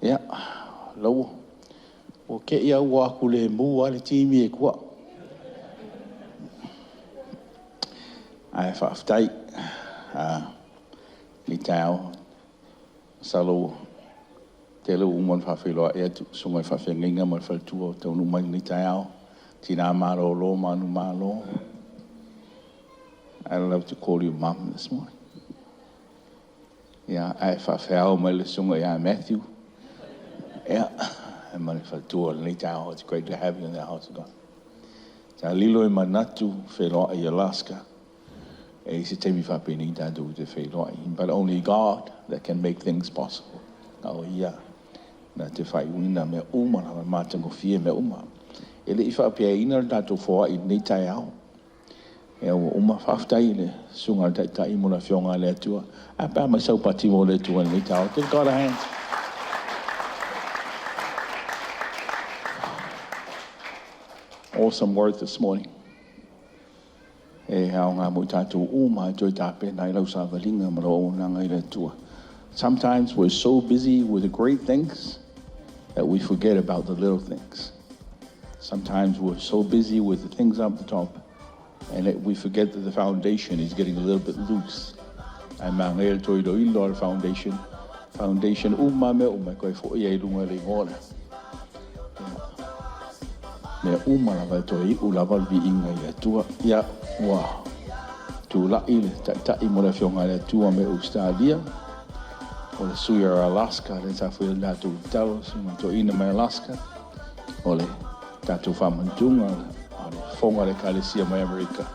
Yeah, lau o ke ia ua aku le mu ale timi e kua. Ai whaaftai li tau salo te le umon whawhiloa e atu sunga i whawhenginga ma whaltua o taunu mai ni tau tina malo lo manu malo. I love to call you mum this morning. Yeah, ai whawheao mai le sunga ia Matthew. Yeah, and mani whaltua ni tau. It's great to have you in the house of God. Ta lilo i manatu wheloa i Alaska. E se temi whapeni tātou te wheloa. But only God that can make things possible. Oh yeah. Na te whai uina me uma na mātango fie me uma. E le i whapea ina le tātou whoa i nei tai ao. E ua uma whaftai le sunga le taitai mo la fionga le atua. A pā mai sau pati mo le atua nei tau. Give God a hand. Awesome word this morning. E hao ngā mui tātou uma toi tāpe nai lau sa valinga ma lau nanga i le atua. Sometimes we're so busy with the great things that we forget about the little things. Sometimes we're so busy with the things up the top and we forget that the foundation is getting a little bit loose. Ai mangel toi do ilo foundation. Foundation uma me uma koe fo ia i lunga le ngola. Me uma lava toi u lava vi inga i atua. Ia ua tu la ile tai mo le fionga le atua me Australia. O le sui Alaska le ta fui le tau talo sunga to ina mai Alaska. O le tātou whamantunga o le fonga le kalesia mai Amerika.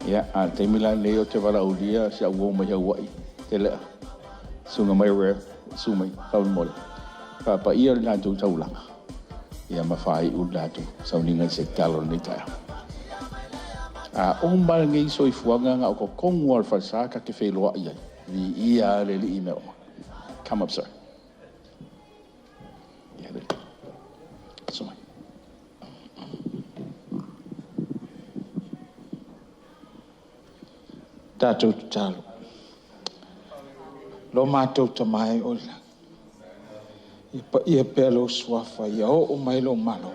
Ia, a te mila leo te wala ulia si au mai Hawaii. Te lea, sunga mai rea, su mai, whaun mole. Papa ia le tātou taulanga. Ia mawhai u tātou, sauninga se talo ni taia. A o mbala ngei so i fuanga ngā o ko kongu al whalsa ka te wheloa ia. Vi ia le li i mea oma. Come up, sir. Yeah, le. So mai. Tātou tatalo. Lo mātou tamai o la. Ia pa ia pea lo suafa, ia o o mai lo malo.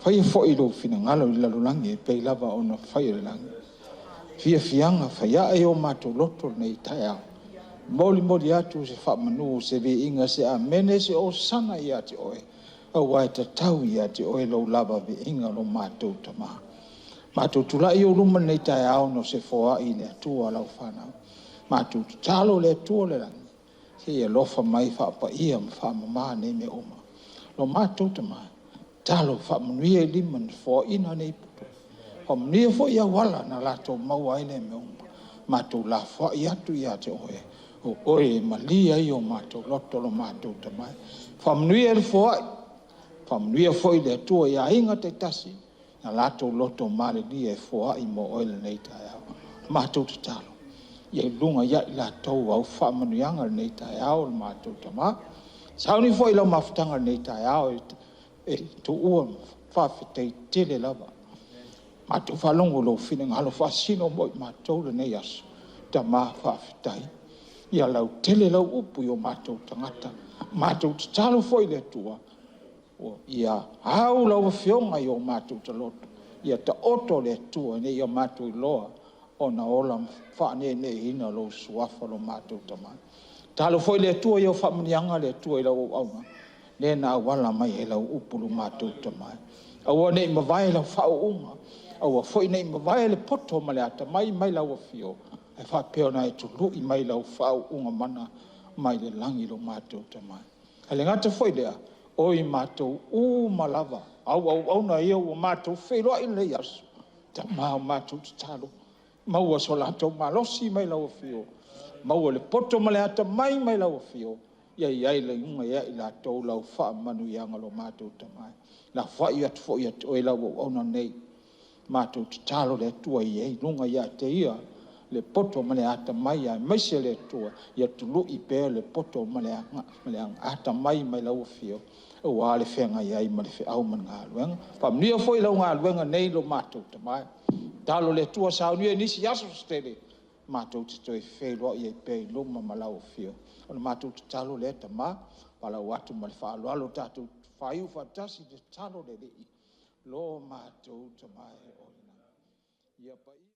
Whai fo i lo whina ngalo i lalulangi, e pei lava o na whai le langi. Fia fianga, whai a e o mātou loto nei tai ao. Moli moli atu se whaamanu, se vi inga, se a mene, se o sana i ati oe. Au ai tatau i ati oe lo lava vi inga lo mātou tamā. Mātou tulai o luma nei tai ao no se foa i le atua lau whanau. Mātou tatalo le atua le langi. Se ia lofa mai whaapa ia ma whaamama nei me oma. Lo mātou tamā. Talo whaamanuia i lima na foa ina nei puto. Whaamanuia fo ia wala na lātou maua ai le me oma. Mātou la foa i atu ia te oe. O oe malia i o mātou loto lo mātou tamai. Whaamanuia le foa i. Whaamanuia fo i le atua ia inga te tasi. Na lātou loto male lia e foa i mo oe le nei tai ao. Mātou tatalo. Ia i lunga ia i lātou au whaamanuianga le nei tai ao le mātou tamā. Sauni fo i lau mafutanga le nei tai ao e tuua whawhitei tele lava. Mātou whalongo lo whina ngalo whasino mo i mātou le nei aso. Tamā whawhitai. Ia lau tele lau upu i o mātou tangata. Mātou tatalo fo i le atua. O ia au lau whionga i o mātou taloto. Ia ta oto le atua nei ia mātou i loa. O na ola whaane nei hina lo suafa lo mātou tamai. Talo foi le atua i o whaamanianga le atua i lau au aunga. Le na wala mai e lau upu lo mātou tamai. Aua nei mawai lau whaounga. Aua foi nei mawai le poto ma le ata mai mai lau whio. E whapeo na e tului mai lau whaounga mana mai le langi lo mātou tamai. Ale ngata foi lea, o i mātou u malava. Au au au na ia ua mātou wheloa i le aso. Tamā o mātou tatalo. Maua so lātou malosi mai lau whio. Maua le poto ma le ata mai mai lau whio. Ia ia i le unga ia i lātou lau whaamanu ianga lo mātou tamai. La whai atu fo i atu oe lau au au nei. Matou tatalo le Atua ia i ai luga ia te ia le poto ma le atamai, aemaise le Atua ia tului pea le poto ma le atamai mai lau afio, aua le feagai ai ma le feau ma le galuega. Faamanuia foi lau galuega nei lo matou tama. Tatalo le Atua saunia i nisi aso se tele matou te toe feiloai ai pea i luma ma lau afio. O le matou tatalo lea tama, valaau atu ma le faaaloalo tatou faiu faatasi i le tatalo a le Alii, lo matou Tama e o i le lagi, ia paia.